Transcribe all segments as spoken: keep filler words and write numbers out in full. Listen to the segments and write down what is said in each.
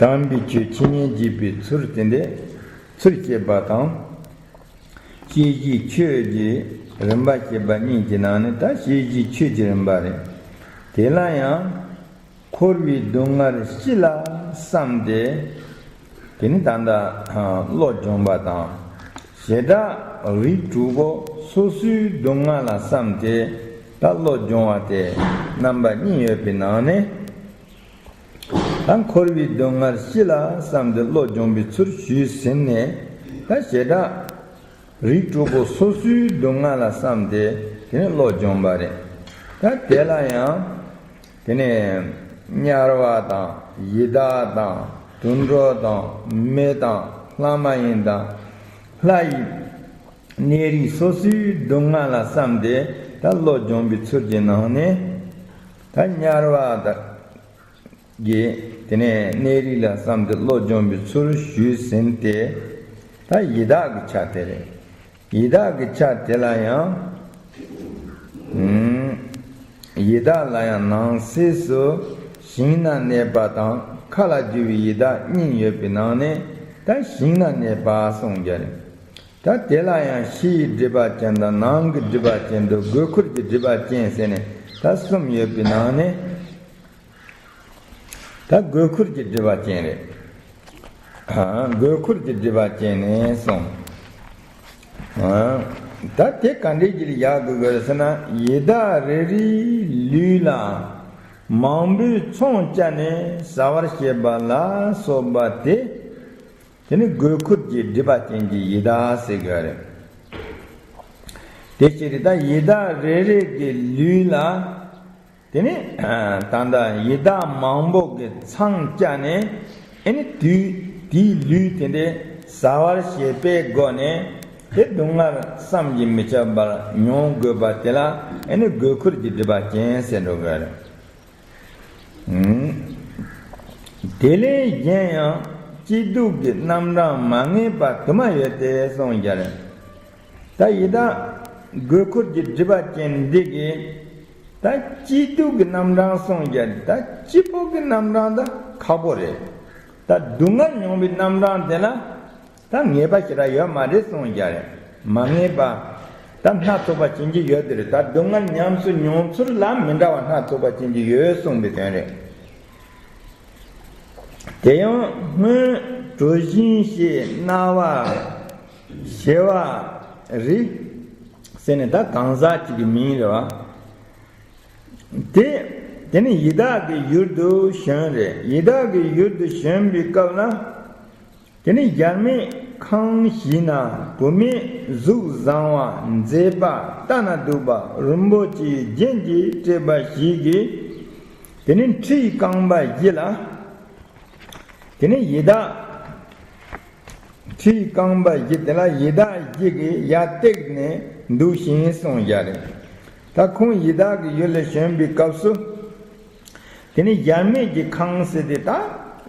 དམ་པའི་ཆོས་ཇི་སྙེད་བརྗོད་པའི་ཚུལ་དེ་འདྲའི་ཚུལ་བཤད་པ་དང་། བཤད་བྱའི་ཆོས་ཀྱི་རིམ་པ་བཤད་པ་གཉིས་ཀྱི་ནང་ནས་ད་བཤད་བྱའི་ཆོས་ཀྱི་རིམ་པ་རེད། དེ་ལ་ཡང་། འཁོར་བའི་སྡུག་བསྔལ་ཞི་ལ་བསམས་ཏེ། དེ་ནི་ད་ལྟ་བློ་སྦྱོང་བ་དང་། བྱེ་བྲག་རིགས་དྲུག་པོ་སོ་སོའི་སྡུག་བསྔལ་ལ་བསམས་ཏེ་ད་བློ་སྦྱོང་བ་དེ་རྣམ་པ་གཉིས་ཡོད་པའི་ནང་ནས། ད་འཁོར་བའི་སྡུག་བསྔལ་ཞི་ལ་བསམས་ཏེ་བློ་སྦྱོང་བའི་ཚུལ་ཞུས་ཟིན་ནས། ད་བྱེ་བྲག་རིགས་དྲུག་པོ་སོ་སོའི་སྡུག་བསྔལ་ལ་བསམས་ཏེ་དེ་ནས་བློ་སྦྱོང་བ་རེད། ད་དེ་ལ་ཡང་དེ་ནས་དམྱལ་བ་དང་ཡི་དྭགས་དང་དུད་འགྲོ་དང་མི་དང་ལྷ་མ་ཡིན་དང་ལྷ་ཡི་གནས་རིགས་སོ་སོའི་སྡུག་བསྔལ་ལ་བསམས་ཏེ་ད་བློ་སྦྱོང་བའི་ཚུལ་གྱི་ནང་ནས། ད་དམྱལ་བ་དང་། གི་དེ་ནས་གནས་རིགས་ལ་བསམས་ཏེ་བློ་སྦྱོང་བའི་ཚུལ་ཞུས་ཟིན་ཏེ། ད་ཡི་དྭགས་ཀྱི་ཆ་དེ་རེད། ཡི་དྭགས་ཀྱི་ཆ་དེ་ལ་ཡང་། ཡི་དྭགས་ལ་ཡང་ནང་གསེས་སུ་ཞིང་ན་གནས་པ་དང་མཁའ་ལ་རྒྱུ་བའི་ཡི་དྭགས་གཉིས་ཡོད་པའི་ནང་ནས་ད་ཞིང་ན་གནས་པ་གསུངས་རྒྱུ་རེད། ད་དེ་ལ་ཡང་ཕྱིའི་སྒྲིབ་པ་ཅན་དང་ནང་གི་སྒྲིབ་པ་ཅན་དུ་དགོས་མཁོར་གྱི་སྒྲིབ་པ་ཅན་ཟེར་ནས་ད་གསུམ་ཡོད་པའི་ནང་ནས། ད་དགོས་མཁོར་གྱི་སྒྲིབ་པ་ཅན་རེད། ཨ། དགོས་མཁོར་གྱི་སྒྲིབ་པ་ཅན་ནས་གསུངས། ཨ། ད་དེ་ག་འདྲས་ཀྱི་ལ་ཡག་དགོས་གི་རེད་ཟེར་ན། ཡི་དྭགས་རེ་རེའི་ལུས་ལ་མང་པོའི་ཚོང་བཅའ་ནས་ཟ་བར་བྱེད་པ་ལ་སོགས་པ་དེ། དེ་ནི་དགོས་མཁོར་གྱི་སྒྲིབ་པ་ཅན་གྱི་ཡི་དྭགས་ཟེར་གི་རེད། དེ་ཕྱིར་ད་ཡི་དྭགས་རེ་རེ་གི་ལུས་ལ། དེ་ནི་ད་ལྟ་ཡི་དྭགས་མང་པོ་གི་ཚང་བཅའ་ནས། ཨེ་ནི་དུས་དེའི་ལུས་དེ་འདྲའི་ཟ་བར་བྱེད་པའི་སྒོ་ནས། དེ་སྡུག་བསྔལ་བསམ་གྱིས་མི་ཁྱབ་པར་མྱོང་དགོས་པ་དེ་ལ་ཨེ་ནི་དགོས་མཁོར་གྱི་སྒྲིབ་པ་ཅན་ཟེར་འགྲོ་གི་རེད། དེ་ལས་གཞན་ཡང་སྐྱིད་སྡུག་གི་རྣམ་གྲངས་མ་ངེས་པ་དུ་མ་ཡོད་དེ་གསུངས་ཀྱང་རེད། ད་ཡི་དྭགས་དགོས་མཁོར་གྱི་སྒྲིབ་པ་ཅན་འདི་གིས་ད་སྐྱིད་སྡུག་གི་རྣམ་གྲངས་གསུངས་ཀྱང་རེད། ད་སྐྱིད་པོ་གི་རྣམ་གྲངས་ད་ཁག་པོ་རེད། ད་སྡུག་བསྔལ་མྱོང་བའི་རྣམ་གྲངས་དེ་ལ། ད་ངེས་པ་ཞེ་དྲག་ཡོད་མ་རེད་གསུངས་ཀྱང་རེད། མ་ངེས་པ། ད་སྣ་ཚོགས་པ་ཅན་གྱི་ཡོད་དེ་རེད། ད་སྡུག་བསྔལ་ཉམས་སུ་མྱོང་ཚུལ་ལ་མི་འདྲ་བ་སྣ་ཚོགས་པ་ཅན་གྱི་ཡོད་གསུངས་པའི་དོན་རེད། དེ་ཡང་སྔོན་གྲུ་བཞིན་ཞེས་སྣང་བ། ཞི་བ་རི། ཟེར་ནས་ད་གང་ཟག་ཅིག་གི་མིང་རེད་བ། དེ། དེ་ནི་ཡི་དྭགས་ཀྱི་ཡུལ་དུ་བྱོན་རེད། ཡི་དྭགས་ཀྱི་ཡུལ་དུ་བྱོན་པའི་སྐབས་ལ། དེ་ནི་ཡར་མེད་ཁང་ཞིག་ན་བུད་མེད་གཟུགས་བཟང་བ་མཛེས་པ་ལྟ་ན་སྡུག་པ་རིན་པོ་ཆེའི་རྒྱན་གྱིས་སྤྲས་པ་ཞིག་གིས། དེ་ནི་ཁྲིའི་རྐང་པ་བཞི་ལ། དེ་ནི་ཡི་དྭགས། ཁྲིའི་རྐང་པ་བཞི་དེ་ལ་ཡི་དྭགས་བཞི་གིས་ཡར་བཏེགས་ནས་འདུག་ཞིང་གསུངས་ཀྱང་རེད། ད་ཁོང་ཡི་དྭགས་ཀྱི་ཡུལ་ལ་བྱོན་པའི་སྐབས་སུ། དེ་ནི་ཡར་མེད་ཀྱི་ཁང་ཟེར་དེ་ད་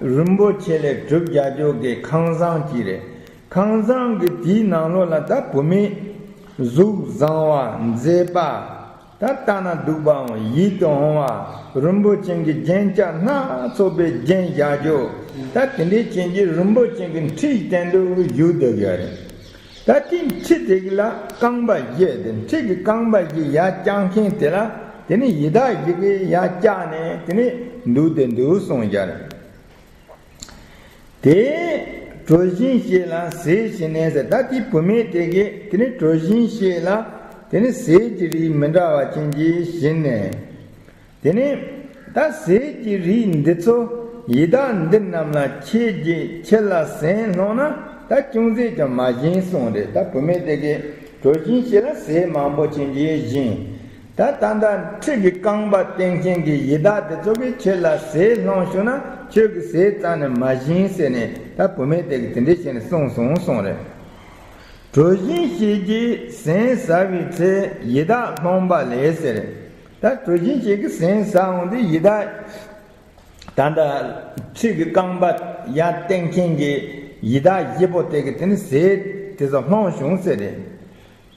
རིན་པོ་ཆེ་ལས་གྲུབ་རྒྱག་རྒྱུ་གི་ཁང་བཟང་ཅིག་རེད། ཁང་བཟང་གི་དེའི་ནང་ལོགས་ལ་ད་བུད་མེད་གཟུགས་བཟང་བ་མཛེས་པ། ད་ལྟ་ན་སྡུག་པའམ་ཡིད་དུ་འོང་བ་རིན་པོ་ཆེ་གི་རྒྱན་ཆ་སྣ་ཚོགས་པའི་རྒྱན་བཞག་རྒྱུ། ད་དེ་འདྲའི་ཅན་གྱི་རིན་པོ་ཆེ་གི་ཁྲིའི་སྟེང་དུ་བཞུགས་སྡོད་ཡོད་རེད། ད་དེའི་ཁྲི་དེ་གི་ལ་རྐང་པ་བཞི་དེ་ཁྲི་གི་རྐང་པ་བཞི་ཡར་བཀྱག་མཁན་དེ་ལ་དེ་ནི་ཡི་དྭགས་བཞི་གིས་ཡར་བཀྱག་ནས་དེ་ནི་འདུག་སྟེ་འདུག་གསུངས་ཀྱང་རེད། དེས་གྲུ་བཞིན་ཞིག་ལ་ཟས་བྱིན་ནས་ཟེར། ད་དེའི་བུད་མེད་དེ་གིས་དེ་ནི་གྲུ་བཞིན་ཞིག་ལ་དེ་ནི་ཟས་ཀྱི་རིགས་མི་འདྲ་བ་ཅན་གྱིས་བྱིན་ནས། དེ་ནས་ད་ཟས་ཀྱི་རིགས་འདི་ཚོ་ཡི་དྭགས་འདི་རྣམས་ལ་ཁྱེད་ཀྱིས་ཁྱེད་ལ་ཟས་སློང་ན་ད་ཅུང་ཟད་ཀྱང་མ་ཞིམ་གསུངས་རེད། ད་བུད་མེད་དེ་གིས་གྲུ་བཞིན་ཞིག་ལ་ཟས་མང་པོ་ཅན་གྱིས་བྱིན། ད་ད་ལྟ་ཁྲི་གི་རྐང་པ་བཏེགས་མཁན་གྱི་ཡི་དྭགས་དེ་ཚོ་གིས་ཁྱེད་ལ་ཟས་སློང་ཞུ་ན་ཁྱོད་ཀྱི་ཟས་རྩ་ནས་མ་ཞིམ་ཟེར་ནས་ད་བུད་མེད་དེ་གིས་དེ་འདྲས་བྱས་ནས་གསུངས་སོང་གསུངས་རེད། གྲུ་བཞིན་ཞིག་གིས་ཟས་ཟ་བའི་ཚེ་ཡི་དྭགས་སློང་པ་ལས་ཟེར། ད་གྲུ་བཞིན་ཞིག་གིས་ཟས་ཟ་འོང་དུས་ཡི་དྭགས། ད་ལྟ་ཁྲི་གི་རྐང་པ་ཡར་བཏེགས་མཁན་གྱི་ཡི་དྭགས་བཞི་པོ་དེ་གིས་དེ་ནི་ཟས་དེ་ཚོ་སློང་བྱུང་ཟེར་རེད།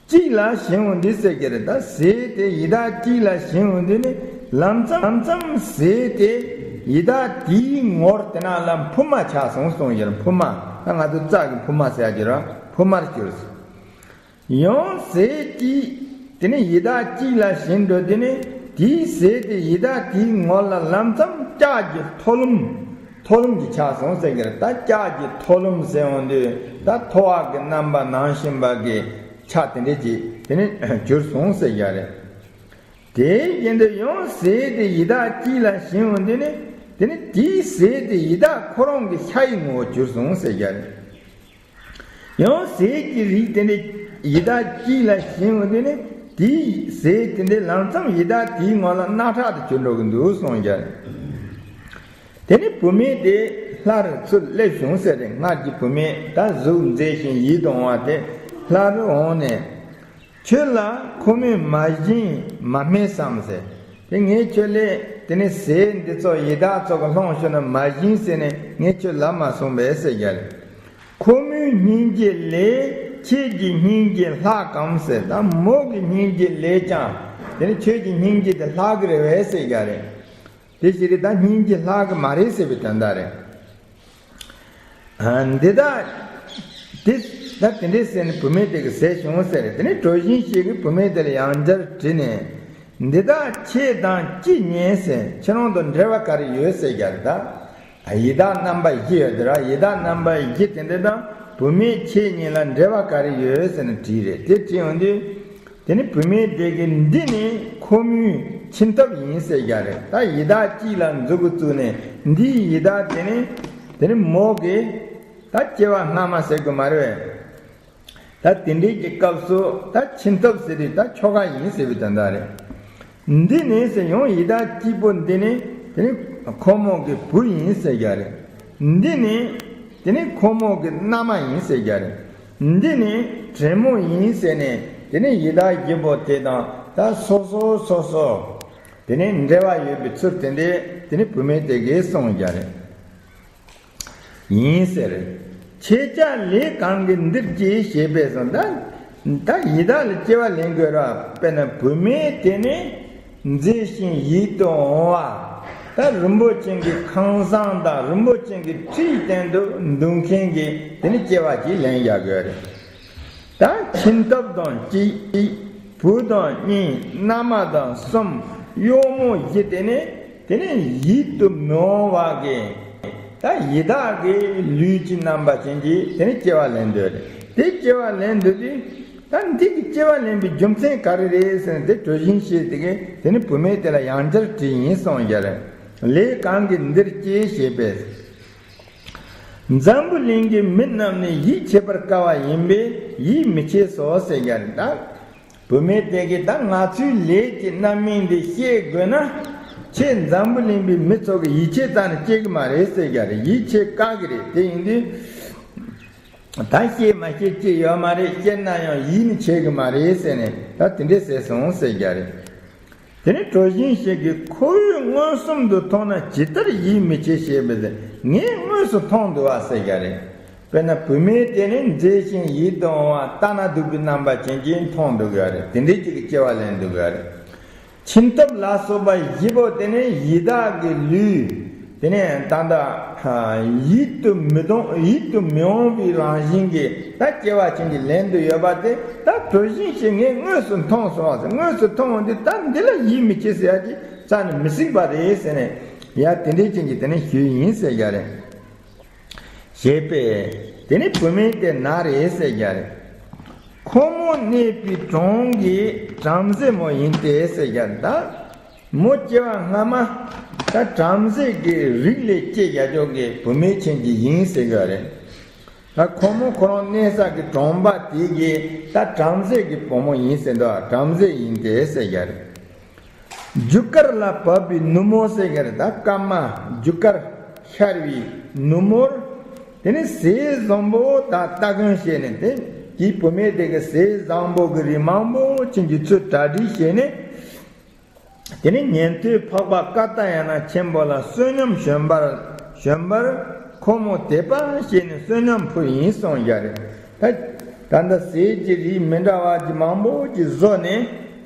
གཅིག་ལ་བྱིན་འོང་དུས་ཟེར་གྱི་རེད། ད་ཟས་དེ་ཡི་དྭགས་གཅིག་ལ་བྱིན་འོང་དུས་ནི་ལམ་ཙམ་ལམ་ཙམ་ཟས་དེ་ ཡི་དྭགས་དེའི་ངོར་དེ་ན་ལ་ཕུབ་མ་ཆགས་སོང་གསུངས་ཡོད། ཕུབ་མ། ད་ང་ཚོ་རྩྭ་གི་ཕུབ་མ་ཟེར་ཡ་ཅིག་ར། ཕུབ་མར་གྱུར། ཡང་ཟས་ཀྱིས་དེ་ནི་ཡི་དྭགས་གཅིག་ལ་བྱིན་འགྲོ། དེ་ནི་དེའི་ཟས་དེ་ཡི་དྭགས་དེའི་ངོ་ལ་ལམ་ཙམ་ལྕགས་ཀྱི་ཐོ་ལམ། ཐོ་ལམ་གྱི་ཆགས་སོང་ཟེར་གྱི་རེད། ད་ལྕགས་ཀྱི་ཐོ་ལམ་ཟེར་འོང་དུས་ད་ཐོ་བ་གི་རྣམ་པ་ནང་བཞིན་པ་གི་ཆ་དེ་འདྲས་ཀྱིས་དེ་ནི་གྱུར་སོང་ཟེར་གྱི་རེད། དེ་བཞིན་དུ་ཡང་ཟས་དེ་ཡི་དྭགས་གཅིག་ལ་བྱིན་འོང་དུས་ནི་དེ་ནི་དེའི་ཟས་དེ་ཡི་དྭགས་ཁོ་རང་གི་ཤ་ཡི་ངོ་བོར་གྱུར་སོང་ཟེར་གྱི་རེད། ཡང་ཟས་ཀྱི་རིགས་དེ་འདྲ་ཡི་དྭགས་གཅིག་ལ་བྱིན་འོང་དུས་ནི་དེའི་ཟས་དེ་འདྲ་ལམ་ཙམ་ཡི་དྭགས་དེའི་ངོ་ལ་རྣག་ཁྲག་ཏུ་གྱུར་འགྲོ་གི་འདུག་གསུངས་ཀྱང་། དེ་ནི་བུད་མེད་དེ་སླར་ཚུར་སླེབས་བྱུང་ཟེར་ཏེ། སྔར་གྱི་བུད་མེད་ད་གཟུགས་མཛེས་ཤིང་ཡིད་དུ་འོང་བ་དེ་སླར་འོངས་ནས། ཁྱོད་ལ་ཁོ་མོས་མ་བྱིན་མ་སྨྲས་སམ་ཟེར། དེ་ངས་ཁྱོད་ལ་དེ་ནི་ཟས་འདི་ཚོ་ཡི་དྭགས་ཚོ་གི་སློང་ཤོག་ན་མ་བྱིན་ཟེར་ནས་ངས་ཁྱོད་ལབ་མ་སོང་པས་ཟེར་གྱི་རེད། ཁོ་མོའི་སྙིང་རྗེ་ལས་ཁྱེད་ཀྱི་སྙིང་རྗེ་ལྷག་གམ་ཟེར། ད་མོ་གི་སྙིང་རྗེ་ལས་ཀྱང་དེ་ནི་ཁྱོད་ཀྱི་སྙིང་རྗེ་དེ་ལྷག་གི་རེད་པས་ཟེར་གྱི་རེད། དེ་ཞིག་རེད། ད་སྙིང་རྗེ་ལྷག་གི་མ་རེད་ཟེར་བའི་དོན་དག་རེད། ཨ། འདི་དག་དེ་ད་དེ་འདྲས་ཟེར་ནས་བུད་མེད་དེ་གིས་ཟས་བྱུང་ཟེར། དེ་ནས་གྲོ་བཞིན་ཤེས་ཀྱིས་བུད་མེད་དེ་ལ་ཡང་བསྐྱར་དྲིས་ནས། འདི་དག་ཁྱེད་དང་ཅི་ཉེ་ཟེར། ཁྱེད་རང་དང་འབྲེལ་བ་ག་རེ་ཡོད་ཟེར་གྱི་རེད། ད་ཡི་དྭགས་རྣམ་པ་བཞི་ཡོད་དེ་ར། ཡི་དྭགས་རྣམ་པ་བཞི་དེ་འདྲ་དང་བུད་མེད་ཁྱེད་གཉིས་ལ་འབྲེལ་བ་ག་རེ་ཡོད་ཟེར་ནས་དྲིས་རེད། དེ་དྲིས་འོང་དུས། དེ་ནི་བུད་མེད་དེ་གིས་འདི་ནི་ཁོ་མོའི་ཁྱིམ་ཐབ་ཡིན་ཟེར་གྱི་རེད། ད་ཡི་དྭགས་གཅིག་ལ་མཛུབ་གུ་བཙུགས་ནས་འདིའི་ཡི་དྭགས་དེ་ནི་དེ་ནི་མོ་གི་ད་སྐྱེ་བ་སྔ་མ་ཟེར་དགོས་མ་རེད། ད་དེ་འདྲའི་གི་སྐབས་སུ་ད་ཁྱིམ་ཐབ་ཟེར་དུས་ད་ཁྱོ་ག་ཡིན་ཟེར་བའི་དོན་དག་རེད། འདི་ནི་ཟེར་ཡང་ཡི་དྭགས་གཅིག་པོ་འདི་ནི་དེ་ནི་ཁོ་མོ་གི་བུ་ཡིན་ཟེར་གྱི་རེད། འདི་ནི་དེ་ནི་ཁོ་མོ་གི་མནའ་མ་ཡིན་ཟེར་གྱི་རེད། འདི་ནི་བྲན་མོ་ཡིན་ཟེར་ནས་དེ་ནི་ཡི་དྭགས་བཞི་པོ་དེ་དང་ད་སོ་སོ་སོ་སོ་དེ་ནི་འབྲེལ་བ་ཡོད་པའི་ཚུལ་དེ་འདྲས་དེ་ནི་བུད་མེད་དེ་གིས་གསུངས་ཀྱི་རེད། ཡིན་ཟེར། ཁྱེད་ཅག་ལས་གང་གིས་འདིར་སྐྱེས་ཞེས་པས་སོ། ད་ད་ཡི་དྭགས་ལ་སྐྱེ་བ་ལེན་དགོས་ར། དཔེར་ན་བུད་མེད་དེ་ནི་མཛེས་ཤིང་ཡིད་དུ་འོང་བ། ད་རིན་པོ་ཆེ་གི་ཁང་བཟང་དང་རིན་པོ་ཆེ་གི་ཁྲིའི་སྟེང་དུ་འདུག་མཁན་གྱི་དེ་ནི་སྐྱེ་བ་ཅིག་ལེན་ཡག་དགོས་རེད། ད་ཁྱིམ་ཐབ་དང་གཅིག་བུ་དང་གཉིས། མནའ་མ་དང་གསུམ། གཡོག་མོ་བཞི། དེ་ནི་དེ་ནི་ཡིད་དུ་མི་འོང་བ་གི་ད་ཡི་དྭགས་ཀྱི་ལུས་ཀྱི་རྣམ་པ་ཅན་གྱི་དེ་ནི་སྐྱེ་བ་ལེན་འདོད་རེད། དེ་སྐྱེ་བ་ལེན་འདོད་དུས་ད་འདི་གི་སྐྱེ་བ་ལེན་པའི་རྒྱུ་མཚན་ག་རེ་རེད་ཟེར་ན། དེ་གྲོ་བཞིན་ཤེས་དེ་གིས་དེ་ནི་བུད་མེད་དེ་ལ་ཡང་བསྐྱར་དྲིས་ཡིན་གསུངས་ཀྱི་རེད། ལས་གང་གིས་འདིར་སྐྱེས་ཞེས་པས། འཛམ་བུ་གླིང་གི་མི་རྣམས་ནི་ཡིད་ཆེས་པར་དཀའ་བ་ཡིན་པས་ཡིད་མི་ཆེས་སོ་ཟེར་གྱི་རེད། ད་བུད་མེད་དེ་གིས་ད་ང་ཚོའི་ལས་ཀྱི་རྣམ་སྨིན་འདི་ཤེས་དགོས་ན་ཁྱེད་འཛམ་བུ་གླིང་པའི་མི་ཚོ་གི་ཡིད་ཆེས་རྩ་ནས་སྐྱེ་གི་མ་རེད་ཟེར་གྱི་རེད། ཡིད་ཆེས་དཀའ་གི་རེད། དེ་ཡིན་དུས་ད་ཤེས་མ་ཤེས་ཅི་ཡོད་མ་རེད། ཤེས་ན་ཡང་ཡིད་མི་ཆེས་གི་མ་རེད་ཟེར་ནས་ད་དེ་འདྲས་ཟེར་སོང་ཟེར་གྱི་རེད། དེ་ནས་གྲོ་བཞིན་ཤེས་ཀྱིས་ཁོ་བོས་མངོན་སུམ་དུ་མཐོང་ན་ཇི་ལྟར་ཡིད་མི་ཆེས་ཞེས་པས་ཟེར། ངས་དངོས་སུ་མཐོང་འདུག་པ་ཟེར་གྱི་རེད། དཔེར་ན་བུད་མེད་དེ་ནི་མཛེས་ཤིང་ཡིད་དུ་འོང་བ་ལྟ་ན་སྡུག་པའི་རྣམ་པ་ཅན་གྱིས་མཐོང་འདུག་གི་རེད། དེ་འདྲའི་ཅིག་གི་སྐྱེ་བ་ལེན་འདུག་གི་རེད། ཁྱིམ་ཐབ་ལ་སོགས་པ་བཞི་པོ་དེ་ནི་ཡི་དྭགས་ཀྱི་ལུས། དེ་ནས་ད་ལྟ་ཡིད་དུ་མི་གཏོང་ཡིད་དུ་མི་འོང་བའི་རང་བཞིན་གྱི་ད་སྐྱེ་བ་ཅན་གྱི་ལེན་དུ་ཡོད་པ་དེ་ད་གྲོ་བཞིན་ཤེས་ངས་དངོས་སུ་མཐོང་སོང་བ་ཟེར། དངོས་སུ་མཐོང་འོང་དུས་ད་འདི་ལ་ཡིད་མི་ཆེས་ཟེར་ཡ་ཅིག་རྩ་ནས་མི་སྲིད་པ་རེད་ཟེར་ནས་ཡ་དེ་འདྲའི་ཅན་གྱི་དེ་ནས་ཞུས་ཡིན་ཟེར་གྱི་རེད། ཞེས་པས་དེ་ནི་བུད་མེད་དེ་ན་རེ་ཟེར་གྱི་རེད། ཁོ་མོ་གནས་པའི་གྲོང་གི་བྲམ་ཟེ་མོ་ཡིན་ཏེ་ཟེར་གྱི་རེད། ད་མོ་སྐྱེ་བ་སྔ་མ་ད་བྲམ་ཟེ་གི་རིགས་ལས་སྐྱེས་ཡ་ཅོག་གི་བུད་མེད་ཅན་གྱི་ཡིན་ཟེར་གྱི་རེད། ད་ཁོ་མོ་ཁོ་རང་གནས་ས་གི་གྲོང་པ་དེ་གི་ད་བྲམ་ཟེ་གི་བུ་མོ་ཡིན་ཟེར་འདུག་བྲམ་ཟེ་ཡིན་ཏེ་ཟེར་གྱི་རེད། རྒྱུ་སྐར་ལ་བབས་པའི་ནུབ་མོ་ཟེར་གྱི་རེད། ད་སྐར་མ་རྒྱུ་སྐར་ཤར་བའི་ནུབ་མོར། དེ་ནི་ཟས་བཟང་པོ་དང་སྟ་གོན་བྱས་ནས་དེ་དེའི་བུད་མེད་དེ་གི་ཟས་བཟང་པོ་གི་རིགས་མང་པོ་ཅན་གྱི་ཚུལ་གྲ་སྒྲིག་བྱས་ནས། དེ་ནི་ཉན་ཐོས་འཕགས་པ་ཀ་ཏ་ཡ་ན་ཆེན་པོ་ལ་བསོད་སྙོམས་བྱོན་པར་བྱོན་པར་ཁོ་མོ་དད་པ་བྱས་ནས་བསོད་སྙོམས་ཕུལ་ཡིན་གསུངས་ཀྱི་རེད། ད་ད་ལྟ་ཟས་ཀྱི་རིགས་མི་འདྲ་བ་ཅིག་མང་པོ་ཅིག་བཟོས་ནས།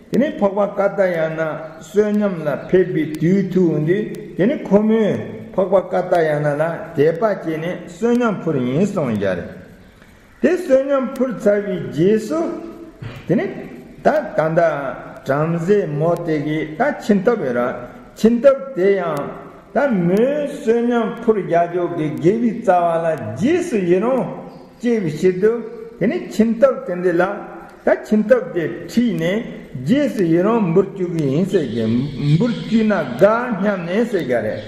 དེ་ནས་འཕགས་པ་ཀ་ཏ་ཡ་ན་བསོད་སྙོམས་ལ་ཕེབས་པའི་དུས་ཐུག་འོང་དུས་དེ་ནས་ཁོ་མོས་ འཕགས་པ་ཀ་ཏ་ཡ་ན་ལ་དད་པ་སྐྱེས་ནས་བསོད་སྙོམས་ཕུལ་ཡིན་གསུངས་ཡ་རེད། དེ་བསོད་སྙོམས་ཕུལ་ཚར་བའི་རྗེས་སུ། དེ་ནས་ད་ད་ལྟ་བྲམ་ཟེ་མོ་དེ་གིས་ད་ཁྱིམ་ཐབ་ཡོད་ར། ཁྱིམ་ཐབ་དེ་ཡང་ད་མོས་བསོད་སྙོམས་ཕུལ་རྒྱག་རྒྱུ་གི་དགེ་བའི་རྩ་བ་ལ་རྗེས་སུ་ཡི་རང་སྐྱེས་པའི་ཕྱིར་དུ། དེ་ནས་ཁྱིམ་ཐབ་དེ་འདི་ལ། ད་ཁྱིམ་ཐབ་དེ་ཁྲིད་ནས་རྗེས་སུ་ཡི་རང་འབུལ་བཅུག་གི་ཡིན་ཟེར་གྱི། འབུལ་བཅུག་ན་དགའ་སྙམ་ནས་ཟེར་གྱི་རེད།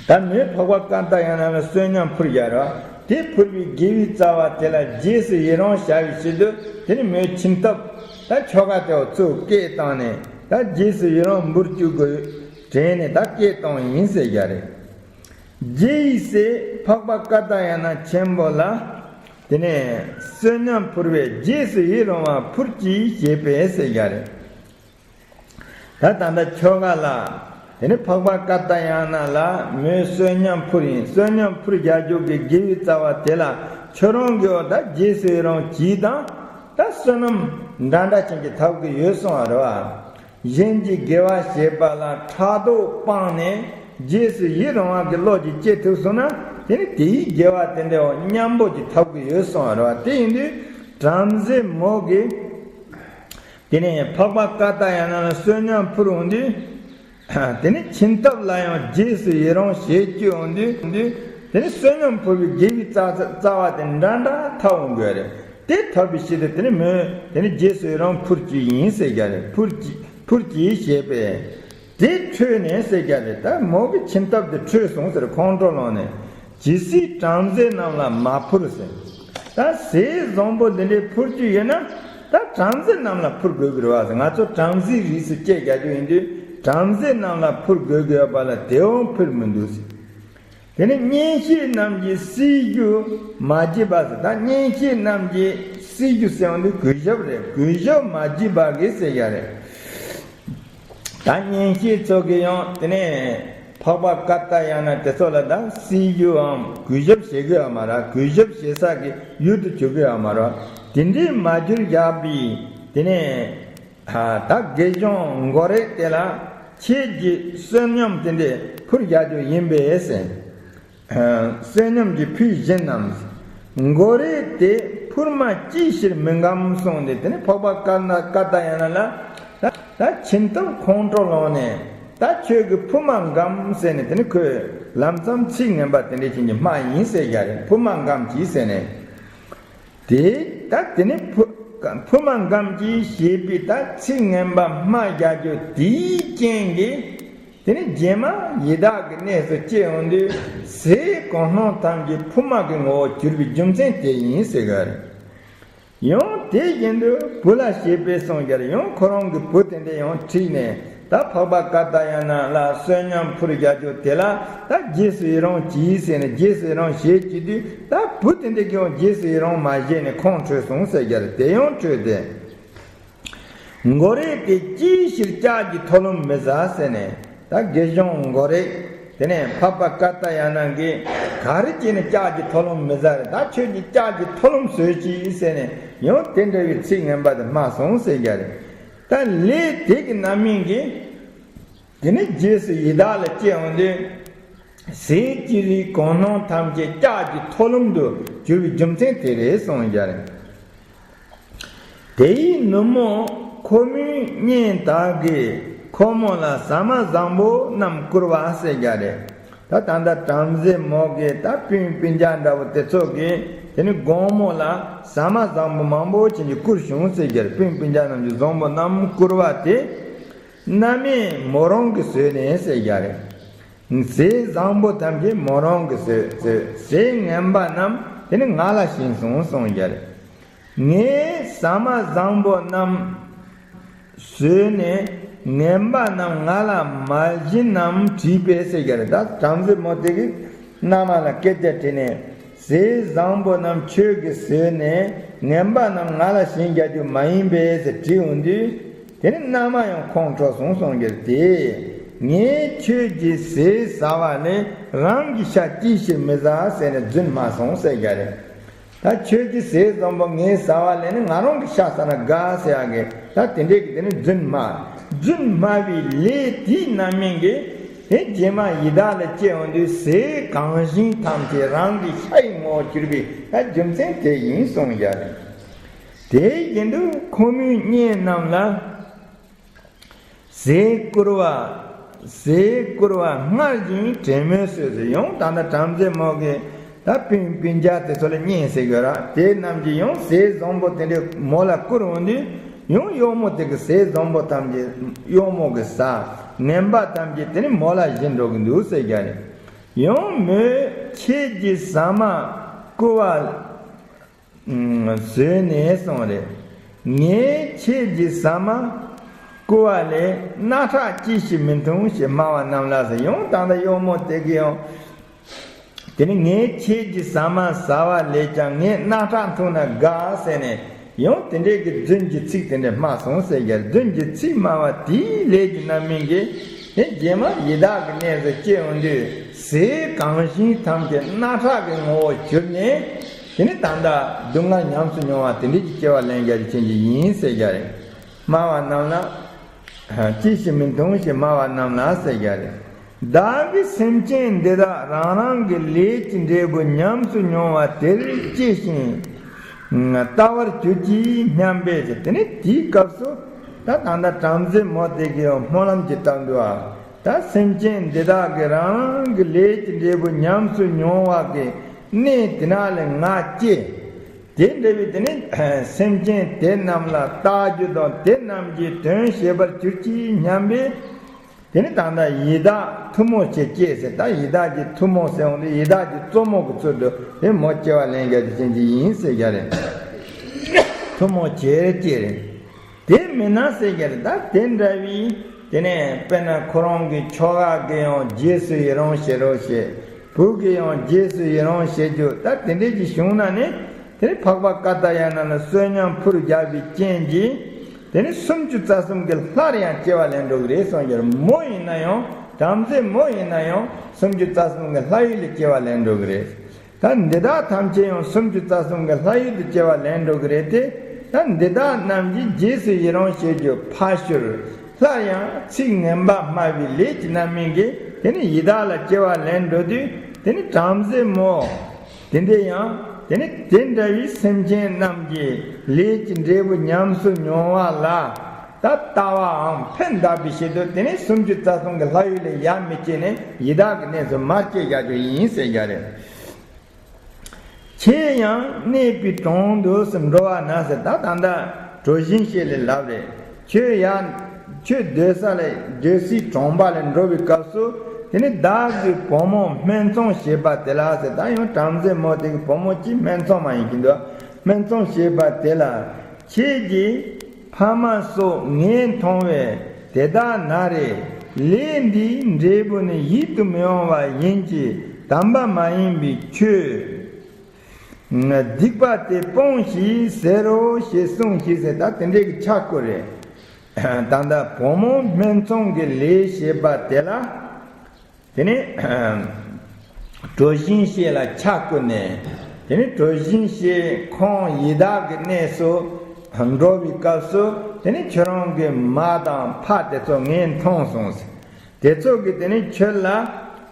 ད་མོས་འཕགས་པ་ཀ་ཏ་ཡ་ན་ལ་བསོད་སྙོམས་ཕུལ་རྒྱག་ར། དེ་ཕུལ་བའི་དགེ་བའི་རྩ་བ་དེ་ལ་རྗེས་སུ་ཡི་རང་བྱ་བའི་ཕྱིར་དུ། དེ་ནི་མོས་ཁྱིམ་ཐབ་ད་ཆོ་ག་དེ་བ་ཚུར་སྐད་བཏང་ནས། ད་རྗེས་སུ་ཡི་རང་འབུལ་བཅུག་གི་དྲན་ནས་ད་སྐད་བཏང་ཡིན་ཟེར་གྱི་རེད། རྗེ་ཡི་སྲས་འཕགས་པ་ཀ་ཏ་ཡ་ན་ཆེན་པོ་ལ། དེ་ནས་བསོད་སྙོམས་ཕུལ་བའི་རྗེས་སུ་ཡི་རང་བ་ཕུལ་གྱིས་ཞེས་པས་ཟེར་གྱི་རེད། ད་ད་ལྟ་ཆོ་ག་ལ། དེ་ནས་འཕགས་པ་ཀ་ཏ་ཡ་ན་ལ་མོས་བསོད་སྙོམས་ཕུལ་ཡིན། བསོད་སྙོམས་ཕུལ་རྒྱག་རྒྱུ་གི་དགེ་བའི་རྩ་བ་དེ་ལ་ཁྱོད་རང་གིས་འོ་ད་རྗེས་སུ་ཡི་རང་གྱིས་དང་། ད་བསོད་ནམས་འདྲ་འདྲ་ཅན་གྱི་ཐོབ་གི་ཡོད་གསུངས་པ་རེད་བ། གཞན་གྱི་དགེ་བ་བྱེད་པ་ལ་ཕྲག་དོག་སྤངས་ནས་རྗེས་སུ་ཡི་རང་བ་གི་བློ་ཅིག་སྐྱེ་ཐུབ་སོང་ན། དེ་ནི་དེའི་དགེ་བ་དེ་འདྲའི་འོ་མཉམ་པོ་ཅིག་ཐོབ་གི་ཡོད་གསུངས་པ་རེད་བ། དེ་ཡིན་དུས་བྲམ་ཟེ་མོ་གིས། དེ་ནས་འཕགས་པ་ཀ་ཏ་ཡ་ན་ལ་བསོད་སྙོམས་ཕུལ་འོང་དུས། དེ་ནས་ཁྱིམ་ཐབ་ལ་ཡང་རྗེས་སུ་ཡི་རང་བྱེད་ཀྱི་འོང་དུས། དེ་ནས་བསོད་སྙོམས་ཕུལ་བའི་དགེ་བའི་རྩ་རྩ་བ་དེ་འདྲ་འདྲ་ཐོབ་འོང་གི་རེད། དེ་ཐོབ་པའི་ཕྱིར་དུ་དེ་ནས་མོས་དེ་ནས་རྗེས་སུ་ཡི་རང་ཕུལ་གྱི་ཡིན་ཟེར་གྱི་རེད། ཕུལ་གྱི་ཕུལ་གྱིས་ཞེས་པས། དེ་ཁྲོས་ནས་ཟེར་གྱི་རེད། ད་མོ་གི་ཁྱིམ་ཐབ་དེ་ཁྲོས་སོང་ཟེར། ཁོང་ཁྲོ་ལངས་ནས། ཇི་སྲིད་བྲམ་ཟེ་རྣམས་ལ་མ་ཕུལ་ཟེར། ད་ཟས་བཟང་པོ་འདི་འདྲའི་ཕུལ་རྒྱུ་ཡོད་ན། ད་བྲམ་ཟེ་རྣམས་ལ་ཕུལ་དགོས་ཀྱི་རེད་བ་ཟེར། ང་ཚོ་བྲམ་ཟེའི་རིགས་སུ་སྐྱེས་རྒྱག་རྒྱུ་ཡིན་དུས། བྲམ་ཟེ་རྣམས་ལ་ཕུལ་དགོས་ཀྱི་ཡོད་པ་ལ་དེ་འོང་ཕུལ་མི་འདུག་ཟེར། དེ་ནས་གཉེན་བཤེས་རྣམས་ཀྱིས་བསིལ་རྒྱུ་མ་བགྱིས་པ་ཟེར། ད་གཉེན་བཤེས་རྣམས་ཀྱིས་བསིལ་རྒྱུ་ཟེར་བ་འདི་གུས་ཞབས་རེད། གུས་ཞབས་མ་བགྱིས་པ་གིས་ཟེར་ཡ་རེད། ད་གཉེན་བཤེས་ཚོ་གིས་ཡང་དེ་ནས་འཕགས་པ་ཀ་ཏ་ཡ་ན་དེ་ཚོ་ལ་ད་བསིལ་རྒྱུའམ་གུས་ཞབས་བྱེད་དགོས་ཡ་མ་རེད། གུས་ཞབས་བྱེད་ས་གི་ཡུལ་དུ་གྱུར་གི་ཡ་མ་རེད། དེ་འདྲའི་མ་གྱུར་བཞག་པའི་དེ་ནས་ད་དགེ་སྦྱོང་མགོ་རེག་དེ་ལ་ཁྱེད་ཀྱིས་བསོད་སྙོམས་དེ་འདྲ་ཕུལ་བཞག་རྒྱུ་ཡིན་པས་ཟེར། བསོད་སྙོམས་ཀྱི་ཕུད་བཞིན་ནམ། མགོ་རེག་དེ་ཕུར་མ་ཅིའི་ཕྱིར་མི་འགམ་གསུངས་ཏེ། དེ་ནས་འཕགས་པ་ཀ་ན་ཀ་ཏ་ཡ་ན་ལ། ད་ད་ཁྱིམ་ཐབ་ཁོང་ཁྲོ་ལངས་ནས། ད་ཁྱོད་ཀྱིས་ཕུར་མ་འགམ་ཟེར་ནས། དེ་ནས་ཁོས་ལམ་སང་ཚིག་ངན་པ་དེ་འདྲ་བྱིན་གྱི་སྨྲ་ཡིན་ཟེར་གྱི་རེད། ཕུར་མ་འགམ་གྱིས་ཟེར་ནས། དེ་ད་དེ་ནས་ཕུ་ཕུར་མ་འགམ་གྱིས་ཞེས་པའི་ད་ཚིག་ངན་པ་སྨྲ་བརྒྱབ་རྒྱུ་དེའི་རྐྱེན་གྱིས། དེ་ནས་རྗེས་མ་ཡི་དྭགས་ཀྱི་གནས་སུ་སྐྱེ་འོང་དུས། ཟས་གོས་སྣང་ཐམས་ཅད་ཕུར་མ་གི་ངོ་བོར་གྱུར་པའི་རྒྱུ་མཚན་དེ་ཡིན་ཟེར་གྱི་རེད། ཡང་དེ་བཞིན་དུ་བུ་ལ་ཞེས་པས་གསུངས་ཀྱང་། ཡང་ཁོ་རང་གི་བུ་དེ་འདྲས་ཡང་ཁྲིད་ནས། ད་འཕགས་པ་ཀ་ཏ་ཡ་ན་ལ་བསོད་སྙོམས་ཕུལ་བརྒྱབ་རྒྱུ་དེ་ལ་ད་རྗེས་སུ་ཡི་རང་གྱིས་ཟེར་ནས། རྗེས་སུ་ཡི་རང་བྱེད་ཀྱི་དུས། ད་བུ་དེ་འདྲས་ཀྱིས་ཡང་རྗེས་སུ་ཡི་རང་མ་བྱས་ནས་ཁོང་ཁྲོས་སོང་ཟེར་གྱི་རེད། དེ་ཡང་ཁྲོས་ཏེ། མགོ་རེག་དེ་ཅིའི་ཕྱིར་ལྕགས་ཀྱི་ཐོ་ལུམ་མི་ཟ་ཟེར་ནས། ད་དགེ་སྦྱོང་མགོ་རེག་དེ་ནས་འཕགས་པ་ཀ་ཏ་ཡ་ན་གིས་ག་རེ་བྱས་ནས་ལྕགས་ཀྱི་ཐོ་ལུམ་མི་ཟ་རེད། ད་ཁྱོད་ཀྱིས་ལྕགས་ཀྱི་ཐོ་ལུམ་ཟོས་ཅིག་ཟེར་ནས། ཡང་དེ་འདྲ་བའི་ཚིག་ངན་པ་དེ་སྨྲ་སོང་ཟེར་གྱི་རེད། ད་ལས་དེ་གི་རྣམ་སྨིན་གྱིས། དེ་ནས་རྗེས་སུ་ཡི་དྭགས་ལ་སྐྱེ་འོང་དུས། ཟས་ཀྱི་རིགས་གོས་སྣང་ཐམས་ཅད་ལྕགས་ཀྱི་ཐོ་ལུམ་དུ་གྱུར་པའི་རྒྱུ་མཚན་དེ་རེད་གསུངས་ཀྱི་རེད། དེ་ཡི་ནུབ་མོ་ཁོ་མོའི་གཉེན་དག་གིས་ཁོ་མོ་ལ་ཟ་མ་བཟང་པོ་རྣམས་བསྐུར་བ་ཟེར་གྱི་རེད། ད་ད་ལྟ་བྲམ་ཟེ་མོ་གི་ད་སྤུན་སྤུན་ཀྱག་འདྲ་བོ་དེ་ཚོ་གིས་དེ་ནི་དགོང་མོ་ལ་ཟ་མ་བཟང་པོ་མང་པོ་ཅན་གྱི་བསྐུར་བྱུང་ཟེར་གྱི་རེད། སྤུན་སྤུན་ཀྱག་རྣམས་ཀྱིས་བཟང་པོ་རྣམས་བསྐུར་བ་དེ། རྣམ་སྨིན་མོ་རང་གིས་ཟོས་ནས་ཟེར་གྱི་རེད། ཟས་བཟང་པོ་ཐམས་ཅད་མོ་རང་གིས་ཟོས་ཟོས། ཟས་ངན་པ་རྣམས་དེ་ནི་ང་ལ་བྱིན་སོང་གསུངས་ཀྱི་རེད། ངས་ཟ་མ་བཟང་པོ་རྣམས་ཟོས་ནས་ངན་པ་རྣམས་ང་ལ་མ་བྱིན་ནམ་དྲིས་པས་ཟེར་གྱི་རེད། ད་བྲམ་ཟེ་མོ་དེ་གིས་མནའ་མ་ལ་སྐད་ཆ་དྲིས་ནས། ཟས་བཟང་པོ་རྣམས་ཁྱོད་ཀྱིས་ཟོས་ནས་ངན་པ་རྣམས་ང་ལ་བྱིན་རྒྱག་རྒྱུ་མ་ཡིན་པས་ཟེར་དྲིས་འོང་དུས། དེ་ནས་མནའ་མ་ཡང་ཁོང་ཁྲོ་སོང་གསུངས་ཀྱི་རེད། དེ་ངས་ཁྱོད་ཀྱི་ཟས་ཟ་བ་ལས་རང་གི་ཤ་ཅིའི་ཕྱིར་མི་ཟ་ཟེར་ནས་རྫུན་སྨྲ་སོང་ཟེར་གྱི་རེད། ད་ཁྱོད་ཀྱི་ཟས་བཟང་པོ་ངས་ཟ་བ་ལས་ནི་ང་རང་གི་ཤ་ཟ་ན་དགའ་ཟེར་ཡག་གི་ད་དེ་འདྲས་ཀྱི་དེ་ནི་རྫུན་སྨྲ། རྫུན་སྨྲ་བའི་ལས་དེའི་རྣམ་སྨིན་གྱིས། དེ་རྗེས་མ་ཡི་དྭགས་ལ་སྐྱེ་འོང་དུས་ཟས་གང་བཞིན་ཐམས་ཅད་རང་གི་ཤ་ཡི་ངོ་བོར་གྱུར་པའི་རྒྱུ་མཚན་དེ་ཡིན་གསུངས་བཞག་རེད། དེ་བཞིན་དུ་ཁོ་མོའི་གཉེན་རྣམས་ལ། ཟས་བསྐུར་བ། ཟས་བསྐུར་བ་སྔར་བཞིན་བྲན་མོས་གསོས་ཟེར། ཡང་ད་ལྟ་བྲམ་ཟེ་མོ་གི་ད་སྤུན་སྤུན་ཀྱག་དེ་ཚོ་ལ་གཉེན་ཟེར་དགོས་ར། དེ་རྣམས་ཀྱིས་ཡང་ཟས་བཟང་པོ་དེ་འདྲའི་མོ་ལ་བསྐུར་འོང་དུས། ཡང་གཡོག་མོ་དེ་གི་ཟས་བཟང་པོ་ཐམས་ཅད་གཡོག་མོ་གི་ཟ། ངན་པ་ཐམས་ཅད་དེ་ནི་མོ་ལ་བྱིན་འགྲོ་གི་འདུག་ཟེར་བཞག་རེད། ཡང་མོས་ཁྱེད་ཀྱི་ཟ་མ་བསྐུར་བ། ཨུམ། ཟོས་ནས་གསུངས་རེད། ངས་ཁྱེད་ཀྱི་ཟ་མ་བསྐུར་བ་ལས་རྣག་ཁྲག་ཅི་ཞིག་མི་འཐུང་ཞེས་སྨྲ་བ་རྣམས་ལ་ཟེར། ཡང་ད་ལྟ་གཡོག་མོ་དེ་གིས་ཡང་། དེ་ནི་ངས་ཁྱེད་ཀྱི་ཟ་མ་ཟ་བ་ལས་ཀྱང་ངས་རྣག་ཁྲག་འཐུང་ན་དགའ་ཟེར་ནས། ཡང་དེ་འདྲའི་གི་རྫུན་གྱི་ཚིག་དེ་འདྲ་སྨྲ་སོང་ཟེར་བཞག་རྫུན་གྱི་ཚིག་སྨྲ་བ་དེའི་ལས་ཀྱི་རྣམ་སྨིན་གྱིས། དེ་རྗེས་མ་ཡི་དྭགས་ཀྱི་གནས་སུ་སྐྱེ་འོང་དུས་ཟས་གང་བཞིན་ཐམས་ཅད་རྣག་ཁྲག་གི་ངོ་བོར་གྱུར་ནས། དེ་ནི་ད་ལྟ་སྡུག་བསྔལ་ཉམས་སུ་མྱོང་བ་དེ་འདྲའི་གི་སྐྱེ་བ་ལེན་རྒྱུ་ཅན་གྱི་ཡིན་ཟེར་བཞག་རེད། སྨྲ་བ་རྣམས་ལ། ཅི་ཞིག་མི་འཐུང་ཞེས་སྨྲ་བ་རྣམས་ལ་ཟེར་བཞག་རེད། བདག་གིས་སེམས་ཅན་འདི་དག་རང་རང་གི་ལས་ཀྱི་འབྲས་བུ་ཉམས་སུ་མྱོང་བ་དེར་སྐྱེ་ཞིང་། ལྟ་བར་གྱུར་ཅིག་སྙམ་པས་ཟེར། དེ་ནི་དེའི་སྐབས་སུ་ད་ད་ལྟ་བྲམ་ཟེ་མོ་དེ་གིས་སྨོན་ལམ་ཅིག་བཏབ་འདུག་ཨ། ད་སེམས་ཅན་འདི་དག་གིས་རང་རང་གི་ལས་ཀྱི་འབྲས་བུ་ཉམས་སུ་མྱོང་བ་གི་གནས་དེ་ན་ལས་ང་སྐྱེ། དེ་འདྲ་བའི་དེ་ནི་སེམས་ཅན་དེ་རྣམས་ལ་ལྟ་རྒྱུ་དང་དེ་རྣམས་ཀྱི་དོན་བྱེད་པར་གྱུར་ཅིག་སྙམ་པས། དེ་ནི་ད་ལྟ་ཡི་དྭགས་ཐུ་མོ་ཆེ་སྐྱེས་ཟེར། ད་ཡི་དྭགས་ཀྱི་ཐུ་མོ་ཟེར་འོང་དུས་ཡི་དྭགས་ཀྱི་གཙོ་མོ་གི་ཚུལ་དུ་དེ་མོ་སྐྱེ་བ་ལེན་རྒྱུ་ཅན་གྱི་ཡིན་ཟེར་བཞག་རེད། ཐུ་མོ་ཆེར་སྐྱེས་རེད། དེ་མིན་ན་ཟེར་གྱི་རེད། ད་དེ་འདྲ་བའི་དེ་ནས་དཔེར་ན་ཁོ་རང་གི་ཁྱོ་ག་གིས་ཡང་རྗེས་སུ་ཡི་རང་བྱེད་རོགས་བྱེད། བུ་གིས་ཡང་རྗེས་སུ་ཡི་རང་བྱེད་རྒྱུ་ད་དེ་འདྲས་ཀྱི་བྱུང་ན་ནི། དེ་ནི་འཕགས་པ་ཀ་ཏ་ཡ་ན་ལ་བསོད་སྙོམས་ཕུལ་རྒྱག་པའི་རྐྱེན་གྱིས། དེ་ནི་སུམ་ཅུ་རྩ་གསུམ་གྱི་ལྷར་ཡང་སྐྱེ་བ་ལེན་འགྲོ་གི་རེད་གསུངས་ཀྱི་རེད། མོ་ཡིན་ན་ཡང་བྲམ་ཟེ་མོ་ཡིན་ན་ཡང་སུམ་ཅུ་རྩ་གསུམ་གྱི་ལྷ་ཡུལ་ལ་སྐྱེ་བ་ལེན་འགྲོ་གི་རེད། ད་འདི་དག་ཐམས་ཅད་ཡང་སུམ་ཅུ་རྩ་གསུམ་གྱི་ལྷ་ཡུལ་དུ་སྐྱེ་བ་ལེན་འགྲོ་གི་རེད་དེ། ད་འདི་དག་རྣམས་ཀྱིས་རྗེས་སུ་ཡི་རང་བྱེད་རྒྱུ་ཕར་ཞོར། སླར་ཡང་ཚིག་ངན་པ་སྨྲ་བའི་ལས་ཀྱི་རྣམ་སྨིན་གྱིས་དེ་ནི་ཡི་དྭགས་ལ་སྐྱེ་བ་ལེན་འགྲོ་དུས། དེ་ནི་བྲམ་ཟེ་མོ། དེ་འདྲའི་ཡང་དེ་ནི་དེ་འདྲ་བའི་སེམས་ཅན་རྣམས་ཀྱི་ལས་ཀྱི་འབྲས་བུ་ཉམས་སུ་མྱོང་བ་ལ། ད་ལྟ་བའམ་ཕན་གདགས་པའི་ཆེད་དུ་དེ་ནི་སུམ་ཅུ་རྩ་གསུམ་གྱི་ལྷ་ཡུལ་ལས་ཡར་མི་སྐྱེ་ནས་ཡི་དྭགས་ཀྱི་གནས་སུ་མར་སྐྱེ་བཞག་རྒྱུ་ཡིན་ཟེར་བཞག་རེད། ཁྱེད་ཡང་གནས་པའི་དྲུང་དུ་འགྲོ་བ་ན་ཟེར། ད་ད་ལྟ་གྲུ་བཞིན་ཤེས་ལས་ལབ་རེད། ཁྱོད་ཡང་ཁྱོད་སྡོད་ས་ལས་སྡོད་སའི་གྲོང་པ་ལས་འགྲོ་བའི་སྐབས་སུ། དེ་ནི་བདག་གི་བུ་མོ་སྨད་འཚོང་བྱེད་པ་དེ་ལ་ཟེར། ད་ཡང་བྲམ་ཟེ་མོ་དེ་གི་བུ་མོ་གཅིག་སྨད་འཚོང་མ་ཡིན་གྱི་འདུག་སྨད་འཚོང་བྱེད་པ་དེ་ལ། ཁྱེད་ཀྱིས་ཕ་མ་སོགས་ངས་མཐོང་བས་དེ་དག་ན་རེ། ལས་འདིའི་འབྲས་བུ་ནི་ཡིད་དུ་མི་འོང་བ་ཡིན་གྱི་དམ་པ་མ་ཡིན་པའི་ཆོས་སྡིག་པ་དེ་སྤོངས་ཤིག་ཟེར་རོ་ཞེས་གསུངས་ཤིག་ཟེར། ད་དེ་འདྲའི་གི་ཕྱག་བསྐུར་རེད། ད་ལྟ་བུ་མོ་སྨད་འཚོང་གི་ལས་བྱེད་པ་དེ་ལ། དེ་ནས་གྲུ་བཞིན་ཤེས་ལ་ཕྱག་བསྐུར་ནས། དེ་ནས་གྲུ་བཞིན་ཤེས་ཁོང་ཡི་དྭགས་ཀྱི་གནས་སུ་འགྲོ་བའི་སྐབས་སུ། དེ་ནས་ཁྱོད་རང་གི་མ་དང་ཕ་དེ་ཚོ་ངས་མཐོང་སོང་ཟེར། དེ་ཚོ་གིས་དེ་ནས་ཁྱོད་ལ།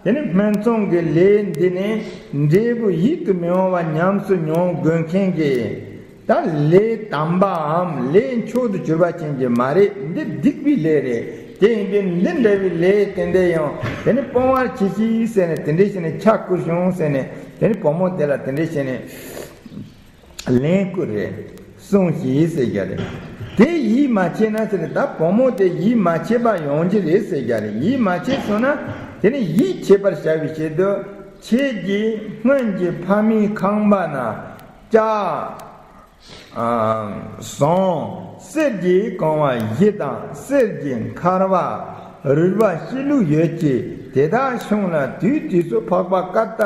དེ་ནས་སྨད་འཚོང་གི་ལས་འདི་ནས་འབྲས་བུ་ཡིད་དུ་མི་འོང་བ་ཉམས་སུ་མྱོང་དགོས་མཁན་གྱི། ད་ལས་དམ་པའམ་ལས་མཆོག་ཏུ་གྱུར་པ་ཅན་གྱི་མ་རེད། འདི་སྡིག་པའི་ལས་རེད། དེ་ཡིན་དུས་འདི་འདྲ་བའི་ལས་དེ་འདྲ་ཡང་དེ་ནི་སྤོང་བར་གྱིས་ཤིག་ཟེར་ནས། དེ་འདྲ་བྱས་ནས་ཕྱག་བསྐུར་བྱུང་ཟེར་ནས། དེ་ནི་བུ་མོ་དེ་ལ་དེ་འདྲ་བྱས་ནས་ལན་བསྐུར་རེད། གསུངས་ཤིག་ཟེར་རྒྱུ་རེད། དེ་ཡིད་མ་ཆེས་ན་ཟེར། ད་བུ་མོ་དེ་ཡིད་མ་ཆེས་པ་ཡོང་གི་རེད་ཟེར་རྒྱུ་རེད། ཡིད་མ་ཆེས་སོང་ན་དེ་ནི་ཡིད་ཆེས་པར་བྱ་བའི་ཆེད་དུ། ཁྱེད་ཀྱིས་སྔོན་གྱི་ཕ་མའི་ཁང་པ་ན་ལྕགས། ཨ། ཟངས། གསེར་གྱིས་གང་བ་བཞི་དང་། གསེར་གྱི་འཁར་བ། རུལ་བ་སྐྱེས་ལུགས་ཡོད་ཀྱི་དེ་དག་བྱུང་ལ། དུས་དུས་སུ་འཕགས་པ་ཀ་ཏ་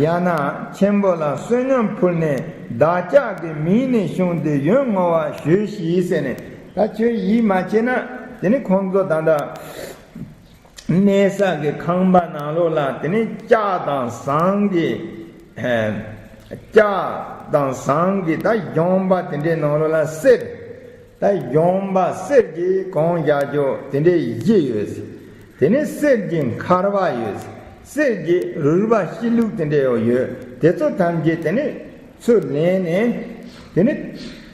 ཡ་ན་ཆེན་པོ་ལ་བསོད་སྙོམས་ཕུལ་ནས། བདག་ཅག་གི་མིང་ནས་བྱུང་སྟེ་ཡོན་བསྔོ་བ་ཞུས་ཤིག་ཟེར་ནས། ད་ཁྱོད་ཡིད་མ་ཆེས་ན་དེ་ནི་ཁོང་ཚོ་ད་ལྟ་གནས་ས་གི་ཁང་པ་ནང་ལོགས་ལ་དེ་ནི་ལྕགས་དང་ཟངས་ཀྱི། ལྕགས་དང་ཟངས་ཀྱི་ད་གཞོང་པ་དེ་འདྲའི་ནང་ལོགས་ལ་གསེར། ད་གཞོང་པ་གསེར་གྱིས་གང་བཞག་རྒྱུ་དེ་འདྲའི་བཞི་ཡོད་ཟེར། དེ་ནས་གསེར་གྱི་འཁར་བ་ཡོད། གསེར་གྱི་རུལ་བ་གཤིས་ལུག་དེ་འདྲ་ཡང་ཡོད། དེ་ཚོ་ཐམས་ཅད་དེ་ནས་ཚུར་ལེན་ནས། དེ་ནས་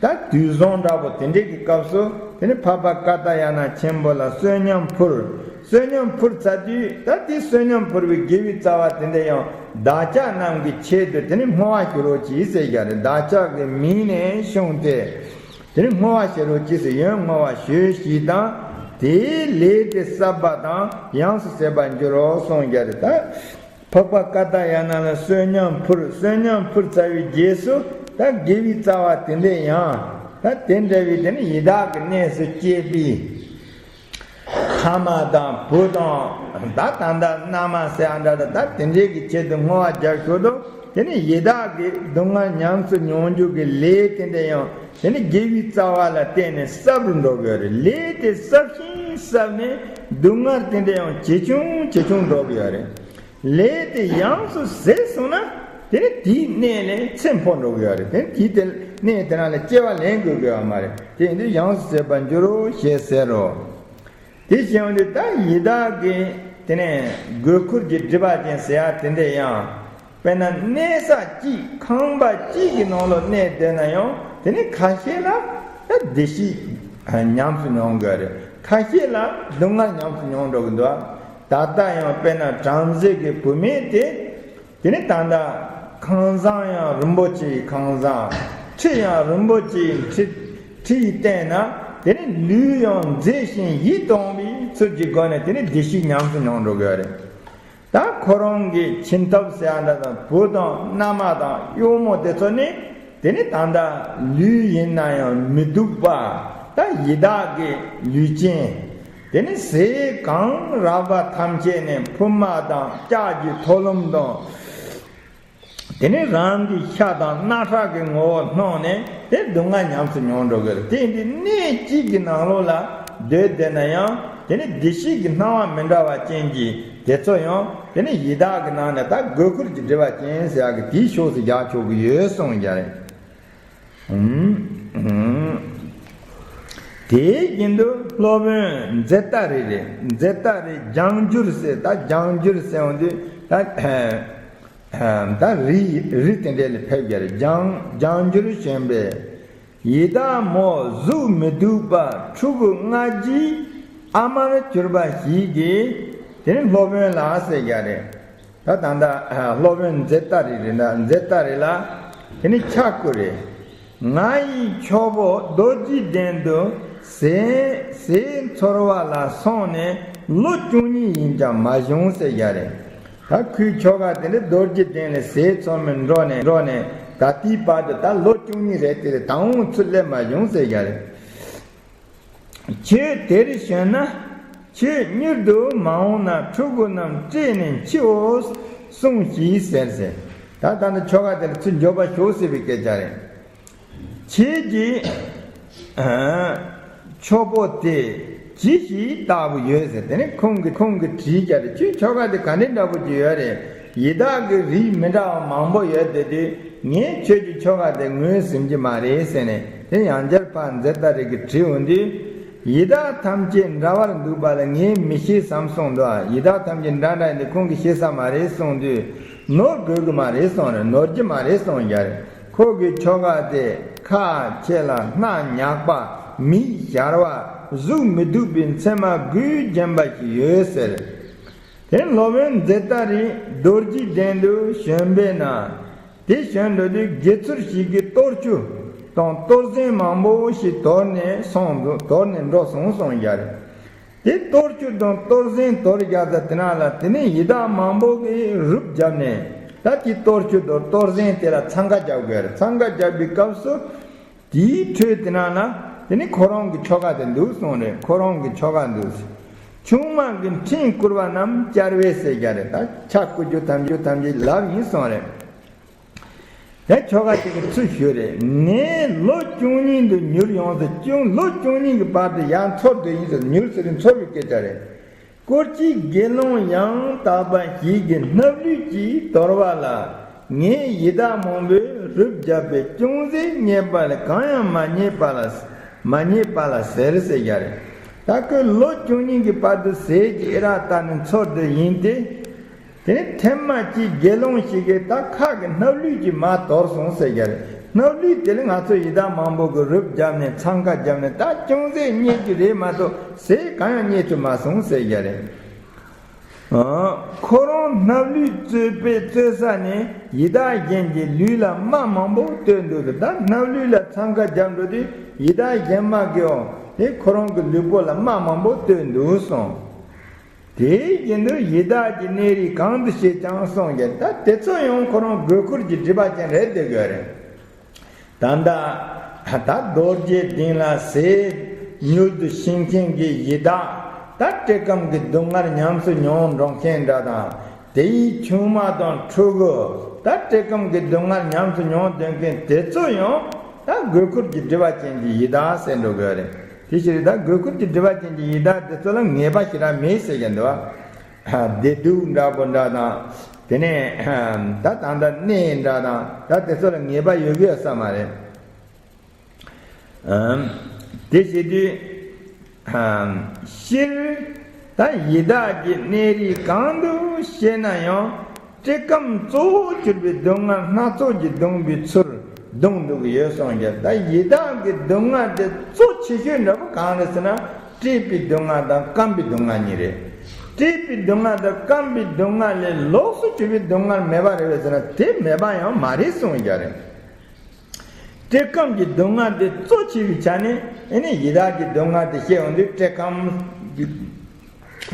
ད་དུས་བཟང་འདྲ་པོ་དེ་འདྲའི་གི་སྐབས་སུ། དེ་ནས་འཕགས་པ་ཀ་ཏ་ཡ་ན་ཆེན་པོ་ལ་བསོད་སྙོམས་ཕུལ། བསོད་སྙོམས་ཕུལ་ཚར་དུས། ད་དེ་བསོད་སྙོམས་ཕུལ་བའི་དགེ་བའི་རྩ་བ་དེ་འདྲ་ཡང་བདག་ཅག་རྣམས་ཀྱི་ཆེད་དུ་དེ་ནས་བསྔོ་བ་ཞུ་རོགས་གྱིས་ཟེར་རྒྱུ་རེད། བདག་ཅག་གི་མིང་ནས་བྱུང་སྟེ། དེ་ནས་བསྔོ་བ་ཞུ་རོགས་གྱིས་ཟེར། ཡོན་བསྔོ་བ་ཞུས་ཤིག་དང་། དེའི་ལས་དེ་བསགས་པ་དང་ཡོངས་སུ་ཟད་པར་འགྱུར་རོ་གསུངས་རྒྱུ་རེད། ད་འཕགས་པ་ཀ་ཏ་ཡ་ན་ལ་བསོད་སྙོམས་ཕུལ། བསོད་སྙོམས་ཕུལ་ཚར་བའི་རྗེས་སུ། ད་དགེ་བའི་རྩ་བ་དེ་འདྲ་ཡང་། ད་དེ་འདྲ་བའི་དེ་ནི་ཡི་དྭགས་ཀྱི་གནས་སུ་སྐྱེས་པའི་ཕ་མ་དང་བུ་དང་། ད་ད་ལྟ་མནའ་མ་ཟེར་ཡ་འདྲ་འདྲ། ད་དེ་འདྲའི་གི་ཆེད་དུ་བསྔོ་བ་རྒྱག་ཞོར་དུ། དེ་ནི་ཡི་དྭགས་ཀྱི་སྡུག་བསྔལ་ཉམས་སུ་མྱོང་རྒྱུ་གི་ལས་དེ་འདྲ་ཡང་། དེ་ནི་དགེ་བའི་རྩ་བ་ལ་བརྟེན་ནས་བསགས་རུ་འགྲོ་གི་ཡོད་རེད། ལས་དེ་བསགས་ཤིང་བསགས་ནས་སྡུག་བསྔལ་དེ་འདྲ་ཡང་ཇེ་ཆུང་ཇེ་ཆུང་འགྲོ་གི་ཡོད་རེད། ལས་དེ་ཡོངས་སུ་ཟད་སོང་ན། དེ་ནི་དེའི་གནས་ལས་ཚེ་འཕོ་འགྲོ་གི་ཡོད་རེད། དེ་ནི་དེའི་གནས་དེ་རང་ལ་སྐྱེ་བ་ལེན་དགོས་ཀྱི་ཡོད་མ་རེད། དེ་ཡིན་དུས་ཡོངས་སུ་ཟད་པར་འགྱུར་རོ་ཞེས་ཟེར་རོ། དེ་བཞིན་དུ་ད་ཡི་དྭགས་ཀྱི་དེ་ནས་དགོས་མཁོར་གྱི་སྒྲིབ་པ་ཅན་ཟེར་ཡ་དེ་འདྲ་ཡང་། དཔེར་ན་གནས་ས་གཅིག་ཁང་པ་གཅིག་གི་ནང་ལ་གནས་བསྡད་ན་ཡང་། དེ་ནི་ཁ་ཤས་ལ་ད་བདེ་སྐྱིད་ཉམས་སུ་མྱོང་དགོས་རེད། ཁ་ཤས་ལ་སྡུག་བསྔལ་ཉམས་སུ་མྱོང་འགྲོ་གི་འདུག། ད་ལྟ་ཡང་དཔེར་ན་བྲམ་ཟེ་གི་བུད་མེད་དེ། དེ་ནི་ད་ལྟ་ཁང་བཟང་ཡང་རིན་པོ་ཆེའི་ཁང་བཟང་། ཁྲི་ཡང་རིན་པོ་ཆེའི་ཁྲི། ཁྲི་ཡི་སྟེང་ན་དེ་ནི་ལུས་ཡང་མཛེས་ཤིང་ཡིད་དུ་འོང་བའི་ཚུལ་གྱི་སྒོ་ནས་དེ་ནི་བདེ་སྐྱིད་ཉམས་སུ་མྱོང་འགྲོ་གི་ཡོད་རེད། ད་ཁོ་རང་གི་ཁྱིམ་ཐབ་ཟེར་ཡ་འདྲ་དང་། བུ་དང་མནའ་མ་དང་གཡོག་མོ་དེ་ཚོ་ནི། དེ་ནི་ད་ལྟ་ལུས་ཡིན་ན་ཡང་མི་སྡུག་པ། ད་ཡི་དྭགས་ཀྱི་ལུས་ཅན། དེ་ནི་ཟས་གང་རག་པ་ཐམས་ཅད་ནས་ཕུབ་མ་དང་ལྕགས་ཀྱི་ཐོ་ལམ་དང་། དེ་ནི་རང་གི་ཤ་དང་རྣག་ཁྲག་གི་ངོ་བོ་སྣོམ་ནས་དེ་སྡུག་བསྔལ་ཉམས་སུ་མྱོང་འགྲོ་གི་རེད། དེ་ཡིན་དུས་གནས་གཅིག་གི་ནང་ལོགས་ལ་སྡོད་བསྡད་ན་ཡང་། དེ་ནི་བདེ་སྐྱིད་ཀྱི་སྣང་བ་མི་འདྲ་བ་ཅན་གྱི་དེ་ཚོ་ཡང་། དེ་ནི་ཡི་དྭགས་ཀྱི་ནང་ནས་ད་དགོས་མཁོར་གྱི་སྒྲིབ་པ་ཅན་ཟེར་ཡག་གི་དེའི་ཕྱོགས་སུ་རྒྱག་ཆོག་གི་ཡོད་གསུངས་ཀྱི་རེད། ཨུམ། ཨུམ། དེའི་རྒྱུན་དུ་སློབ་དཔོན་ཛེ་ཏ་རི་རེད། ཛེ་ཏ་རི་ལྗང་བསྒྱུར་ཟེར། ད་ལྗང་བསྒྱུར་ཟེར་འོང་དུས་ད། ད་རི་རི་དེ་འདྲ་ལ་ཕེབས་ཀྱི་རེད། ལྗང་ལྗང་བསྒྱུར་བྱོན་པས། ཡི་དྭགས་མོ་གཟུགས་མི་སྡུག་པ་ཕྲུ་གུ་ལྔ་བརྒྱའི་ཨ་མར་གྱུར་པ་ཞིག་གིས། དེ་ནི་སློབ་དཔོན་ལ་ཟེར་རྒྱུ་རེད། ད་ད་ལྟ་སློབ་དཔོན་ཛེ་ཏ་རི་རེད་ན། ཛེ་ཏ་རི་ལ་དེ་ནི་ཕྱག་བསྐོར་རེད། ང་ཡི་ཁྱོ་བོ་རྡོ་རྗེ་གདན་དུ་ཟས་ཟས་འཚོལ་བ་ལ་སོང་ནས་ལོ་བཅུ་གཉིས་ཡིན་ཀྱང་མ་བྱུང་ཟེར་རྒྱུ་རེད། ད་ཁོའི་ཁྱོ་ག་དེ་ནི་རྡོ་རྗེ་གདན་ལ་ཟས་འཚོལ་མི་འགྲོ་ནས་འགྲོ་ནས་ད་ལྟའི་བར་དུ་ད་ལོ་བཅུ་གཉིས་རེད། དེ་ལས་ད་འོང་ཚུར་སླེབས་མ་བྱུང་ཟེར་རྒྱུ་རེད། ཁྱོད་དེར་བྱོན་ན་ཁྱོད་མྱུར་དུ་མ་འོངས་ན་ཕྲུ་གུ་རྣམས་བཀྲེས་ནས་འཆིའོ་གསུངས་ཤིག་ཟེར་ཟེར། ད་ད་ནི་ཁྱོ་ག་དེ་ལ་ཚུར་འགྱོད་པ་ཞོག་ཟེར་བའི་སྐད་ཆ་རེད། ཁྱེད་ཀྱི་ཨ་ཁྱོ་བོ་དེ་ཇི་ཞིག་ལྟ་བུ་ཡོད་ཟེར། དེ་ནི་ཁོང་གིས་ཁོང་གིས་དྲིས་རྒྱུ་རེད། ཁྱོད་ཁྱོ་ག་དེ་ག་འདྲའི་འདྲ་པོ་ཅིག་ཡོད་རེད། ཡི་དྭགས་ཀྱི་རིགས་མི་འདྲ་བ་མང་པོ་ཡོད་དེ་དུས། ངས་ཁྱོད་ཀྱི་ཁྱོ་ག་དེ་ངོས་ཟིན་གྱི་མ་རེད་ཟེར་ནས། དེ་ཡང་བསྐྱར་ཕར་ཛེ་ཏ་རི་གིས་དྲིས་འོང་དུས། ཡི་དྭགས་ཐམས་ཅད་འདྲ་བར་འདུག་པ་ལ་ངས་མི་ཤེས་སམ་གསུངས་འདུག། ཡི་དྭགས་ཐམས་ཅད་འདྲ་འདྲ་ཡིན་དུས་ཁོང་གིས་ཤེས་ས་མ་རེད་གསུངས་དུས། ནོར་དགོས་ཀྱི་མ་རེད་གསུངས་རེད། ནོར་གྱི་མ་རེད་གསུངས་རྒྱུ་རེད། ཁོ་གི་ཁྱོ་ག་དེ་ཁ་ཕྱེ་ལ་སྣ་ཉག་པ། མིག་ཞར་བ། གཟུགས་མི་སྡུག་པའི་མཚན་མ་དགུས་བརྒྱན་པ་ཞིག་ཡོད་ཟེར། དེ་སློབ་དཔོན་ཛེ་ཏ་རི་རྡོ་རྗེ་གདན་དུ་བྱོན་པས་ན། དེ་བྱོན་འགྲོ་དུས་དགེ་ཚུལ་ཞིག་གིས་གཏོར་ཆུ་དང་གཏོར་ཟན་མང་པོ་ཞིག་དོར་ནས་སོང་འདུག། དོར་ནས་འགྲོ་སོང་གསུངས་རྒྱུ་རེད། དེ་གཏོར་ཆུ་དང་གཏོར་ཟན་དོར་རྒྱག་ས་དེ་ན་ལ་དེ་ནས་ཡི་དྭགས་མང་པོ་གིས་རུབ་བརྒྱབ་ནས། ད་དེ་གཏོར་ཆུ་དང་གཏོར་ཟན་དེ་ལ་འཚང་ཁ་རྒྱབ་དགོས་རེད། འཚང་ཁ་རྒྱབ་པའི་སྐབས་སུ། དེའི་ཁྲོད་དེ་ན་ལ་དེ་ནི་ཁོ་རང་གི་ཁྱོ་ག་དེ་འདུག་གསུངས་རེད། ཁོ་རང་གི་ཁྱོ་ག་འདུག། ཆུང་མ་གི་འཕྲིན་བསྐུར་བ་རྣམས་བསྐྱར་བས་ཟེར་རྒྱུ་རེད། ད་ཕྱག་བསྐུར་རྒྱུ་ཐམས་ཅད་ཐམས་ཅད་ལབ་ཡིན་གསུངས་རེད། དེ་ཁྱོ་ག་དེ་གིས་ཚུར་ཞུས་རེད། ངས་ལོ་བཅུ་གཉིས་དུ་མྱུར་ཡོངས་སུ་བཅུག། ལོ་བཅུ་གཉིས་ཀྱི་བར་དུ་ཡང་འཚོ་སྡོད་ཡིན་ཟེར། མྱུར་ཟེར་འཚོ་བའི་སྐད་ཆ་རེད། སྐོར་གྱི་དགེ་སློང་ཡང་དག་པ་ཞིག་གིས་སྣབས་ལུད་ཀྱིས་དོར་བ་ལ། ངས་ཡི་དྭགས་མང་པོས་རུབ་བརྒྱབ་པའི་ཅུང་ཟད་རྙེད་པ་ལས་གང་ཡང་མ་རྙེད་པ་ལ། མ་རྙེད་པ་ལ་ཟེར་ཟེར་རྒྱུ་རེད། ད་ཁོས་ལོ་བཅུ་གཉིས་ཀྱི་བར་དུ་ཟས་ཀྱི་ཨི་རག་བཏབ་ནས་འཚོ་བསྡད་ཡིན་ཏེ། དེ་ནས་ཐེངས་མ་གཅིག་དགེ་སློང་ཞིག་གིས་ད་ཁ་གི་སྣབས་ལུད་ཀྱིས་མར་དོར་སོང་ཟེར་གྱི་རེད། སྣབས་ལུད་དེ་ལ་ང་ཚོ་ཡི་དྭགས་མང་པོ་གིས་རུབ་བརྒྱབ་ནས་འཚང་ཁ་བརྒྱབ་ནས་ད་ཅུང་ཟད་རྙེད་རྒྱུ་རེད་མ་གཏོགས་ཟས་གང་ཡང་རྙེད་ཐུབ་མ་སོང་ཟེར་གྱི་རེད། ཨ། ཁོ་རང་སྣབས་ལུད་བཙོས་པའི་བཙོས་ས་ནས་ཡི་དྭགས་གཞན་གྱི་ལུས་ལ་རྨ་མང་པོ་བཏོན་འདུག་ད་སྣབས་ལུད་ལ་འཚང་ཁ་བརྒྱབ་འགྲོ་དུས་ཡི་དྭགས་གཞན་མ་གིའང་དེ་ཁོ་རང་གི་ལུས་པོ་ལ་རྨ་མང་པོ་བཏོན་འདུག་གསུངས། དེའི་རྒྱུན་དུ་ཡི་དྭགས་ཀྱི་གནས་རིས་གང་དུ་སྐྱེས་ཀྱང་གསུངས་ཀྱང་ད་དེ་ཚོ་ཡང་ཁོ་རང་དགོས་མཁོར་གྱི་སྒྲིབ་པ་ཅན་རེད་བསྡད་དགོས་རེད། ད་ལྟ་ད་རྡོ་རྗེ་གདན་ལ་ཟས་མྱུར་དུ་ཤེས་མཁན་གྱི་ཡི་དྭགས་ད་བཀྲེས་སྐོམ་གྱི་སྡུག་བསྔལ་ཉམས་སུ་མྱོང་འགྲོ་མཁན་འདྲ་དང་དེ་ཡི་ཆུང་མ་དང་ཕྲུ་གུ་ད་བཀྲེས་སྐོམ་གྱི་སྡུག་བསྔལ་ཉམས་སུ་མྱོང་སྡོད་མཁན་དེ་ཚོ་ཡང་ད་དགོས་མཁོར་གྱི་སྒྲིབ་པ་ཅན་གྱི་ཡི་དྭགས་ཟེར་འགྲོ་དགོས་རེད། དེ་ཕྱིར་ད་དགོས་མཁོར་གྱི་སྒྲིབ་པ་ཅན་གྱི་ཡི་དྭགས་དེ་ཚོ་ལ་ངེས་པ་ཞེ་དྲག་མེད་ཟེར་གྱི་འདུག་བ། བདེ་སྡུག་འདྲ་པོ་འདྲ་དང་། དེ་ནས་ད་ད་ལྟ་གནས་འདྲ་དང་ད་དེ་ཚོ་ལ་ངེས་པ་ཡོད་གི་ཡོད་ས་མ་རེད། དེ་བྱེད་དུས་སྤྱིར་ད་ཡི་དྭགས་ཀྱི་གནས་རིས་གང་དུ་སྐྱེས་ན་ཡང་བཀྲེས་སྐོམ་གཙོ་བོར་གྱུར་པའི་སྡུག་བསྔལ་སྣ་ཚོགས་ཀྱིས་གདུང་བའི་ཚུལ་གདུང་འདུག་གི་ཡོད་གསུངས་ཀྱང་ད་ཡི་དྭགས་ཀྱི་སྡུག་བསྔལ་དེ་གཙོ་ཆེ་ཤོས་འདྲ་པོ་གང་རེད་ཟེར་ན་བཀྲེས་པའི་སྡུག་བསྔལ་དང་སྐམ་པའི་སྡུག་བསྔལ་གཉིས་རེད། བཀྲེས་པའི་སྡུག་བསྔལ་དང་སྐམ་པའི་སྡུག་བསྔལ་ལས་ལོགས་སུ་གྱུར་པའི་སྡུག་བསྔལ་མེད་པ་རེད་པས་ཟེར་ན་དེ་མེད་པ་ཡང་མ་རེད་གསུངས་ཀྱང་རེད། བཀྲེས་སྐོམ་གྱི་སྡུག་བསྔལ་དེ་གཙོ་ཆེ་བའི་ཆ་ནས་ཨེ་ནི་ཡི་དྭགས་ཀྱི་སྡུག་བསྔལ་དེ་བཤད་ཡོང་དུས་བཀྲེས་སྐོམ་གྱི་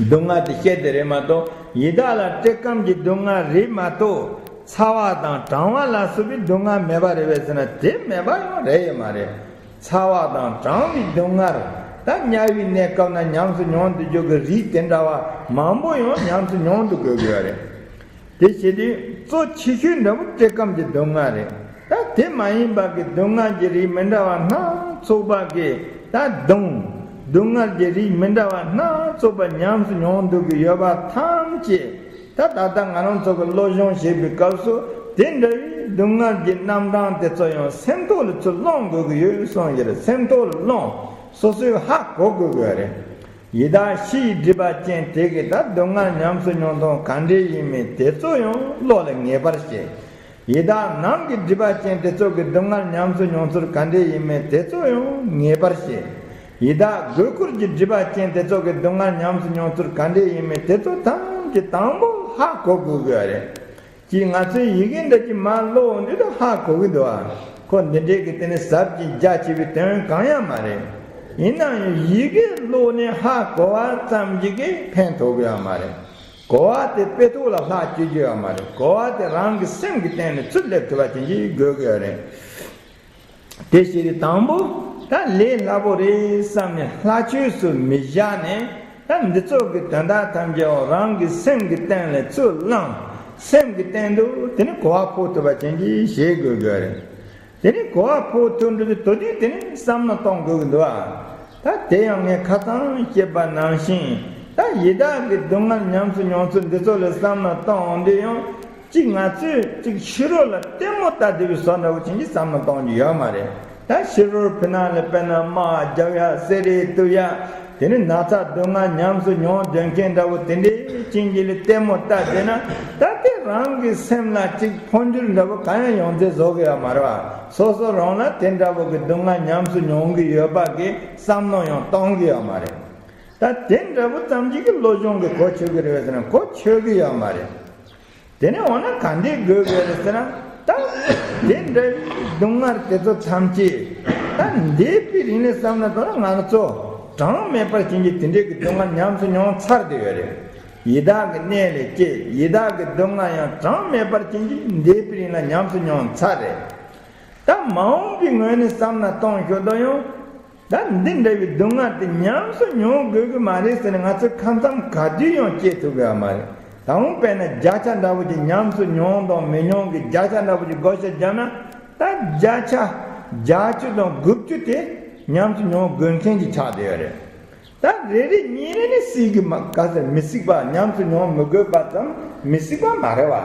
སྡུག་བསྔལ་དེ་བཤད་དེ་རེད་མ་གཏོགས་ཡི་དྭགས་ལ་བཀྲེས་སྐོམ་གྱི་སྡུག་བསྔལ་རེད་མ་གཏོགས་ཚ་བ་དང་གྲང་བ་ལ་སོགས་པའི་སྡུག་བསྔལ་མེད་པ་རེད་པས་ཟེར་ན་དེ་མེད་པ་ཡང་རེད་ཡོད་མ་རེད། ཚ་བ་དང་གྲང་བའི་སྡུག་བསྔལ་ད་དམྱལ་བའི་གནས་སྐབས་ན་ཉམས་སུ་མྱོང་དུ་འཇུག་གི་རིགས་དེ་འདྲ་བ་མང་པོ་ཡང་ཉམས་སུ་མྱོང་དུ་དགོས་དགོས་པ་རེད། དེ་བྱེད་དུས་གཙོ་ཆེ་ཤོས་འདྲ་པོ་བཀྲེས་སྐོམ་གྱི་སྡུག་བསྔལ་རེད། ད་དེ་མ་ཡིན་པ་གི་སྡུག་བསྔལ་གྱི་རིགས་མི་འདྲ་བ་སྣ་ཚོགས་པ་གི་ད་གདུང་། སྡུག་བསྔལ་གྱི་རིགས་མི་འདྲ་བ་སྣ་ཚོགས་པ་ཉམས་སུ་མྱོང་འདུག་གི་ཡོད་པ་ཐམས་ཅད་ད་ད་ལྟ་ང་རང་ཚོ་གི་སློབ་སྦྱོང་བྱེད་པའི་སྐབས་སུ་དེ་འདྲ་བའི་སྡུག་བསྔལ་གྱི་རྣམ་གྲངས་དེ་ཚོ་ཡང་སེམས་ཐོག་ལ་ཚུར་བླང་དགོས་ཀྱི་ཡོད་གསུངས་ཡོད་རེད། སེམས་ཐོག་ལ་བླང་སོ་སོས་ཧ་གོ་དགོས་ཀྱི་ཡོད་རེད། ཡི་དྭགས་ཕྱིའི་སྒྲིབ་པ་ཅན་དེ་གིས་ད་སྡུག་བསྔལ་ཉམས་སུ་མྱོང་སྟངས་ག་འདྲས་ཡིན་མིན་དེ་ཚོ་ཡང་བློ་ལ་ངེས་པར་བྱེད། ཡི་དྭགས་ནང་གི་སྒྲིབ་པ་ཅན་དེ་ཚོ་གིས་སྡུག་བསྔལ་ཉམས་སུ་མྱོང་ཚུལ་ག་འདྲས་ཡིན་མིན་དེ་ཚོ་ཡང་ངེས་པར་བྱེད། ཡི་དྭགས་དགོས་མཁོར་གྱི་སྒྲིབ་པ་ཅན་དེ་ཚོ་གིས་སྡུག་བསྔལ་ཉམས་སུ་མྱོང་ཚུལ་ག་འདྲས་ཡིན་མིན་དེ་ཚོ་ཐམས་ཅད་དང་པོ་ཧ་གོ་དགོས་ཀྱི་ཡོད་རེད། ཅིག་ང་ཚོའི་ཡི་གེ་འདི་ཅིག་མར་ཀློག་འོང་དུས་ད་ཧ་གོ་གི་འདུག་ཨ། ཁོ་འདི་འདྲའི་གི་དེ་ནི་ཟབ་ཅིང་རྒྱ་ཆེ་བའི་དོན་གང་ཡང་མ་རེད། ཡིན་ནའང་ཡི་གེ་ཀློག་ནས་ཧ་གོ་བ་ཙམ་ཞིག་གིས་ཕན་ཐོགས་ཀྱི་ཡོད་མ་རེད། གོ་བ་དེ་དཔེ་ཐོག་ལ་ལྷག་བཅུག་རྒྱུ་ཡོད་མ་རེད། གོ་བ་དེ་རང་གི་སེམས་ཀྱི་སྟེང་ནས་ཚུར་སླེབས་ཐུབ་པ་ཅན་ཞིག་དགོས་ཀྱི་ཡོད་རེད། དེ་ཕྱིར་དང་པོ་ད་ལས་སླ་པོ་རེད་བསམ་ནས་སླ་ཆོས་སུ་མི་བཞག་ནས་ད་འདི་ཚོ་གི་དོན་དག་ཐམས་ཅད་རང་གི་སེམས་ཀྱི་སྟེང་ལ་ཚུར་བླངས། སེམས་ཀྱི་སྟེང་དུ་དེ་ནི་གོ་བ་ཕོག་ཐུབ་པ་ཅན་གྱིས་བྱེད་དགོས་དགོས་རེད། དེ་ནི་གོ་བ་ཕོག་ཐུབ་འགྲོ་དུས་དེ་ནི་བསམ་བློ་གཏོང་དགོས་ཀྱི་འདུག་ཨ། ད་དེ་ཡང་ངས་ཁ་སང་བཤད་པ་ནང་བཞིན་ད་ཡི་དྭགས་ཀྱི་སྡུག་བསྔལ་ཉམས་སུ་མྱོང་ཚུལ་འདི་ཚོ་ལ་བསམ་བློ་གཏོང་འོང་དུས་ཡང་གཅིག་ང་ཚོས་གཅིག་ཕྱི་རོལ་ལ་ལྟད་མོ་ལྟ་བསྡད་པའི་བཟོ་འདྲ་བོ་ཅན་གྱི་བསམ་བློ་གཏོང་རྒྱུ་ཡོད་མ་རེད། ད་ཕྱི་རོལ་ཕྱི་ནང་ལ་དཔེར་ན་དམག་རྒྱབ་ཡ་བསད་རེས་གཏུབ་ཡ་དེ་ནི་ན་ཚ་སྡུག་བསྔལ་ཉམས་སུ་མྱོང་སྡོད་མཁན་འདྲ་བོ་དེ་འདྲའི་ཅན་གྱི་ལ་ལྟད་མོ་ལྟ་བསྡད་ན་ད་དེ་རང་གི་སེམས་ལ་གཅིག་འཕོ་འགྱུར་འདྲ་བོ་གང་ཡང་ཡོང་ཚད་བཟོ་གི་ཡོད་མ་རེད་བ། སོ་སོ་རང་ལ་དེ་འདྲ་བོ་གི་སྡུག་བསྔལ་ཉམས་སུ་མྱོང་གི་ཡོད་པ་གི་བསམ་བློ་ཡང་གཏོང་གི་ཡོད་མ་རེད། ད་དེ་འདྲ་བོ་ཙམ་ཞིག་གི་བློ་སྦྱོང་གི་གོ་ཆོད་གི་རེད་ཟེར་ན་གོ་ཆོད་གི་ཡོད་མ་རེད། དེ་ནས་འོ་ན་ག་འདྲས་དགོས་དགོས་རེད་ཟེར་ན་ད་དེ་འདྲ་བའི་སྡུག་བསྔལ་དེ་ཚོ་ཐམས་ཅད་ད་འདས་པའི་རིང་ལ་བསམ་ན་ད་ང་ཚོ་གྲངས་མེད་པར་ཅན་གྱི་དེ་འདྲས་ཀྱི་སྡུག་བསྔལ་ཉམས་སུ་མྱོང་ཚར་བསྡད་ཡོད་རེད། ཡི་དྭགས་ཀྱི་གནས་ལ་སྐྱེས། ཡི་དྭགས་ཀྱི་སྡུག་བསྔལ་ཡང་གྲངས་མེད་པར་ཅན་གྱི་འདས་པའི་རིང་ལ་ཉམས་སུ་མྱོང་ཚར་རེད། ད་མ་འོངས་པའི་ངོས་ནས་བསམ་ན་གཏོང་ཤོག་དོ་ཡང་། ད་འདི་འདྲ་བའི་སྡུག་བསྔལ་དེ་ཉམས་སུ་མྱོང་དགོས་ཀྱི་མ་རེད་ཟེར་ནས་ང་ཚོས་ཁ་མཚམས་ག་དུས་ཡང་བཅད་ཐུབ་ཀྱི་ཡོད་མ་རེད། ད་འོང་དཔེར་ན་བརྒྱ་ཆ་འདྲ་བོ་ཅིག་ཉམས་སུ་མྱོང་དང་མི་མྱོང་གི་བརྒྱ་ཆ་འདྲ་བོ་ཅིག་བགོ་བཤའ་བརྒྱབ་ན་ད་བརྒྱ་ཆ་བརྒྱད་ཅུ་དང་དགུ་བཅུ་དེ་ཉམས་སུ་མྱོང་དགོས་མཁན་ཅིག་ཆགས་བསྡད་ཡོད་རེད། ད་རེ་རེ་གཉིས་རེ་ནི་སྲིད་ཀྱི་མ་ག་ཟེར་མི་སྲིད་པ་ཉམས་སུ་མྱོང་མི་དགོས་པ་ཙམ་མི་སྲིད་པ་མ་རེད་བ།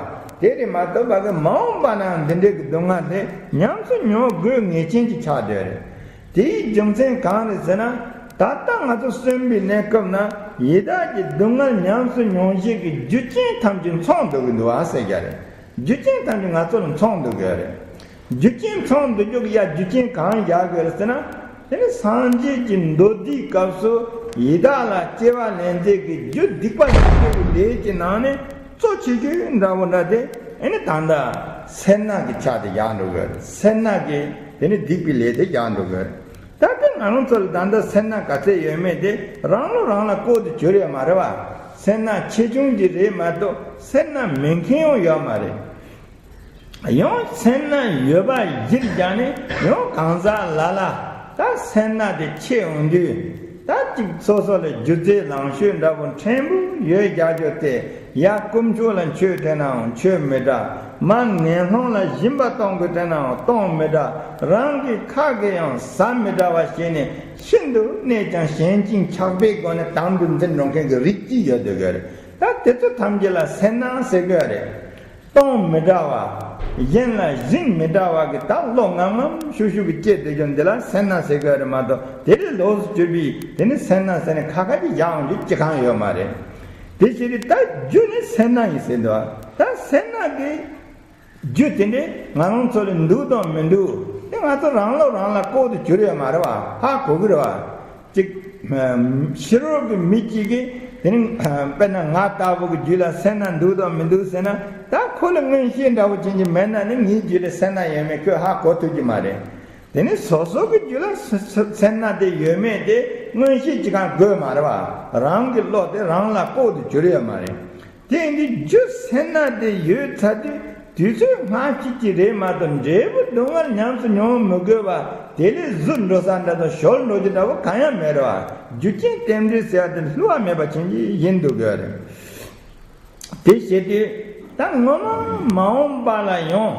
དེ་རེད་མ་གཏོགས་ཕ་གི་མ་འོངས་པ་ན་འདི་འདྲའི་གི་སྡུག་བསྔལ་དེ་ཉམས་སུ་མྱོང་དགོས་ངེས་ཅན་གྱི་ཆགས་བསྡད་རེད། དེའི་རྒྱུ་མཚན་གང་རེད་ཟེར་ན། ད་ལྟ་ང་ཚོ་གསོན་པའི་གནས་སྐབས་ན་ཡི་དྭགས་ཀྱི་སྡུག་བསྔལ་ཉམས་སུ་མྱོང་བྱེད་ཀྱི་རྒྱུ་རྐྱེན་ཐམས་ཅད་མཚུངས་འདུག་གི་འདུག་ཨ་ཟེར་རྒྱུ་རེད། རྒྱུ་རྐྱེན་ཐམས་ཅད་ང་ཚོ་ལ་མཚུངས་འདུག་གི་རེད། རྒྱུ་རྐྱེན་མཚུངས་འདུག་རྒྱུ་གི་ཡ་རྒྱུ་རྐྱེན་གང་ཡག་གི་རེད་ཟེར་ན། དེ་ནི་སངས་རྒྱས་ཀྱི་མདོ་སྡེའི་སྐབས་སུ་ཡི་དྭགས་ལ་སྐྱེ་བ་ལེན་མཛད་ཀྱི་རྒྱུ་སྡིག་པ་མི་དགེ་བའི་ལས་ཀྱི་ནང་ནས་གཙོ་ཆེ་ཤོས་འདྲ་བོ་འདྲ་དེ་ཨེ་ནི་ད་ལྟ་སེར་སྣ་གི་ཆ་དེ་ཡག་འགྲོ་གི་རེད། སེར་སྣ་གི་དེ་ནི་སྡིག་པའི་ལས་དེ་ཡག་འགྲོ་གི་རེད། ད་ལྟ་ང་རང་ཚོ་ལ་ད་ལྟ་སེར་སྣ་ག་ཚད་ཡོད་མེད་དེ་རང་ལོ་རང་ལ་ལྐོག་ཏུ་གྱུར་ཡོད་མ་རེད་བ། སེར་སྣ་ཆེ་ཆུང་གི་རེད་མ་གཏོགས་སེར་སྣ་མེད་མཁན་ཡང་ཡོད་མ་རེད། ཡང་སེར་སྣ་ཡོད་པ་གཞིར་བཞག་ནས་ཡང་གང་ཟག་ལ་ལ་ད་སེར་སྣ་དེ་ཆེ་འོང་དུས། ད་ཅིག་སོ་སོ་ལ་སྒྱུ་རྩལ་ལངས་ཤོས་འདྲ་པོ་ཕྲན་བུ་ཡོད་རྒྱག་རྒྱུ་དེ་ཡ་དཀོན་མཆོག་ལ་མཆོད་དྲན་ནའང་མཆོད་མི་དྲག་མ་ངན་སློང་ལ་སྦྱིན་པ་གཏོང་དགོས་དྲན་ནའང་གཏོང་མི་དྲག་རང་གི་ཁ་གིས་ཡང་ཟ་མི་དྲག་པ་བྱས་ནས་ཤིན་ཏུ་གནས་ཀྱང་ཞེན་ཅིང་ཆགས་པའི་སྒོ་ནས་དམ་དུ་འཛིན་འགྲོ་མཁན་གྱི་རིགས་གཅིག་ཡོད་འདོད་ཀྱི་རེད། ད་དེ་ཚོ་ཐམས་ཅད་ལ་སེར་སྣ་ཟེར་གྱི་རེད། གཏོང་མི་དྲག་པ། གཞན་ལ་སྦྱིན་མི་དྲག་པ་གི་ད་བློ་ངམ་ངམ་ཤུགས་ཤུགས་ཀྱི་སྐྱེས་སྡོད་རྒྱུ་འདི་ལ་སེར་སྣ་ཟེར་གྱི་རེད་མ་གཏོགས་དེ་ལས་ལོགས་སུ་གྱུར་པའི་དེ་ནི་སེར་སྣ་ཟེར་ནས་ཁ་ཁ་ཅིག་བཞག་འོང་རྒྱུ་ཅི་གང་ཡོད་མ་རེད། དེ་བྱས་ཏེ་ད་རྒྱུ་ནི་སེར་སྣ་ཡིན་ཟེར་འདུག་ད་སེར་སྣ་གི་རྒྱུ་དེ་འདྲས་ང་རང་ཚོ་ལ་འདུག་དང་མི་འདུག་དེ་ང་ཚོ་རང་ལོ་རང་ལ་ལྐོག་ཏུ་གྱུར་ཡོད་མ་རེད་བ། ཧ་གོ་གི་རེད་བ། གཅིག་ཕྱི་རོལ་གྱི་མི་གཅིག་གིས་དེ་ནི་དཔེར་ན་ང་ལྟ་བུ་གི་རྒྱུད་ལ་སེར་སྣ་འདུག་དང་མི་འདུག་ཟེར་ན། ད་ཁོ་ལ་མངོན་ཤེས་འདྲ་བོ་ཅན་གྱི་མེད་ན་ནི་ངའི་རྒྱུད་ལ་སེར་སྣ་ཡོད་མེད་ཁོས་ཧ་གོ་ཐུབ་ཀྱི་མ་རེད། དེ་ནི་སོ་སོ་གི་རྒྱུད་ལ་སེ་སེ་སེར་སྣ་དེ་ཡོད་མེད་དེ་མངོན་ཤེས་ཅི་གང་དགོས་མ་རེད་བ། རང་གི་བློ་དེ་རང་ལ་ལྐོག་ཏུ་གྱུར་ཡོད་མ་རེད། དེ་ཡིན་དུས་རྒྱུ་སེར་སྣ་དེ་ཡོད་ཚར་དུས་དུས་ཚོད་སྔ་ཕྱི་ཅིག་རེད་མ་གཏོགས་འབྲས་བུ་སྡུག་བསྔལ་ཉམས་སུ་མྱོང་མི་དགོས་པ་དེ་ལས་ཟུར་འགྲོ་ས་འདྲ་དང་ཞོར་འགྲོ་རྒྱུ་འདྲ་བོ་གང་ཡང་མེད་རེད་བ། རྒྱུ་རྐྱེན་རྟེན་འབྲེལ་ཟེར་བ་དེ་བསླུ་བ་མེད་པ་ཅན་གྱི་ཡིན་འདུག་གི་རེད། དེ་བྱེད་དུས་ད་ངོ་མ་མ་འོངས་པ་ལ་ཡང་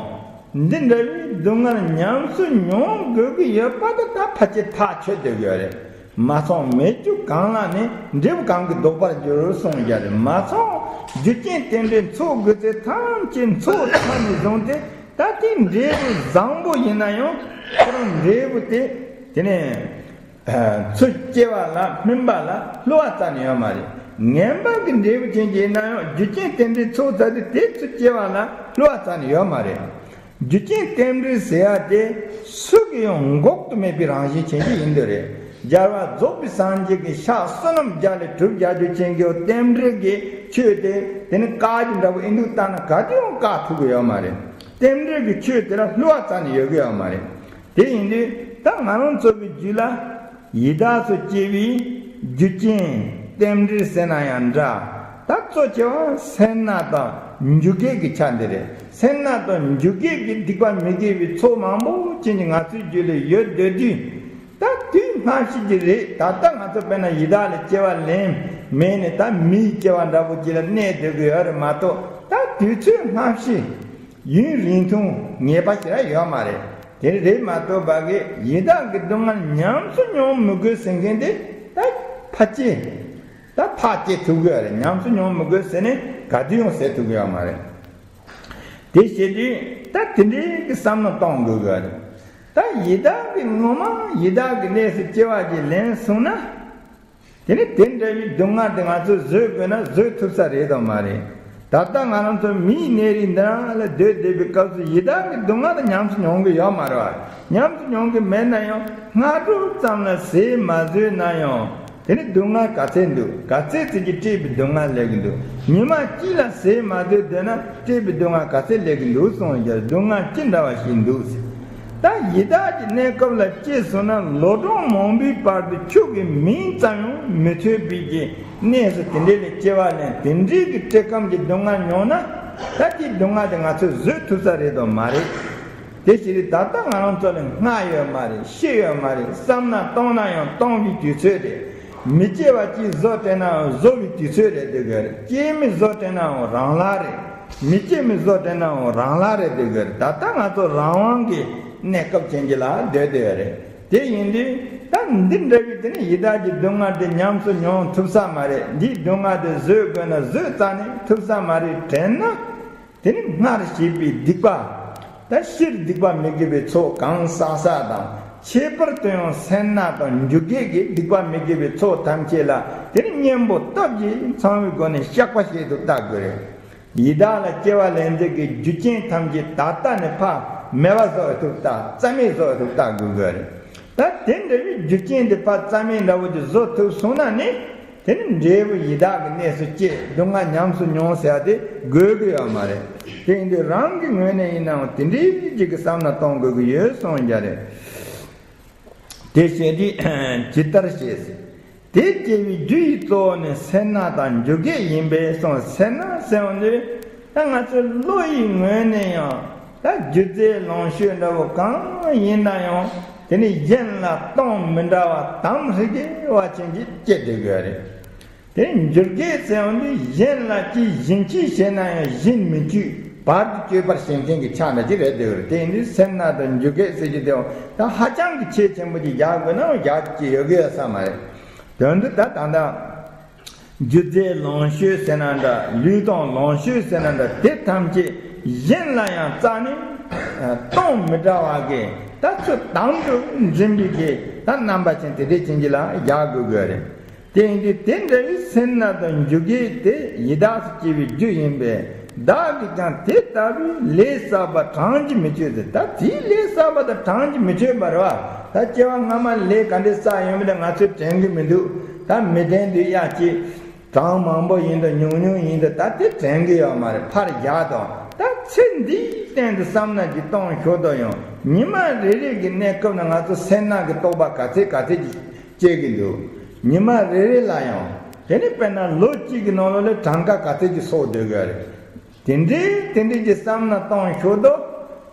འདི་འདྲ་བའི་སྡུག་བསྔལ་ཉམས་སུ་མྱོང་དགོས་ཀྱི་ཡོད་པ་དེ་ད་ཕལ་ཆེར་ཐག་ཆོད་སྡོད་ཀྱི་ཡོད་རེད། མ་ཚང་མེད་རྒྱུ་གང་ལ་ནི་འབྲས་བུ་གང་གིས་ལྡོག་པར་འགྱུར་གསུངས་ཀྱི་རེད། མ་ཚང་རྒྱུ་རྐྱེན་རྟེན་འབྲེལ་ཚོགས་དགོས་ཚེ་ཐམས་ཅད་ཚོགས་ཚར་ནས་བཟུང་སྟེ་ད་ལྟའི་འབྲས་བུ་བཟང་པོ་ཡིན་ན་ཡང་ཁོ་རང་འབྲས་བུ་དེ་དེ་ནས་ཚུར་སྐྱེ་བ་ལ་སྨིན་པ་ལ་བསླུ་བ་རྩ་ནས་ཡོད་མ་རེད། ངན་པ་གི་འབྲས་བུ་ཅན་གྱི་ཡིན་ན་ཡང་རྒྱུ་རྐྱེན་རྟེན་འབྲེལ་ཚོགས་ཚར་དུས་དེ་ཚུར་སྐྱེ་བ་ལ་བསླུ་བ་རྩ་ནས་ཡོད་མ་རེད། རྒྱུ་རྐྱེན་རྟེན་འབྲེལ་ཟེར་ཡ་དེ་སུ་གིས་ཡང་འགོག་ཏུ་མེད་པའི་རང་བཞིན་ཅན་གྱི་ཡིན་འདོད་རེད། རྒྱལ་བ་རྫོགས་པའི་སངས་རྒྱས་ཀྱི་ཕྱག་བསོད་ནམས་བརྒྱ་ལས་གྲུབ་བརྒྱ་རྒྱུ་ཅན་གྱི་རྟེན་འབྲེལ་གྱི་ཆོས་དེ་དེ་ནི་བཀག་རྒྱུ་འདྲ་པོ་ཨེ་འདུག་བལྟས་ན་ག་དུས་ཡང་བཀག་ཐུབ་ཀྱི་ཡོད་མ་རེད། རྟེན་འབྲེལ་གྱི་ཆོས་དེ་ལ་བསླུ་བ་རྩ་ནས་ཡོད་ཀྱི་ཡོད་མ་རེད། དེ་ཡིན་དུས་ད་ང་རང་ཚོ་གི་རྒྱུད་ལ་ཡི་དྭགས་སུ་སྐྱེ་བའི་རྒྱུ་རྐྱེན་རྟེན་འབྲེལ་ཟེར་ན་ཡང་འདྲ། ད་གཙོ་ཆེ་བ་སེར་སྣ་དང་འཇུག་སྐལ་གྱི་ཆ་འདི་རེད། སེར་སྣ་དང་འཇུག་སྐལ་གྱི་སྡིག་པ་མི་དགེ་བའི་ཚོགས་མང་པོ་ཅན་གྱི་ང་ཚོའི་རྒྱུད་ལ་ཡོད་སྡོད་དུས། ད་དུས་སྔ་ཕྱི་ཅིག་རེད། ད་ལྟ་ང་ཚོ་དཔེར་ན་ཡི་དྭགས་ལ་སྐྱེ་བ་ལེན་མེད་ནས་ད་མིའི་སྐྱེ་བ་འདྲ་པོ་ཅིག་ལ་གནས་སྡོད་ཀྱི་ཡོད་རེད་མ་གཏོགས་ད་དུས་ཚོད་སྔ་ཕྱི་ཡུན་རིང་ཐུང་ངེས་པ་ཞིག་ར་ཡོད་མ་རེད། དེ་རེད་མ་གཏོགས་པ་གི་ཡི་དྭགས་ཀྱི་སྡུག་བསྔལ་ཉམས་སུ་མྱོང་མི་དགོས་ཟེར་མཁན་དེ་ད་ཕལ་ཆེར་ད་ཐག་བཅད་ཐུབ་ཀྱི་ཡོད་རེད། ཉམས་སུ་མྱོང་མི་དགོས་ཟེར་ནས་ག་དུས་ཡང་ཟེར་ཐུབ་ཀྱི་ཡོད་མ་རེད། དེ་བྱེད་དུས་ད་དེ་འདྲའི་གི་བསམ་བློ་གཏོང་དགོས་ཀྱི་ཡོད་རེད། ད་ཡི་དྭགས་ཀྱི་ངོ་མ་ཡི་དྭགས་ཀྱི་གནས་སུ་སྐྱེ་བ་ཅིག་ལེན་སོང་ན། དེ་ནི་དེ་འདྲ་བའི་སྡུག་བསྔལ་དེ་ང་ཚོས་བཟོད་དགོས་ན་བཟོད་ཐུབ་ས་རེད་དམ་མ་རེད། ད་ལྟ་ང་རང་ཚོ་མིའི་གནས་རིགས་འདི་རང་ལ་སྡོད་བསྡད་པའི་སྐབས་སུ་ཡི་དྭགས་ཀྱི་སྡུག་བསྔལ་དེ་ཉམས་སུ་མྱོང་གི་ཡོད་མ་རེད་བ། ཉམས་སུ་མྱོང་གི་མེད་ན་ཡང་སྔ་དྲོ་ཙམ་ལ་ཟས་མ་ཟོས་ན་ཡང་དེ་ནི་སྡུག་བསྔལ་ག་ཚད་འདུག་ག་ཚད་ཙམ་གྱིས་སྤྲད་པའི་སྡུག་བསྔལ་སླེབས་ཀྱི་འདུག་ཉི་མ་གཅིག་ལ་ཟས་མ་ཟོས་སྡོད་ན་སྤྲད་པའི་སྡུག་བསྔལ་ག་ཚད་སླེབས་ཀྱི་འདུག་གསུངས་ཡོད། སྡུག་བསྔལ་ཅི་འདྲ་བ་ཞིག་འདུག་ཟེར། ད་ཡི་དྭགས་ཀྱི་གནས་སྐབས་ལ་སྐྱེས་སོང་ན་ལོ་གྲངས་མང་པོའི་བར་དུ་ཁྱོད་ཀྱི་མིང་ཙམ་ཡང་མི་ཐོས་པའི་གི་གནས་སུ་དེ་འདྲའི་ལ་སྐྱེ་བ་ལེན། དེ་འདྲའི་གི་བཀྲེས་སྐོམ་གྱི་སྡུག་བསྔལ་མྱོང་ན་ད་དེའི་སྡུག་བསྔལ་དེ་ང་ཚོས་བཟོད་ཐུབ་ས་རེད་དམ་མ་རེད། དེ་ཕྱིར་ད་ལྟ་ང་རང་ཚོ་ལ་སྔ་ཡོད་མ་རེད། ཤི་ཡོད་མ་རེད། བསམ་ན་གཏོང་ན་ཡང་གཏོང་བའི་དུས་ཚོད་རེད། མི་སྐྱེ་བ་ཅིག་བཟོ་དྲན་ནའང་བཟོ་བའི་དུས་ཚོད་རེད་འདོད་གི་རེད། སྐྱེ་མི་བཟོ་དྲན་ནའང་རང་ལ་རེད། མི་སྐྱེ་མི་བཟོ་དྲན་ནའང་རང་ལ་རེད་འདོད་གི་རེད། ད་ལྟ་ང་ཚོ་རང་དབང་གི་གནས་སྐབས་ཅན་གྱི་ལ་སྡོད་བསྡད་ཡོད་རེད། དེ་ཡིན་དུས་ད་འདི་འདྲ་བའི་དེ་ནི་ཡི་དྭགས་ཀྱི་སྡུག་བསྔལ་དེ་ཉམས་སུ་མྱོང་ཐུབ་ས་མ་རེད། འདིའི་སྡུག་བསྔལ་དེ་བཟོད་དགོས་ན་བཟོད་རྩ་ནས་ཐུབ་ས་མ་རེད་དྲན་ན། དེ་ནི་སྔར་བྱས་པའི་སྡིག་པ། ད་སྤྱིར་སྡིག་པ་མི་དགེ་བའི་ཚོགས་གང་བསགས་བསགས་དང་ ཁྱད་པར་དུ་ཡང་སེར་སྣ་དང་འཇུག་སྒེག་གི་སྡིག་པ་མི་དགེ་བའི་ཚོགས་ཐམས་ཅད་ལ་དེ་ནི་གཉེན་པོ་སྟོབས་ཀྱིས་ཚང་བའི་སྒོ་ནས་བཤགས་པ་བྱེད་དུ་བལྟ་དགོས་རེད། ཡི་དྭགས་ལ་སྐྱེ་བ་ལེན་མཛད་ཀྱི་རྒྱུ་རྐྱེན་ཐམས་ཅད་ད་ལྟ་ནས་ཕར་མེད་པ་བཟོ་ཐུབ་ལྟ། རྩ་མེད་བཟོ་ཐུབ་ལྟ་དགོས་དགོས་རེད། ད་དེ་འདྲ་བའི་རྒྱུ་རྐྱེན་དེ་ཕར་རྩ་མེད་འདྲ་བོ་ཅིག་བཟོ་ཐུབ་སོང་ན་ནི། དེ་ནི་འབྲས་བུ་ཡི་དྭགས་ཀྱི་གནས་སུ་སྐྱེས། སྡུག་བསྔལ་ཉམས་སུ་མྱོང་ཟེར་བ་དེ་དགོས་ཀྱི་ཡོད་མ་རེད། དེ་ཡིན་དུས་རང་གི་ངོས་ནས་ཡིན་ནའང་དེ་འདྲའི་ཅིག་གི་བསམ་ན་གཏོང་དགོས་ཀྱི་ཡོད་གསུངས་རྒྱུ་རེད། དེ་བྱས་དུས་ཇི་ལྟར་ཞེས། དེ་སྐྱེ་བའི་རྒྱུ་ཡི་གཙོ་བོ་ནི་སེར་སྣ་དང་འཇུག་སྒེག་ཡིན་པས་གསུངས། སེར་སྣ་ཟེར་བ་འདི་ད་ང་ཚོའི་བློ་ཡི་ངོས་ནས་ཡང་ད་སྒྱུ་རྩལ་ལོངས་སྤྱོད་འདྲ་བོ་གང་ཡིན་ན་ཡང་དེ་ནི་གཞན་ལ་གཏོང་མི་འདྲ་བ་དམ་ཧྲི་གེ་བ་ཅན་གྱི་སྐྱེ་བསྡད་དགོས་རེད། དེ་འཇུག་སྒེག་ཟེར་བ་འདི་གཞན་ལ་ཅིག་བྱིན་གྱིས་བྱས་ན་ཡང་བྱིན་མི་བཅུག་བར་དུ་གཅོད་པར་བྱེད་མཁན་གྱི་ཆ་འདྲ་ཅིག་རེད་འདུག་རེད། དེ་ཡིན་དུས་སེར་སྣ་དང་འཇུག་སྒེག་ཟེར་གྱི་དེའང་ད་ཧ་ཅང་གི་ཆེས་ཆེན་པོ་ཅིག་རྒྱག་དགོས་ན་རྒྱག་ཀྱི་ཡོད་གི་ཡོད་ས་མ་རེད། དོན་དུ་ད་ད་ལྟ་སྒྱུ་རྩལ་ལོངས་སྤྱོད་ཟེར་ན་འདྲ། ལུས་གཏོང་ལོངས་སྤྱོད་ཟེར་ན་འདྲ། དེ་ཐམས་ཅད་གཞན་ལ་ཡང་རྩ་ནས་གཏོང་མི་འདྲ་བ་གི་ད་ཚུལ་དམ་དུ་འཛིན་པའི་གི་ད་རྣམ་པ་ཅན་དེ་འདྲའི་ཅན་གྱི་ལ་རྒྱག་དགོས་དགོས་རེད། དེ་ཡིན་དུས་དེ་འདྲ་བའི་སེར་སྣ་དང་འཇུག་སྒེག་དེ་ཡི་དྭགས་སུ་སྐྱེ་བའི་རྒྱུ་ཡིན་པས། བདག་གིས་ཀྱང་དེ་ལྟ་བུའི་ལས་བསགས་པ་གྲངས་ཀྱིས་མི་ཆོད་ཟེར། ད་དེའི་ལས་བསགས་པ་དང་གྲངས་ཀྱིས་མི་ཆོད་པ་རེད་བ། ད་སྐྱེ་བ་སྔ་མ་ལས་ག་འདྲ་བསགས་ཡོད་མེད་ད་ང་ཚོས་དྲན་གྱི་མི་འདུག་ད་མི་དྲན་དུས་ཡ་གཅིག་གྲངས་མང་པོ་ཡིན་དང་ཉུང་ཉུང་ཡིན་དང་ད་དེ་དྲན་གྱི་ཡོད་མ་རེད། ཕར་བཞག་དང་། ད་ཚེ་འདིའི་སྟེང་དུ་བསམ་ན་ཅིག་གཏོང་ཤོག་དོ། ཡང་ཉི་མ་རེ་རེ་གི་གནས་སྐབས་ན་ང་ཚོ་སེར་སྣ་གི་རྟོག་པ་ག་ཚད་ག་ཚད་ཅིག་སྐྱེ་གི་འདུག་ཉི་མ་རེ་རེ་ལ་ཡང་དེ་ནི་དཔེར་ན་ལོ་གཅིག་གི་ནང་ལོགས་ལ་གྲངས་ཀ་ག་ཚད་ཅིག་གསོག་སྡོད་དགོས་རེད། དེ་འདྲའི་དེ་འདྲའི་ཅིག་བསམ་ན་གཏོང་ཤོག་དོ།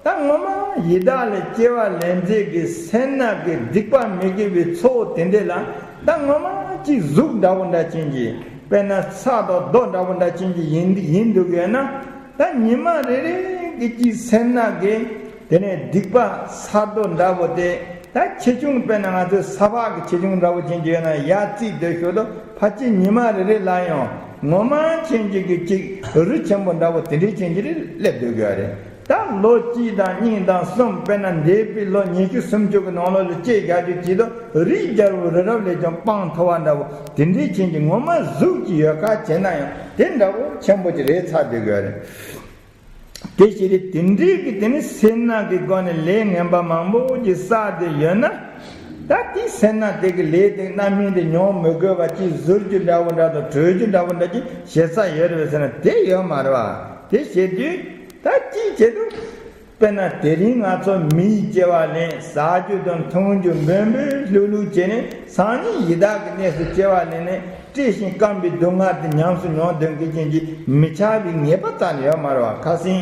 ད་ངོ་མ་ཡི་དྭགས་ལས་སྐྱེ་བ་ལེན་མཛད་ཀྱི་སེར་སྣ་གི་སྡིག་པ་མི་དགེ་བའི་ཚོགས་དེ་འདྲ་ལ་ད་ངོ་མ་ཅིག་གཟུགས་འདྲ་བོ་འདྲ་ཅན་གྱི་དཔེར་ན་ས་དང་རྡོ་འདྲ་བོ་འདྲ་ཅན་གྱི་ཡིན་ཡིན་འདུག་ཡོད་ན། ད་ཉི་མ་རེ་རེ་གི་ཅིག་སེར་སྣ་གི་དེ་ནས་སྡིག་པ་ས་རྡོ་འདྲ་བོ་དེ་ད་ཆེ་ཆུང་དཔེར་ན་ང་ཚོའི་ས་ཕག་གི་ཆེ་ཆུང་འདྲ་བོ་ཅན་གྱི་ཡོད་ན་ཡར་བརྩིས་སྡོད་ཤོག་དོ། ཕལ་ཆེར་ཉི་མ་རེ་རེ་ལ་ཡང་ངོ་མ་ཅན་གྱི་གི་ཅིག་རི་ཆེན་པོ་འདྲ་བོ་དེ་འདྲའི་ཅན་གྱི་རེ་སླེབས་སྡོད་དགོས་རེད། ད་ལོ་གཅིག་དང་གཉིས་དང་གསུམ་དཔེར་ན་འདས་པའི་ལོ་ཉི་ཤུ་སུམ་ཅུ་གི་ནང་ལོགས་ལ་སྐྱེས་རྒྱག་རྒྱུ་བྱེད་དུ་རིགས་རྒྱལ་པོ་རི་རབ་ལས་ཀྱང་སྤང་མཐོ་བ་འདྲ་བོ་དེ་འདྲའི་ཅན་གྱི་ངོ་མ་གཟུགས་ཀྱི་ཡོད་ཁ་བྱས་ན་ཡང་དེ་འདྲ་བོ་ཆེན་པོ་ཅིག་རེད་ཚར་སྡོད་དགོས་རེད། དེ་ཕྱིར་དེ་འདྲའི་གི་དེ་ནི་སེར་སྣ་གི་སྒོ་ནས་ལས་ངན་པ་མང་པོ་ཅིག་བསགས་ཏེ་ཡོད་ན། ད་དེའི་སེར་སྣ་དེ་གི་ལས་དེ་རྣམ་སྨིན་དེ་མྱོང་མི་དགོས་པ་ཅིག་ཟུར་རྒྱུ་འདྲ་བོ་འདྲ་དང་གྲོལ་རྒྱུ་འདྲ་བོ་འདྲ་ཅིག་བྱེད་ས་ཡོད་རེད་ཟེར་ན་དེ་ཡོད་མ་རེད་བ། དེ་བྱེད་དུས་ད་ཅིའི་ཆེད་དུ། དཔེར་ན་དེ་རིང་ང་ཚོ་མིའི་སྐྱེ་བ་ལེན། ཟ་རྒྱུ་དང་འཐུང་རྒྱུ་འབོལ་འབོལ་ལྷུག་ལྷུག་བྱས་ནས་སང་ཉིན་ཡི་དྭགས་ཀྱི་གནས་སུ་སྐྱེ་བ་ལེན་ནས་བཀྲེས་ཤིང་སྐམ་པའི་སྡུག་བསྔལ་དེ་ཉམས་སུ་མྱོང་སྡོད་མཁན་ཅན་གྱི་མི་ཆགས་པའི་ངེས་པ་རྩ་ནས་ཡོད་མ་རེད་བ། ཁ་སང་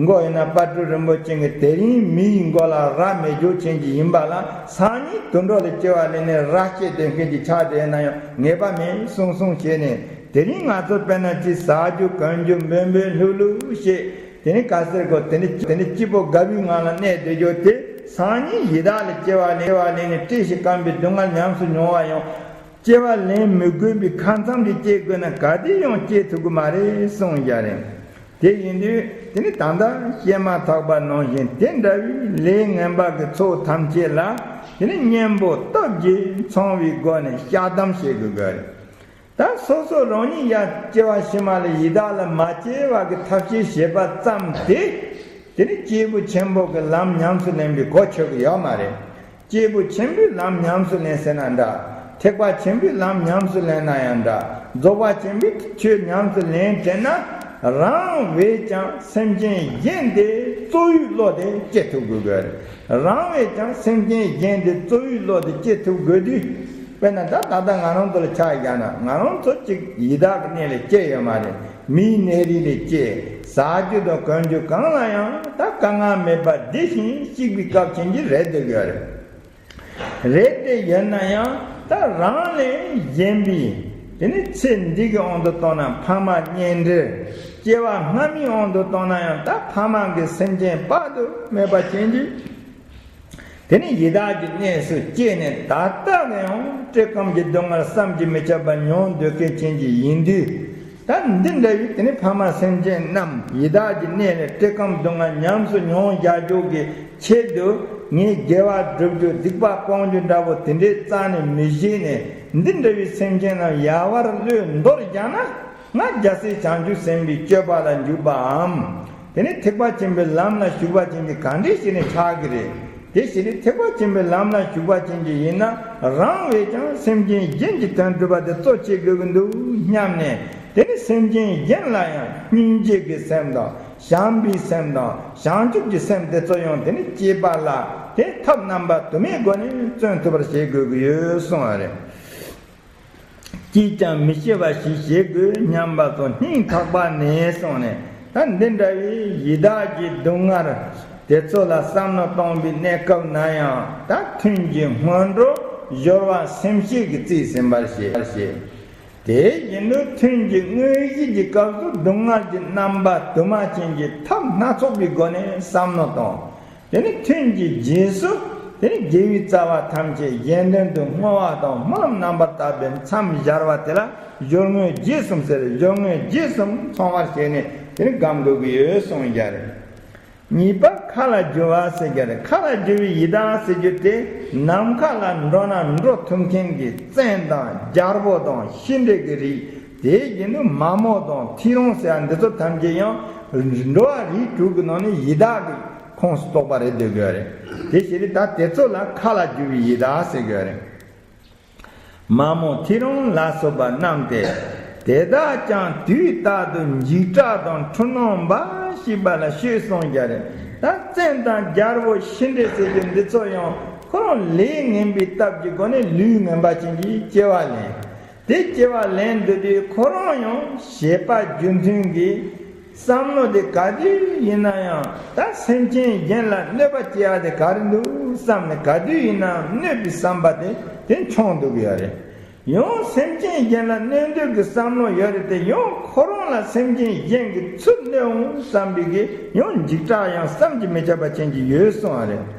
མགོ་ཡིན་ན་དཔལ་སྤྲུལ་རིན་པོ་ཆེ་གིས་དེ་རིང་མིའི་མགོ་ལ་རྭ་མེ་སྒྱོགས་ཅན་གྱི་ཡིན་པ་ལ་སང་ཉིན་དུད་འགྲོ་ལ་སྐྱེ་བ་ལེན་ནས་རྭ་སྐྱེས་སྡོད་མཁན་ཅིག་ཆགས་བསྡད་ན་ཡང་ངེས་པ་མེད་གསུངས་གསུངས་བྱས་ནས་དེ་རིང་ང་ཚོ་དཔེར་ན་ཅིག་ཟ་རྒྱུ་གོན་རྒྱུ་འབོལ་འབོལ་ལྷུག་ལྷུག་བྱས། དེ་ནི་ག་ཟེར་གོ། དེ་ནི་དེ་ནི་སྐྱིད་པོ་དགའ་བའི་ངང་ལ་གནས་བསྡད་རྒྱུ་དེ་སང་ཉིན་ཡི་དྭགས་ལ་སྐྱེ་བ་ལེན་པ་ལེན་ནས་བཀྲེས་ཤིང་སྐམ་པའི་སྡུག་བསྔལ་ཉམས་སུ་མྱོང་བ་ཡང་སྐྱེ་བ་ལེན་མི་དགོས་པའི་ཁ་མཚམས་དེ་སྐྱེལ་དགོས་ན་ག་དུས་ཡང་སྐྱེལ་ཐུབ་ཀྱི་མ་རེད་གསུངས་བཞག་རེད། དེ་ཡིན་དུས་དེ་ནི་ད་ལྟ་བཤད་མ་ཐག་པ་ནང་བཞིན་དེ་འདྲ་བའི་ལས་ངན་པ་གི་ཚོགས་ཐམས་ཅད་ལ་དེ་ནི་གཉེན་པོ་སྟོབས་ཀྱིས་ཚང་བའི་སྒོ་ནས་བཤགས་སྡོམ་བྱེད་དགོས་དགོས་རེད། ད་སོ་སོ་རང་ཉིད་ཡང་སྐྱེ་བ་ཕྱི་མ་ལ་ཡི་དྭགས་ལ་མ་སྐྱེ་བ་གི་ཐབས་ཤེས་བྱེད་པ་ཙམ་དེ། དེ་ནི་སྐྱེས་བུ་ཆེན་པོ་གི་ལམ་ཉམས་སུ་ལེན་པའི་གོ་ཆོད་ཀྱི་ཡོད་མ་རེད། སྐྱེས་བུ་ཆེན་པོའི་ལམ་ཉམས་སུ་ལེན་ཟེར་ན་འདྲ། ཐེག་པ་ཆེན་པོའི་ལམ་ཉམས་སུ་ལེན་ན་ཡང་འདྲ། རྫོགས་པ་ཆེན་པོའི་ཆོས་ཉམས་སུ་ལེན་དྲན་ན་རང་བས་ཀྱང་སེམས་ཅན་གཞན་དེ་གཙོ་བོའི་བློ་དེ་སྐྱེ་ཐུབ་དགོས་དགོས་རེད། རང་བས་ཀྱང་སེམས་ཅན་གཞན་དེ་གཙོ་བོའི་བློ་དེ་སྐྱེ་ཐུབ་དགོས་དུས། དཔེར་ན་ད་ད་ལྟ་ང་རང་ཚོ་ལ་ཆ་བཞག་ན་ང་རང་ཚོ་གཅིག་ཡི་དྭགས་ཀྱི་གནས་ལ་སྐྱེས་ཡོད་མ་རེད། མིའི་གནས་རིགས་ལ་སྐྱེས། ཟ་རྒྱུ་དང་གོན་རྒྱུ་གང་ལ་ཡང་ད་དཀའ་ངལ་མེད་པར་བདེ་ཞིང་སྐྱིད་པའི་སྐབས་ཅན་གྱི་རེད་འདོད་ཀྱི་ཡོད་རེད། རེད་དེ་ཡོད་ན་ཡང་ད་རང་ལས་གཞན་པའི་དེ་ནི་ཚེ་འདི་གི་དབང་དུ་བཏང་ན་ཕ་མ་གཉེན་འབྲེལ། སྐྱེ་བ་སྔ་མའི་དབང་དུ་བཏང་ན་ཡང་ད་ཕ་མ་གི་སེམས་ཅན་དཔག་ཏུ་མེད་པ་ཅན་གྱི། དེ་ནི་ཡི་དྭགས་ཀྱི་གནས་སུ་སྐྱེས་ནས་ད་ལྟ་ནས་ཡང་བཀྲེས་སྐོམ་གྱི་སྡུག་བསྔལ་བསམ་གྱིས་མི་ཁྱབ་པ་མྱོང་སྡོད་མཁན་ཅན་གྱི་ཡིན་དུས། ད་འདི་འདྲ་བའི་དེ་ནི་ཕ་མ་སེམས་ཅན་རྣམས་ཡི་དྭགས་ཀྱི་གནས་ལས་བཀྲེས་སྐོམ་སྡུག་བསྔལ་ཉམས་སུ་མྱོང་བཞག་རྒྱུ་གི་ཆེད་དུ་ ངས་དགེ་བ་སྒྲུབ་རྒྱུ་སྡིག་པ་སྤོང་རྒྱུ་འདྲ་བོ་དེ་འདྲའི་རྩ་ནས་མི་བཞེས་ནས། འདི་འདྲ་བའི་སེམས་ཅན་རྣམས་ཡལ་བར་བློས་འདོར་བཞག་ན། ང་རྒྱལ་སྲས་བྱང་ཆུབ་སེམས་དཔའི་སྤྱོད་པ་ལ་འཇུག་པའམ། དེ་ནི་ཐེག་པ་ཆེན་པོའི་ལམ་ལ་ཞུགས་པ་ཅན་གྱི་ག་འདྲས་ཞིག་ནས་ཆགས་ཀྱི་རེད། དེ་ཕྱིར་ཐེག་པ་ཆེན་པོའི་ལམ་ལ་ཞུགས་པ་ཅན་གྱི་ཡིན་ན། རང་བས་ཀྱང་སེམས་ཅན་གཞན་གྱི་དོན་སྒྲུབ་པ་དེ་གཙོ་བྱེད་དགོས་ཀྱི་འདུག་སྙམ་ནས། དེ་ནི་སེམས་ཅན་གཞན་ལ་ཡང་སྙིང་རྗེ་གི་སེམས་དང་། བྱམས་པའི་སེམས་དང་། བྱང་ཆུབ་ཀྱི་སེམས་དེ་ཚོ་ཡང་དེ་ནི་སྐྱེས་པ་ལ། དེ་ཐབས་རྣམ་པ་དུ་མའི་སྒོ་ནས་བརྩོན་ཐུབ་པར་བྱེད་དགོས་ཀྱི་ཡོད་གསུངས་པ་རེད། ཅིས་ཀྱང་མི་ཤི་བ་ཞིག་བྱེད་དགོས་སྙམ་པ་སོགས་སྙིང་ཐག་པ་ནས་གསུངས་ནས། ད་འདི་འདྲ་བའི་ཡི་དྭགས་ཀྱི་སྡུག་བསྔལ་དེ་ཚོ་ལ་བསམ་བློ་གཏོང་བའི་གནས་སྐབས་ན་ཡང་། ད་ཐུན་གྱི་སྔོན་འགྲོ་སྦྱོར་བ་སེམས་བསྐྱེད་ཀྱིས་རྩིས་ཟིན་པར་བྱེད། དེ་བཞིན་དུ་ཐུན་གྱི་དངོས་གཞི་གྱི་སྐབས་སུ་སྡུག་བསྔལ་གྱི་རྣམ་པ་དུ་མ་ཅན་གྱི་ཐབས་སྣ་ཚོགས་པའི་སྒོ་ནས་བསམ་བློ་གཏོང་། དེ་ནི་ཐུན་གྱི་རྗེས་སུ། དེ་ནི་དགེ་བའི་རྩ་བ་ཐམས་ཅད་གཞན་དོན་དུ་བསྔོ་བ་དང་སྨོན་ལམ་རྣམ་པར་དག་པས་མཚམས་སྦྱར་བ་དེ་ལ་སྦྱོར་དངོས་རྗེས་གསུམ་ཟེར། སྦྱོར་དངོས་རྗེས་གསུམ་ཚང་བར་བྱས་ནས་དེ་ནི་བསྒོམ་དགོས་ཀྱི་ཡོད་གསུངས་ཀྱི་རེད། གཉིས་པ་མཁའ་ལ་རྒྱུ་བ་ཟེར་གྱི་རེད། མཁའ་ལ་རྒྱུ་བའི་ཡི་དྭགས་ཟེར་རྒྱུ་དེ། ནམ་མཁའ་ལ་འགྲོ་ན་འགྲོ་ཐུབ་མཁན་གྱི་བཙན་དང་རྒྱལ་པོ་དང་ཤི་འདྲེ་གི་རིགས། དེ་བཞིན་དུ་མ་མོ་དང་ཐེའུ་རང་ཟེར་བ་འདི་ཚོ་ཐམས་ཅད་ཡང་འགྲོ་བ་རིགས་དྲུག་གི་ནང་ནས་ཡི་དྭགས་ཀྱི་ཁོངས་སུ་གཏོགས་པ་རེད་འདོད་ཀྱི་ཡོད་རེད། དེ་ཕྱིར་ད་དེ་ཚོ་ལ་མཁའ་ལ་རྒྱུ་བའི་ཡི་དྭགས་ཟེར་གྱི་ཡོད་རེད། མ་མོ་ཐེའུ་རང་ལ་སོགས་པ་རྣམས་ཏེ། དེ་དག་ཀྱང་དུས་རྟག་ཏུ་འཇིགས་སྐྲག་དང་འཁྲུལ་སྣང་འབའ་ཞིག་པ་ལ་ཤོད་གསུངས་ཀྱི་རེད། ད་བཙན་དང་རྒྱལ་པོ་ཤི་འདྲེ་ཟེར་རྒྱུ་འདི་ཚོ་ཡང་ཁོ་རང་ལས་ངན་པའི་སྟབས་ཀྱི་སྒོ་ནས་ལུས་ངན་པ་ཅན་གྱི་སྐྱེ་བ་ལེན། དེ་སྐྱེ་བ་ལེན་འདོད་དུས་ཁོ་རང་ཡང་བྱས་པ་རྒྱུ་མཚན་གྱིས། བསམ་བློ་དེ་ག་དུས་ཡིན་ན་ཡང་ད་སེམས་ཅན་གཞན་ལ་གནོད་པ་སྐྱེལ་ཡ་དེ་ག་རེ་འདུག་བསམ་ནས། ག་དུས་ཡིན་ན་གནོད་པའི་བསམ་པ་དེ་དེ་འཁྱོངས་འདུག་གི་ཡོད་རེད། ཡང་སེམས་ཅན་གཞན་ལ་གནོད་འདོད་ཀྱི་བསམ་བློ་ཡོད་རེད་དེ། ཡང་ཁོ་རང་ལ་སེམས་ཅན་གཞན་གྱིས་ཚུར་གནོད་འོང་བསམ་པའི་གི་ཡང་འཇིགས་སྐྲག་ཡང་བསམ་གྱིས་མི་ཁྱབ་པ་ཅན་གྱི་ཡོད་གསུངས་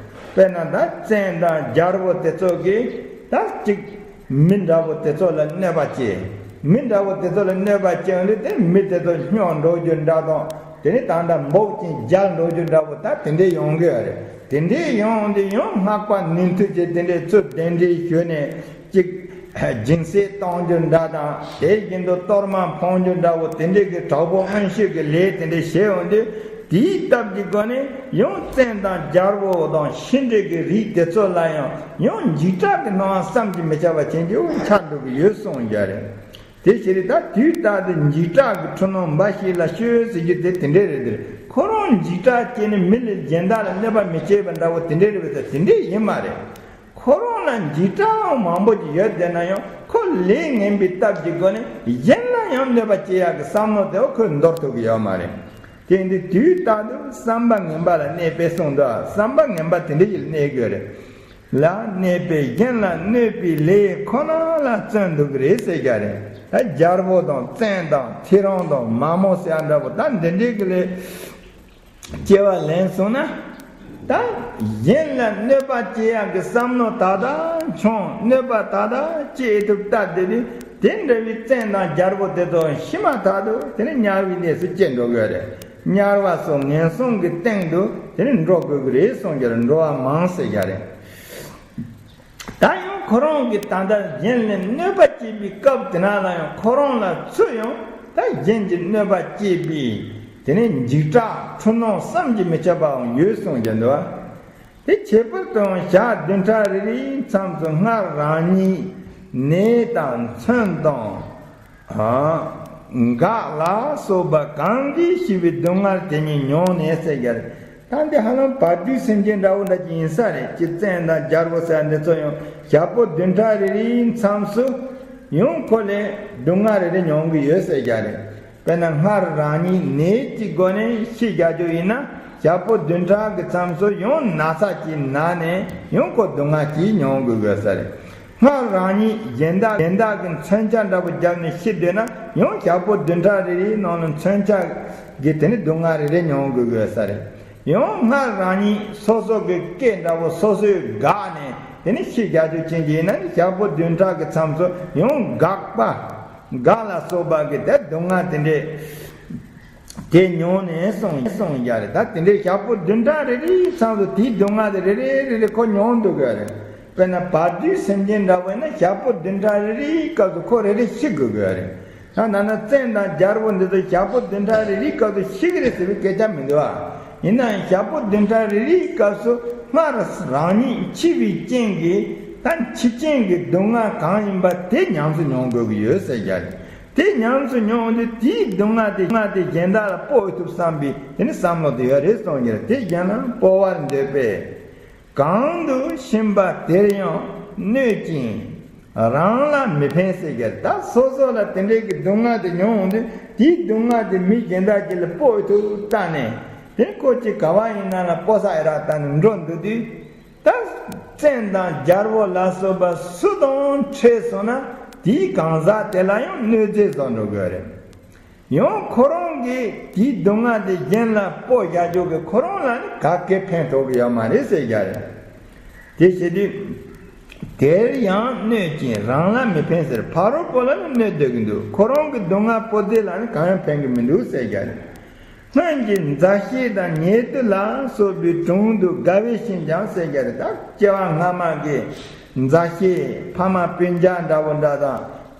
པ་རེད། དཔེར་ན་ད་བཙན་དང་རྒྱལ་པོ་དེ་ཚོ་གིས་ད་ཅིག་མི་འདྲ་བོ་དེ་ཚོ་ལ་གནོད་པ་སྐྱེལ། མི་འདྲ་བོ་དེ་ཚོ་ལ་གནོད་པ་སྐྱེལ་ཡོང་དུས་དེ་མི་དེ་ཚོ་སྨྱོ་འགྲོ་རྒྱུ་འདྲ་དང་། དེ་ནས་ད་ལྟ་འབོག་ཅིང་རྒྱལ་འགྲོ་རྒྱུ་འདྲ་བོ་ད་དེ་འདྲས་ཡོང་གི་ཡོད་རེད། དེ་འདྲས་ཡོང་དུས་ཡང་སྔགས་པ་ནུས་མཐུ་ཅན་དེ་འདྲས་ཚུར་གདན་འདྲེན་ཞུས་ནས་ཅིག་སྦྱིན་སྲེག་གཏོང་རྒྱུ་འདྲ་དང་། དེ་བཞིན་དུ་གཏོར་མ་འཕང་རྒྱུ་འདྲ་བོ་དེ་འདྲས་ཀྱི་དྲག་པོ་མངོན་ཤེས་ཀྱི་ལས་དེ་འདྲས་བྱས་ཡོང་དུས། དེའི་སྟབས་ཀྱི་སྒོ་ནས་ཡང་བཙན་དང་རྒྱལ་པོ་དང་ཤི་འདྲེ་གི་རིགས་དེ་ཚོ་ལ་ཡང་ཡང་འཇིགས་སྐྲག་གི་སྣང་བ་བསམ་གྱིས་མི་ཁྱབ་པ་ཅན་གྱི་འཆར་འགྲོ་གི་ཡོད་གསུངས་ཀྱི་རེད། དེ་ཕྱིར་ད་དུས་རྟག་ཏུ་འཇིགས་སྐྲག་གི་འཁྲུལ་སྣང་འབའ་ཞིག་ལ་ཤོད་ཟེར་རྒྱུ་དེ་དེ་འདྲས་རེད་དེ། ཁོ་རང་འཇིགས་སྐྲག་སྐྱེས་ནས་མི་ལ་གཞན་དག་ལ་གནོད་པ་མི་བྱེད་པ་འདྲ་བོ་དེ་འདྲས་རེད་པས། ད་དེ་འདྲས་ཡིན་མ་རེད། ཁོ་རང་ལ་འཇིགས་སྐྲག་མང་པོ་ཅིག་ཡོད་བསྡད་ན་ཡང་། ཁོ་ལས་ངན་པའི་སྟབས་ཀྱི་སྒོ་ནས་གཞན་ལ་ཡང་གནོད་པ་སྐྱེལ་ཡག་གི་བསམ་བློ་དེ་ཁོས་འདོར་ཐུབ་ཀྱི་ཡོད་མ་རེད། དེ་འདི་དུས་རྟག་ཏུ་བསམ་པ་ངན་པ་ལ་གནས་པས་གསུངས་འདུག་བསམ་པ་ངན་པ་དེ་འདྲ་ཞིག་ལ་གནས་དགོས་རེད། ལ་གནས་པས་གཞན་ལ་གནོད་པའི་ལས་ཁོ་ན་ལ་བརྩོན་འདུག་གི་རེད་ཟེར་རྒྱུ་རེད། ད་རྒྱལ་པོ་དང་བཙན་དང་ཐེའུ་རང་དང་མ་མོ་ཟེར་ཡ་འདྲ་པོ་ད་འདི་འདྲའི་གི་ལས། སྐྱེ་བ་ལེན་སོང་ན། ད་གཞན་ལ་གནོད་པ་སྐྱེལ་ཡག་གི་བསམ་བློ་ད་ལྟ་འཁྱོངས། གནོད་པ་ད་ལྟ་སྐྱེལ་ཐུབ་ལྟ་བསྡད་དུས། དེ་འདྲ་བའི་བཙན་དང་རྒྱལ་པོ་དེ་ཚོ་ཤི་མ་ཐག་ཏུ་དེ་ནི་དམྱལ་བའི་གནས་སུ་སྐྱེ་འགྲོ་གི་རེད། དམྱལ་བ་སོགས་ངན་སོང་གི་སྟེང་དུ་དེ་ནི་འགྲོ་དགོས་ཀྱི་རེད་གསུངས་ཀྱི་རེད། འགྲོ་བ་མང་ཟེར་རྒྱུ་རེད། ད་ཡང་ཁོ་རང་གིས་ད་ལྟ་གཞན་ལ་གནོད་པ་སྐྱེལ་བའི་སྐབས་དེ་ན་ལ་ཡང་ཁོ་རང་ལ་ཚུར་ཡང་ད་གཞན་གྱིས་གནོད་པ་སྐྱེལ་བའི་དེ་ནས་འཇིགས་སྐྲག་འཁྲུལ་སྣང་བསམ་གྱིས་མི་ཁྱབ་པའང་ཡོད་གསུངས་ཀྱི་འདུག་དེ་ཁྱད་པར་དུ་ཡང་ཞག་བདུན་ཕྲག་རེ་རེའི་མཚམས་སུ་སྔར་རང་ཉིད་ནད་དང་མཚོན་དང་། ཨ། འགག་ལ་སོགས་པ་གང་གིས་ཤི་བའི་སྡུག་བསྔལ་དེ་ཉིད་མྱོང་ནས་ཟེར་རྒྱུ་རེད། ད་འདི་ཧ་ལམ་བར་དོའི་སེམས་ཅན་འདྲ་བོ་འདྲ་ཅིག་ཡིན་ས་རེད། ཅིག་བཙན་དང་རྒྱལ་པོ་ཟེར་འདི་ཚོ་ཡང་ཞག་པོ་བདུན་ཕྲག་རེ་རེའི་མཚམས་སུ་ཡང་ཁོ་ལས་སྡུག་བསྔལ་རེ་རེ་མྱོང་གི་ཡོད་ཟེར་རྒྱུ་རེད། དཔེར་ན་སྔར་རང་ཉིད་ནད་ཀྱི་སྒོ་ནས་ཤི་རྒྱག་རྒྱུ་ཡིན་ན། ཞག་པོ་བདུན་ཕྲག་གི་མཚམས་སུ་ཡང་ན་ཚ་ཅིག་ན་ནས་ཡང་ཁོ་སྡུག་བསྔལ་ཅིག་མྱོང་དགོས་དགོས་ས་རེད། སྔར་རང་ཉིད་གཞན་དག་གཞན་དག་གི་མཚོན་ཆ་འདྲ་པོ་བརྒྱབ་ནས་ཤི་སྡོད་ན་ཡང་ཞག་པོ་བདུན་ཕྲག་རེ་རེའི་ནང་ལ་མཚོན་ཆ་གི་དེ་ནི་སྡུག་བསྔལ་རེ་རེ་མྱོང་དགོས་དགོས་ས་རེད། ཡང་སྔར་རང་ཉིད་སོ་སོ་གི་སྐེ་འདྲ་པོ་སོ་སོས་བཀག་ནས་དེ་ནི་ཤི་རྒྱག་རྒྱུ་ཅན་གྱི་ཡིན་ན་ནི་ཞག་པོ་བདུན་ཕྲག་གི་མཚམས་སུ་ཡང་འགག་པ། འགག་ལ་སོགས་པ་གི་དེ་སྡུག་བསྔལ་དེ་འདྲས། དེ་མྱོང་ནས་སོང་སོང་ཡ་རེད། ད་དེ་འདྲའི་ཞག་པོ་བདུན་ཕྲག་རེ་རེའི་མཚམས་སུ་དེའི་སྡུག་བསྔལ་དེ་རེ་རེ་རེ་རེ་ཁོ་མྱོང་འདུག་གི་རེད། དཔེར་ན་བར་དོའི་སེམས་ཅན་འདྲ་བོ་ཡིན་ན་ཞག་པོ་བདུན་ཕྲག་རེ་རེའི་སྐབས་སུ་ཁོ་རེ་རེ་ཤི་དགོས་གི་རེད། ད་ན་ན་བཙན་དང་རྒྱལ་པོ་འདི་ཚོ་ཞག་པོ་བདུན་ཕྲག་རེ་རེའི་སྐབས་སུ་ཤི་གི་རེད་ཟེར་བའི་སྐད་ཆ་མི་འདུག་ཨ། ཡིན་ནའང་ཞག་པོ་བདུན་ཕྲག་རེ་རེའི་སྐབས་སུ་སྔར་རང་ཉིད་འཆི་བའི་རྐྱེན་གྱིས་ད་འཆི་རྐྱེན་གྱི་སྡུག་བསྔལ་གང་ཡིན་པ་དེ་ཉམས་སུ་མྱོང་དགོས་ཀྱི་ཡོད་ཟེར་རྒྱུ་རེད། དེ་ཉམས་སུ་མྱོང་དུས་དེའི་སྡུག་བསྔལ་དེ་སྡུག་བསྔལ་དེ་གཞན་དག་ལ་སྤོ་ཐུབ་བསམ་པའི་དེ་ནི་བསམ་བློ་དེ་ཡོད་རེད་གསུངས་ཀྱི་རེད། དེ་གཞན་ལ་སྤོ་བར་འདོད་པས། གང་དུ་ཕྱིན་པ་དེར་ཡང་གནོད་ཅིང་རང་ལ་མི་ཕན་ཟེར་གྱི་རེད། ད་སོ་སོ་ལ་དེ་འདྲའི་གི་སྡུག་བསྔལ་དེ་མྱོང་འོང་དུས་དེའི་སྡུག་བསྔལ་དེ་མི་གཞན་དག་ཅིག་ལ་སྤོ་ཐུབ་ལྟ་ནས་དེ་ཁོ་ཅིག་ག་བ་ཡིན་ན་ལ་སྤོ་ས་ཨེ་རག་ལྟ་ནས་འགྲོ་འདུག་དུས། ད་བཙན་དང་རྒྱལ་པོ་ལ་སོགས་པ་སུ་དང་འཕྲད་སོང་ན་དེའི་གང་ཟག་དེ་ལ་ཡང་གནོད་འཚེ་བཟོ་འགྲོ་དགོས་རེད། ཡང་ཁོ་རང་གིས་དེའི་སྡུག་བསྔལ་དེ་གཞན་ལ་སྤོ་བཞག་རྒྱུ་གི་ཁོ་རང་ལ་ནི་ག་གེ་ཕན་ཐོགས་ཀྱི་ཡོད་མ་རེད་ཟེར་རྒྱུ་རེད། དེ་བྱེད་དུས། དེར་ཡང་གནོད་ཅིང་རང་ལ་མི་ཕན་ཟེར། ཕ་རོལ་པོ་ལ་ནི་གནོད་སྡོད་ཀྱི་འདུག་ཁོ་རང་གི་སྡུག་བསྔལ་སྤོ་ཚེ་ལ་ནི་གང་ཡང་ཕན་གྱི་མི་འདུག་ཟེར་རྒྱུ་རེད། སྔོན་གྱི་མཛའ་བཤེས་དང་ཉེ་དུ་ལ་སོགས་པའི་དྲུང་དུ་དགའ་བས་ཕྱིན་ཀྱང་ཟེར་རྒྱུ་རེད། ད་སྐྱེ་བ་སྔ་མ་གི་མཛའ་བཤེས་ཕ་མ་སྤུན་ཀྱག་འདྲ་བོ་འདྲ་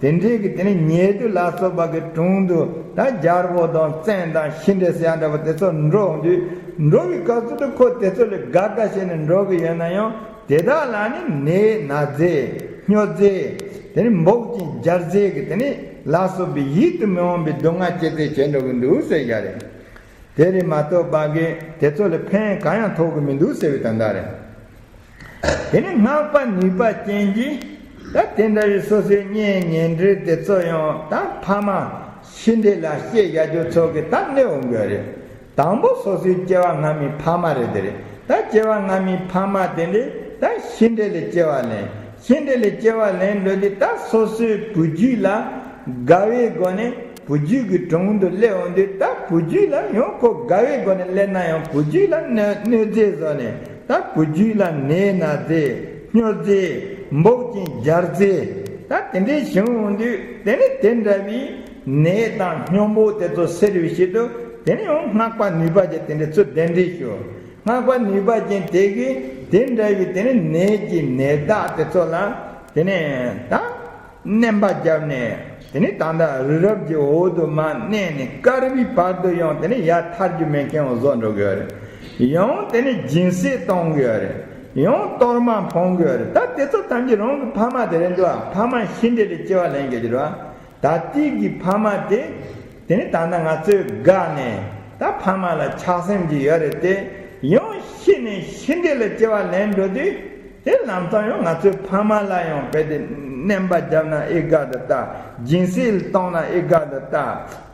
དང་དེ་འདྲའི་གི་དེ་ནི་ཉེ་དུ་ལ་སོགས་པ་གི་དྲུང་དུ་ད་རྒྱལ་པོ་དང་བཙན་དང་ཤི་འདྲེ་ཟེར་ཡ་འདྲ་བོ་དེ་ཚོ་འགྲོ་འོང་དུས་འགྲོ་བའི་སྐབས་སུ་དུ་ཁོ་དེ་ཚོ་ལས་དགའ་དགའ་བྱས་ནས་འགྲོ་གི་ཡོད་ན་ཡང་དེ་དག་ལ་ནི་ནད་ན་རྫས་སྨྱོ་རྫས་དེ་ནི་འབོག་ཅིང་འབྱར་རྫས་ཀྱི་དེ་ནི་ལ་སོགས་པའི་ཡིད་དུ་མི་འོང་བའི་སྡུག་བསྔལ་སྐྱེད་ཚལ་བྱེད་འགྲོ་གི་འདུག་ཟེར་ཡ་རེད། དེ་རེད་མ་གཏོགས་པ་གི་དེ་ཚོ་ལས་ཕན་གང་ཡང་ཐོགས་གི་མི་འདུག་ཟེར་བའི་དོན་དག་རེད། དེ་ནི་སྔགས་པ་ནུས་པ་ཅན་གྱིས་ད་དེ་འདྲ་བའི་སོ་སོའི་གཉེན་ཉེ་འབྲེལ་དེ་ཚོ་ཡང་ད་ཕ་མ་ཤི་འདྲེ་ལ་སྐྱེ་བཞག་རྒྱུ་ཚོ་གི་ད་གནོད་འོང་གི་རེད། དང་པོ་སོ་སོའི་སྐྱེ་བ་སྔ་མའི་ཕ་མ་རེད་དེ་རེད། ད་སྐྱེ་བ་སྔ་མའི་ཕ་མ་དེ་འདྲས་ད་ཤི་འདྲེ་ལས་སྐྱེ་བ་ལེན། ཤི་འདྲེ་ལས་སྐྱེ་བ་ལེན་འགྲོ་དུས་ད་སོ་སོའི་བུ་རྒྱུད་ལ་དགའ་བའི་སྒོ་ནས་བུ་རྒྱུད་ཀྱི་དྲུང་དུ་སླེབས་འོང་དུས་ད་བུ་རྒྱུད་ལ་ཡང་ཁོ་དགའ་བའི་སྒོ་ནས་སླེབས་ན་ཡང་བུ་རྒྱུད་ལ་གནོད་གནོད་འཚེ་བཟོ་ནས་ད་བུ་རྒྱུད་ལ་ནད་ན་རྫས་སྨྱོ་རྫས་འབོག་ཅིང་འབྱར་རྫས་ད་དེ་འདྲས་བྱུང་འོང་དུས་དེ་ནི་དེ་འདྲ་བའི་ནད་དང་སྨྱོ་འབོག་དེ་ཚོ་སེལ་བའི་ཆེད་དུ་དེ་ནི་ཡང་སྔགས་པ་ནུས་པ་ཅན་དེ་འདྲས་ཚུར་གདན་འདྲེན་ཞུ། སྔགས་པ་ནུས་པ་ཅན་དེ་གིས་དེ་འདྲ་བའི་དེ་ནི་ནད་ཀྱི་ནད་བདག་དེ་ཚོ་ལ་དེ་ནས་ད་མནན་པ་བརྒྱབ་ནས་དེ་ནི་ད་ལྟ་རི་རབ་ཀྱི་འོག་ཏུ་མར་མནན་ནས་དཀར་བའི་བར་དུ་ཡང་དེ་ནི་ཡར་ཐར་རྒྱུ་མེད་མཁན་བཟོ་འགྲོ་གི་ཡོད་རེད། ཡང་དེ་ནི་སྦྱིན་སྲེག་གཏོང་གི་ཡོད་རེད། ཡང་གཏོར་མ་འཕང་གི་ཡོད་རེད། ད་དེ་ཚོ་ཐམས་ཅད་རང་གི་ཕ་མ་དེ་རེད་འདུག་ཨ། ཕ་མ་ཤི་འདྲེ་ལས་སྐྱེ་བ་ལེན་གྱི་ཡོད་རེད་བ། ད་ལྟའི་གི་ཕ་མ་དེ། དེ་ནི་ད་ལྟ་ང་ཚོས་དགའ་ནས་ད་ཕ་མ་ལ་ཆགས་སེམས་ཀྱི་ཡོད་རེད་དེ། ཡང་ཤི་ནས་ཤི་འདྲེ་ལ་སྐྱེ་བ་ལེན་འགྲོ་དུས། དེ་ལམ་སང་ཡང་ང་ཚོའི་ཕ་མ་ལ་ཡང་རྦད་དེ་མནན་པ་བརྒྱབ་ན་ཨེ་དགའ་དུ་ལྟ། སྦྱིན་སྲེག་གཏོང་ན་ཨེ་དགའ་དུ་ལྟ།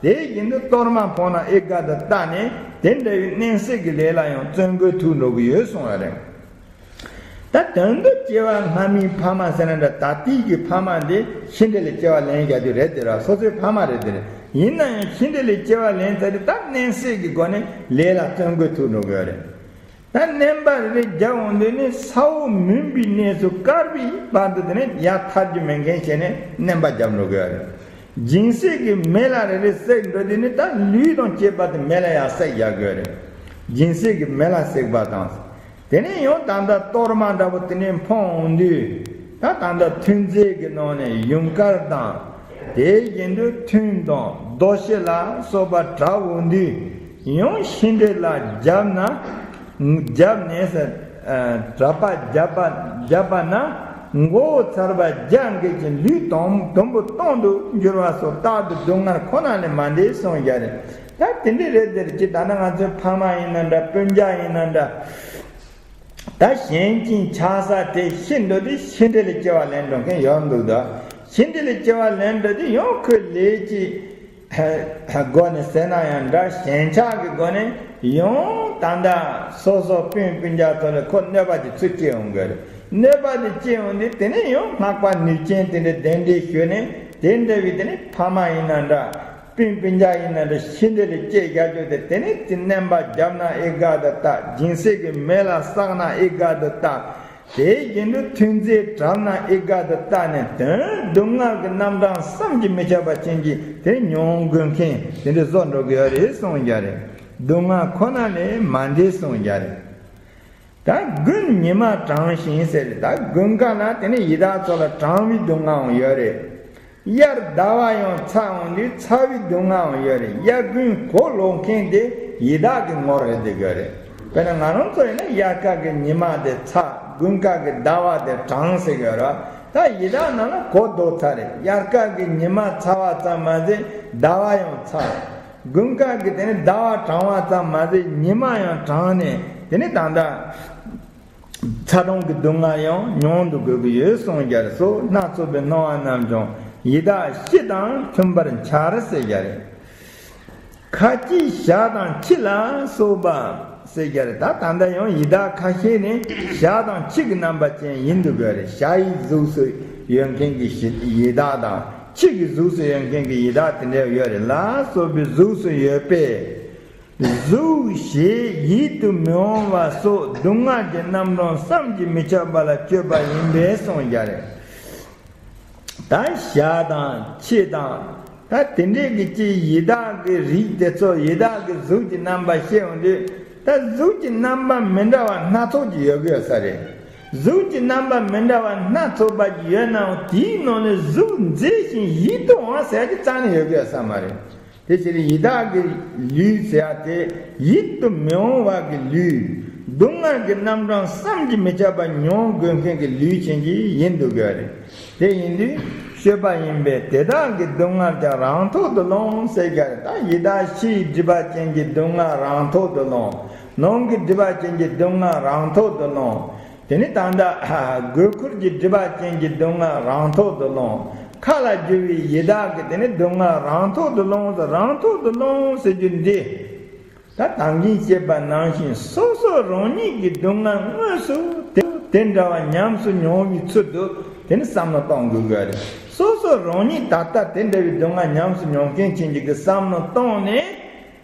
དེ་བཞིན་དུ་གཏོར་མ་འཕང་ན་ཨེ་དགའ་དུ་ལྟ་ནས་དེ་འདྲ་བའི་མནན་སྲེག་གི་ལས་ལ་ཡང་བརྩོན་དགོས་ཐུག་འགྲོ་གི་ཡོད་གསུངས་པ་རེད། ད་དོན་དུ་སྐྱེ་བ་སྔ་མའི་ཕ་མ་ཟེར་ན་འདྲ། ད་ལྟའི་གི་ཕ་མ་འདི་ཤི་འདྲེ་ལས་སྐྱེ་བ་ལེན་རྒྱག་རྒྱུ་རེད་དེ་ར། སོ་སོའི་ཕ་མ་རེད་དེ་རེད། ཡིན་ན་ཡང་ཤི་འདྲེ་ལས་སྐྱེ་བ་ལེན་ཚར་དུས་ད་མནན་སྲེག་གི་སྒོ་ནས་ལས་ལ་བརྩོན་དགོས་ཐུག་འགྲོ་གི་ཡོད་རེད། ད་མནན་པ་རེ་རེ་རྒྱག་འོང་དུས་ནི་ས་འོག་མུན་པའི་གནས་སུ་བསྐལ་པའི་བར་དུ་དེ་ནས་ཡར་ཐར་རྒྱུ་མེད་མཁན་བྱས་ནས་མནན་པ་བརྒྱབ་འགྲོ་གི་ཡོད་རེད། སྦྱིན་སྲེག་གི་མེ་ལ་རེ་རེ་བསྲེགས་འགྲོ་དུས་ནི་ད་ལུས་དང་བཅས་པ་དེ་མེ་ལ་ཡར་བསྲེགས་རྒྱག་གི་ཡོད་རེད། སྦྱིན་སྲེག་གི་མེ་ལ་བསྲེགས་པ་དང་། དེ་ནས་ཡང་ད་ལྟ་གཏོར་མ་འདྲ་པོ་དེ་ནས་འཕང་འོང་དུས། ད་ད་ལྟ་ཐུན་རྫས་ཀྱི་ནང་ནས་ཡུངས་དཀར་དང་། དེ་བཞིན་དུ་ཐུན་དང་རྡོ་ཤི་ལ་སོགས་པ་དྲག་འོང་དུས། ཡང་ཤི་འདྲེ་ལ་བརྒྱབ་ན། བརྒྱབ་ནས་ཟེར། གྲྭ་པ་བརྒྱབ་པ་བརྒྱབ་པ་ན། མགོ་བོ་ཚར་བ་བརྒྱ་འགེལ་གྱི་ལུས་དུམ་དུམ་བུ་སྟོང་དུ་འགྱུར་བ་སོགས་རྟག་ཏུ་སྡུག་བསྔལ་ཁོ་ན་ལས་མ་འདས་གསུངས་བཞག་རེད། ད་དེ་འདྲ་རེད་དེ་རེད་ཅེས། ད་ནི་ང་ཚོའི་ཕ་མ་ཡིན་ན་འདྲ། སྤུན་ཀྱག་ཡིན་ན་འདྲ། ད་གཞན་གྱི་ཆགས་ས་དེ་ཤི་འགྲོ་དུས་ཤི་འདྲེ་ལས་སྐྱེ་བ་ལེན་འགྲོ་མཁན་ཡོད་འདུག་ད་ཤི་འདྲེ་ལས་སྐྱེ་བ་ལེན་འགྲོ་དུས་ཡང་ཁོའི་ལས་ཀྱི་སྒོ་ནས་ཟེར་ན་ཡང་འདྲ། ཞེན་ཆགས་ཀྱི་སྒོ་ནས་ཡང་ད་ལྟ་སོ་སོ་སྤུན་སྤུན་ཀྱག་ཚོ་ལ་ཁོ་གནོད་པ་དེ་ཚུར་སྐྱེལ་འོང་གི་རེད། གནོད་པ་དེ་སྐྱེལ་འོང་དུས་དེ་ནས་ཡང་སྔགས་པ་ནུས་ཅན་དེ་འདྲ་གདན་འདྲེན་ཞུས་ནས་དེ་འདྲ་བའི་དེ་ནས་ཕ་མ་ཡིན་ན་འདྲ། སྤུན་སྤུན་ཀྱག་ཡིན་ན་འདྲ། ཤི་འདྲེ་ལས་སྐྱེ་བཞག་རྒྱུ་དེ་དེ་ནས་དེ་མནན་པ་བརྒྱབ་ན་ཨེ་དགའ་དུ་ལྟ། སྦྱིན་སྲེག་གི་མེ་ལ་བསྲེགས་ན་ཨེ་དགའ་དུ་ལྟ། དེ་བཞིན་དུ་ཐུན་རྫས་བྲབ་ན་ཨི་ཀ་དུ་བལྟ་ནས་དོན་སྡུག་བསྔལ་གྱི་རྣམ་གྲངས་བསམ་གྱིས་མི་ཁྱབ་པ་ཅན་གྱི་དེ་མྱོང་དགོས་མཁན་དེ་འདྲ་བཟོ་འགྲོ་གི་ཡོད་རེད་གསུངས་ཀྱི་རེད། སྡུག་བསྔལ་ཁོ་ན་ལས་མ་འདས་གསུངས་ཀྱི་རེད། ད་དགུན་ཉི་མ་གྲང་ཞིང་ཟེར་རེད། ད་དགུན་ཁ་ན་དེ་ནི་ཡི་དྭགས་ཚོ་ལ་གྲང་བའི་སྡུག་བསྔལ་ཡང་ཡོད་རེད། དབྱར་ཟླ་བ་ཡང་ཚ་འོང་དུས་ཚ་བའི་སྡུག་བསྔལ་ཡང་ཡོད་རེད། དབྱར་དགུན་གོ་ལོག་མཁན་དེ་ཡི་དྭགས་ཀྱི་ངོར་རེད་འདུག་གི་རེད། དཔེར་ན་ང་རང་ཚོ་ཡིན་ན་དབྱར་ཁ་གི་ཉི་མ་དེ་ཚ། དགུན་ཁ་གི་ཟླ་བ་དེ་གྲང་ཟེར་གི་རེད། ད་ཡི་དྭགས་རྣམས་ལ་གོ་ལྡོག་ཚར་རེད། དབྱར་ཁ་གི་ཉི་མ་ཚ་བ་ཙམ་མ་ཟད་ཟླ་བ་ཡང་ཚ། དགུན་ཁ་གི་དེ་ནི་ཟླ་བ་གྲང་བ་ཙམ་མ་ཟད་ཉི་མ་ཡང་གྲང་ནས་དེ་ནི་ད་ལྟ་ཚ་གྲང་གི་སྡུག་བསྔལ་ཡང་མྱོང་དུ་དགོས་ཀྱི་ཡོད་གསུངས་ཀྱི་རེད། སོ་སྣ་ཚོགས་པའི་སྣང་བ་རྣམས་ཀྱང་ཡི་དྭགས་ཤི་དང་མཐུན་པར་འཆར་ཟེར་ཀྱི་རེད། ཁ་ཅིག་ཞག་དང་ཕྱེད་ལ་སོགས་པ་ཟེར་ཀྱི་རེད། ད་ད་ལྟ་ཡང་ཡི་དྭགས་ཁ་ཤས་ནི་ཞག་དང་ཕྱེད་ཀྱི་རྣམ་པ་ཅན་ཡིན་འདུག་གི་རེད། ཞག་ཡི་གཟུགས་སུ་ཡོད་མཁན་གྱི་ཡི་དྭགས་དང་ཕྱེད་ཀྱི་གཟུགས་སུ་ཡོད་མཁན་གྱི་ཡི་དྭགས་དེ་འདྲ་ཡོད་རེད་ལ་སོགས་པའི་གཟུགས་སུ་ཡོད་པས། གཟུགས་ཞེས་ཡིད་དུ་མི་འོང་བ་སོགས་སྡུག་བསྔལ་གྱི་རྣམ་གྲངས་བསམ་གྱིས་མི་ཁྱབ་པ་ལ་སྤྱོད་པ་ཡིན་པས་གསུངས་ཀྱི་རེད། ད་ཞག་དང་ཕྱེད་དང་ད་དེ་འདྲའི་གི་ཅིག་ཡི་དྭགས་ཀྱི་རིགས་དེ་ཚོ་ཡི་དྭགས་ཀྱི་གཟུགས་ཀྱི་རྣམ་པ་ཤེས་འོང་དུས་ད་གཟུགས་ཀྱི་རྣམ་པ་མི་འདྲ་བ་སྣ་ཚོགས་ཀྱི་ཡོད་གི་ཡོད་ས་རེད། གཟུགས་ཀྱི་རྣམ་པ་མི་འདྲ་བ་སྣ་ཚོགས་པ་ཅིག་ཡོད་ནའང་དེའི་ནང་ནས་གཟུགས་མཛེས་ཤིང་ཡིད་དུ་འོང་ཟེར་གྱི་རྩ་ནས་ཡོད་གི་ཡོད་ས་མ་རེད། དེ་ཕྱིར་ཡི་དྭགས་ཀྱི་ལུས་ཟེར་ཡ་དེ་ཡིད་དུ་མི་འོང་བ་གི་ལུས། སྡུག་བསྔལ་གྱི་རྣམ་གྲངས་བསམ་གྱིས་མི་ཁྱབ་པ་མྱོང་དགོས་མཁན་གྱི་ལུས་ཅན་གྱི་ཡིན་འདུག་གི་རེད། དེ་ཡིན་དུས་སྤྱོད་པ་ཡིན་པས་དེ་དག་གི་སྡུག་བསྔལ་ཀྱང་རང་ཐོག་ཏུ་ལོངས་ཟེར་གྱི་རེད། ད་ཡི་དྭགས་ཕྱིའི་སྒྲིབ་པ་ཅན་གྱི་སྡུག་བསྔལ་རང་ཐོག་ཏུ་ལོངས། ནང་གི་སྒྲིབ་པ་ཅན་གྱི་སྡུག་བསྔལ་རང་ཐོག་ཏུ་ལོངས། དེ་ནི་ད་ལྟ་སྒོས་ཁུར་གྱི་སྒྲིབ་པ་ཅན་གྱི་སྡུག་བསྔལ་རང་ཐོག་ཏུ་ལོངས། མཁའ་ལ་རྒྱུ་བའི་ཡི་དྭགས་ཀྱི་དེ་ནི་སྡུག་བསྔལ་རང་ཐོག་ཏུ་ལོངས་སོ། རང་ཐོག་ཏུ་ལོངས་ཟེར་རྒྱུ་འདི། ད་ད་གིན་བཤད་པ་ནང་བཞིན་སོ་སོ་རང་ཉིད་ཀྱི་སྡུག་བསྔལ་དངོས་སུ་དེ་དེ་འདྲ་བ་ཉམས་སུ་མྱོང་བའི་ཚུལ་དུ་དེ་ནི་བསམ་བློ་གཏོང་དགོས་དགོས་རེད། སོ་སོ་རང་ཉིད་ད་ལྟ་དེ་འདྲ་བའི་སྡུག་བསྔལ་ཉམས་སུ་མྱོང་མཁན་ཅན་ཅིག་གི་བསམ་བློ་བཏང་ནས།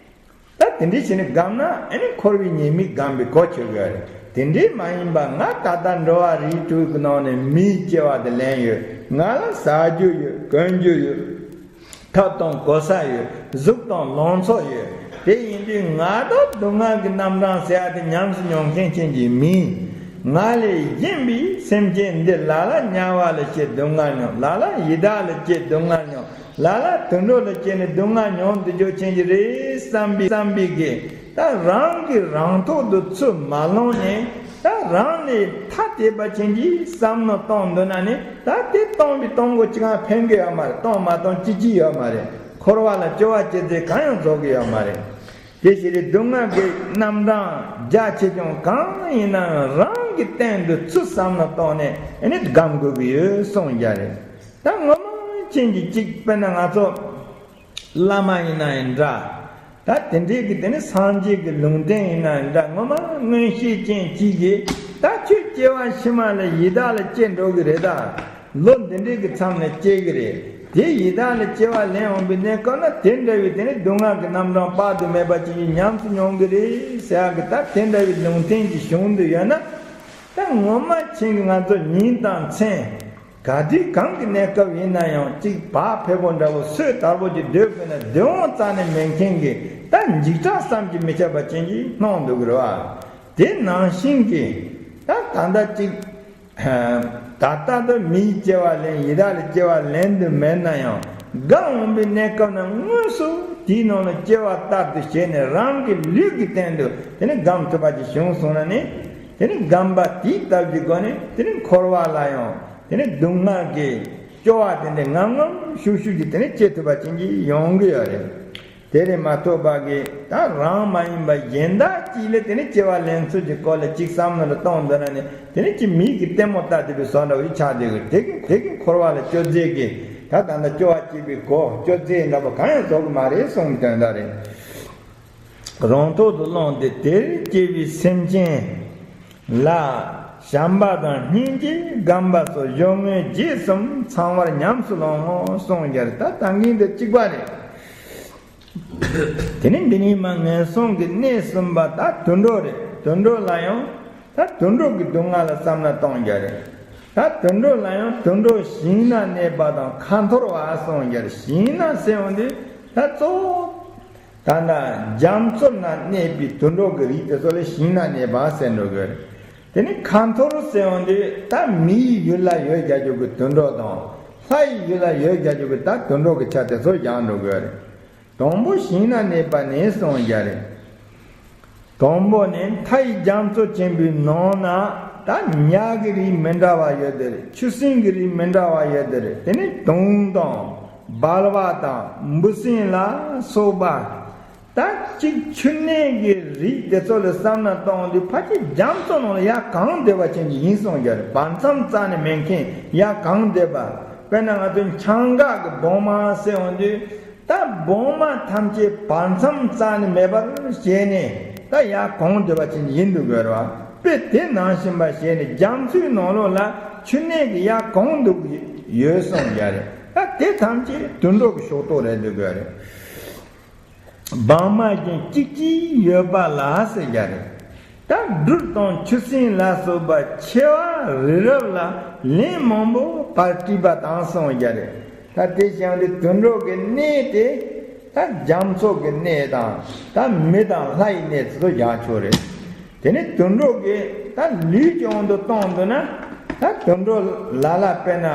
ད་དེ་འདྲའི་བྱས་ནས་བསྒོམས་ན་ཨ་ནི་འཁོར་བའི་ཉེས་དམིགས་བསྒོམས་པའི་གོ་ཆོད་ཀྱི་རེད། དེ་འདྲའི་མ་ཡིན་པ་ང་ད་ལྟ་འགྲོ་བ་རིགས་དྲུག་གི་ནང་ནས་མིའི་སྐྱེ་བ་དེ་ལེན་ཡོད། ང་ལ་ཟ་རྒྱུ་ཡོད། གོན་རྒྱུ་ཡོད། ཐབ་དང་གོ་ས་ཡོད། གཟུགས་དང་ལང་ཚོ་ཡོད། དེ་ཡིན་དུས་ང་དང་སྡུག་བསྔལ་གྱི་རྣམ་གྲངས་ཟེར་ཡ་དེ་ཉམས་སུ་མྱོང་མཁན་ཅན་གྱི་མིན། ང་ལས་གཞན་པའི་སེམས་ཅན་འདི་ལ་ལ་དམྱལ་བ་ལ་སྐྱེ་སྡུག་བསྔལ་མྱོང་། ལ་ལ་ཡི་དྭགས་ལ་སྐྱེ་སྡུག་བསྔལ་མྱོང་། ལ་ལ་དུད་འགྲོ་ལ་སྐྱེས་ནས་སྡུག་བསྔལ་མྱོང་དུ་འཇུག་ཆེན་གྱི་རེད་བསམ་པའི་བསམ་པའི་གི་ད་རང་གི་རང་ཐོག་ཏུ་ཚུར་མ་ལོངས་ནས་ད་རང་ལས་ཐ་དད་པ་ཅན་གྱི་བསམ་བློ་གཏོང་འདོད་ན་ནི་ད་དེ་གཏོང་བའི་གཏོང་སྒོ་ཅི་གང་ཕན་གི་ཡོད་མ་རེད། གཏོང་མ་གཏོང་ཅི་ཅི་ཡོད་མ་རེད། འཁོར་བ་ལ་སྐྱོ་བ་སྐྱེ་ཚེ་གང་ཡང་རྫོགས་གི་ཡོད་མ་རེད། དེ་ཕྱིར་སྡུག་བསྔལ་གྱི་རྣམ་གྲངས་རྒྱ་ཆེ་ཆུང་གང་ཡིན་ནའང་རང་གི་སྟེང་དུ་ཚུར་བསམ་བློ་གཏོང་ནས་ཨ་ནི་སྒོམ་དགོས་ཀྱི་ཡོད་གསུངས་ཀྱི་རེད། ད་ངོ་མ་ཅན་གྱི་གཅིག་དཔེར་ན་ང་ཚོ་བླ་མ་ཡིན་ན་ཡང་འདྲ། ད་དེ་འདྲའི་གི་དེ་ནི་སངས་རྒྱས་ཀྱི་ལུང་བསྟན་ཡིན་ན་ཡང་འདྲ། ངོ་མ་མངོན་ཤེས་ཅན་གཅིག་གིས་ད་ཁྱོད་སྐྱེ་བ་ཕྱི་མ་ལ་ཡི་དྭགས་ལ་སྐྱེ་འགྲོ་གི་རེད་ད། ལོ་འདི་འདྲའི་གི་མཚམས་ལ་སྐྱེ་གི་རེད། དེ་ཡི་དྭགས་ལ་སྐྱེ་བ་ལེན་འོང་བའི་གནས་སྐབས་ན་དེ་འདྲ་བའི་དེ་ནི་སྡུག་བསྔལ་གྱི་རྣམ་གྲངས་དཔག་ཏུ་མེད་པ་ཅིག་ཉམས་སུ་མྱོང་གི་རེད་ཟེར་ཡག་གི་ད་དེ་འདྲ་བའི་ལུང་བསྟན་གྱི་གཞུང་དུ་ཡོད་ན། ད་ངོ་མ་ཆེན་གྱི་ང་ཚོ་ཉིན་དང་མཚན། ག་དུས་གང་གི་གནས་སྐབས་ཡིན་ན་ཡང་གཅིག་བག་ཕེབས་པོ་འདྲ་བོ་སོས་དལ་པོ་ཅིག་སྡོད་དགོས་ན་སྡོད་འོང་རྩ་ནས་མེད་མཁན་གྱི་ད་འཇིགས་སྐྲག་བསམ་གྱིས་མི་ཁྱབ་པ་ཅན་གྱིས་སྣང་འདུག་གི་རེད་བ། དེ་ནང་བཞིན་གྱི་ད་ད་ལྟ་གཅིག་ད་ལྟ་དུ་མིའི་སྐྱེ་བ་ལེན་ཡི་དྭགས་ལ་སྐྱེ་བ་ལེན་དུ་མེད་ན་ཡང་སྒོམ་འོང་པའི་གནས་སྐབས་ན་དངོས་སུ་དེའི་ནང་ལ་སྐྱེ་བ་ལྟར་དུ་བྱས་ནས་རང་གི་ལུས་ཀྱི་སྟེང་དུ་དེ་ནི་སྒོམ་ཐུབ་པ་ཅིག་བྱུང་སོང་ན་ནི། དེ་ནི་སྒོམ་པ་དེའི་སྟབས་ཀྱི་སྒོ་ནས་དེ་ནི་འཁོར་བ་ལ་ཡང་དེ་ནི་སྡུག་བསྔལ་གྱི་སྐྱོ་བ་དེ་འདྲ་ངམ་ངམ་ཤུགས་ཤུགས་ཀྱིས་དེ་ནི་སྐྱེ་ཐུབ་པ་ཅན་གྱི་ཡོང་གི་ཡོད་རེད། དེ་རེད་མ་གཏོགས་པ་གི་ད་རང་མ་ཡིན་པ་གཞན་དག་ཅིག་ལ་དེ་ནི་སྐྱེ་བ་ལེན་ཚུལ་གྱི་སྐོར་ལ་ཅིག་བསམ་བློ་ལ་གཏོང་འདོད་ན་ནི་དེ་ནི་ཅིག་མིག་གི་ལྟད་མོ་ལྟ་བསྡད་པའི་བཟོ་འདྲ་བོ་ཆགས་བསྡད་ཀྱི་རེད། དེ་གི་དེ་གི་འཁོར་བ་ལ་སྐྱོ་རྫས་ཀྱི་ད་ད་ལྟ་སྐྱོ་བ་སྐྱེས་པའི་གོ་སྐྱོ་རྫས་འདྲ་པོ་གང་ཡང་བཟོ་གི་མ་རེད་གསུངས་པའི་དོན་དག་རེད། རང་ཐོག་ཏུ་བླངས་ཏེ་དེར་སྐྱེས་པའི་སེམས་ཅན་ལ་བྱམས་པ་དང་སྙིང་རྗེ་སྒོམ་པ་སོགས་སྦྱོར་དངོས་རྗེས་གསུམ་ཚང་བར་ཉམས་སུ་བླང་ངོ་གསུངས་ཀྱི་རེད། ད་ད་གིན་དེ་གཅིག་པ་རེད། དེ་ནས་འདི་ནས་མ་ངན་སོང་གི་གནས་གསུམ་པ་ད་དུད་འགྲོ་རེད། དུད་འགྲོ་ལ་ཡང་ ད་དུད་འགྲོ་གི་སྡུག་བསྔལ་ལ་བསམ་ན་གཏོང་རྒྱུ་རེད། ད་དུད་འགྲོ་ལ་ཡང་དུད་འགྲོ་ཞིང་ན་གནས་པ་དང་ཁ་འཐོར་བ་གསུངས་རྒྱུ་རེད། ཞིང་ན་ཟེར་ཡོང་དུས་ད་གཙོ་བོ་ད་ལྟ་རྒྱ་མཚོ་ན་གནས་པའི་དུད་འགྲོ་གི་རིགས་དེ་ཚོ་ལ་ཞིང་ན་གནས་པ་ཟེར་འགྲོ་གི་རེད། དེ་ནས་ཁ་འཐོར་ཟེར་ཡོང་དུས་ད་མིའི་ཡུལ་ལ་ཡོད་རྒྱུ་གི་དུད་འགྲོ་དང་། ལྷ་ཡི་ཡུལ་ལ་ཡོད་རྒྱུ་གི་ད་དུད་འགྲོ་གི་ཆ་དེ་ཚོ་སྦྱར་འགྲོ་གི་རེད། དང་པོ་ཞིང་ན་གནས་པ་ནས་གསུངས་རྒྱུ་རེད། དང་པོ་ནི་མཐའ་ཡི་རྒྱ་མཚོ་ཆེན་པོའི་ནང་ན་ད་ཉ་གི་རིགས་མི་འདྲ་བ་ཡོད་དེ་རེད། ཆུ་སྲིན་གྱི་རིགས་མི་འདྲ་བ་ཡོད་དེ་རེད། དེ་ནི་དུང་དང་སྦལ་པ་དང་འབུ་སྲིན་ལ་སོགས་པ། ད་གཅིག་ཆུ་གནས་ཀྱི་རིགས་དེ་ཚོ་ལ་བསམ་ན་གཏོང་དུས་ཕལ་ཆེར་རྒྱ་མཚོ་ནང་ལ་ཡར་གང་སྡོད་པ་ཅན་གྱི་ཡིན་གསུངས་རྒྱུ་རེད། བར་མཚམས་རྩ་ནས་མེད་མཁན་ཡར་གང་སྡོད་པ། དཔེར་ན་ང་ཚོའི་འཕྱང་འགག་གི་སྦྲང་མ་ཟེར་ཡོང་དུས། ད་སྦྲང་མ་ཐམས་ཅད་བར་མཚམས་རྩ་ནས་མེད་པར་བྱས་ནས་ད་ཡར་གང་སྡོད་པ་ཅན་ཡིན་འདུག་དགོས་རེད་བ། དཔེ་དེ་ནང་བཞིན་པ་བྱས་ནས་རྒྱ་མཚོའི་ནང་ལོགས་ལ་ཆུ་གནས་ཀྱི་ཡར་གང་འདུག་ཡོད་གསུངས་རྒྱུ་རེད། ད་དེ་ཐམས་ཅད་དུད་འགྲོ་གི་ཕྱོགས་གཏོགས་རེད་འདུག་དགོས་རེད། སྦྲང་མ་གཞན་གཅིག་གཅིག་ཡོད་པ་ལ་ཟེར་རྒྱུ་རེད། ད་སྦྲུལ་དང་ཆུ་སྲིན་ལ་སོགས་པ་མཆེ་བ་རི་རབ་ལ་ལན་མང་པོ་བར་བྲིས་པ་དང་གསུངས་རྒྱུ་རེད། ད་དེ་བཞིན་དུ་དུད་འགྲོ་གི་གནས་དེ་ད་རྒྱ་མཚོ་གི་གནས་དང་ད་མི་དང་ལྷ་ཡི་གནས་དེ་ཚོ་རྒྱག་ཆོག་རེད། དེ་ནས་དུད་འགྲོ་གི་ད་ལུས་ཀྱི་དབང་དུ་གཏོང་འདུག་ན། ད་དུད་འགྲོ་ལ་ལ་དཔེར་ན་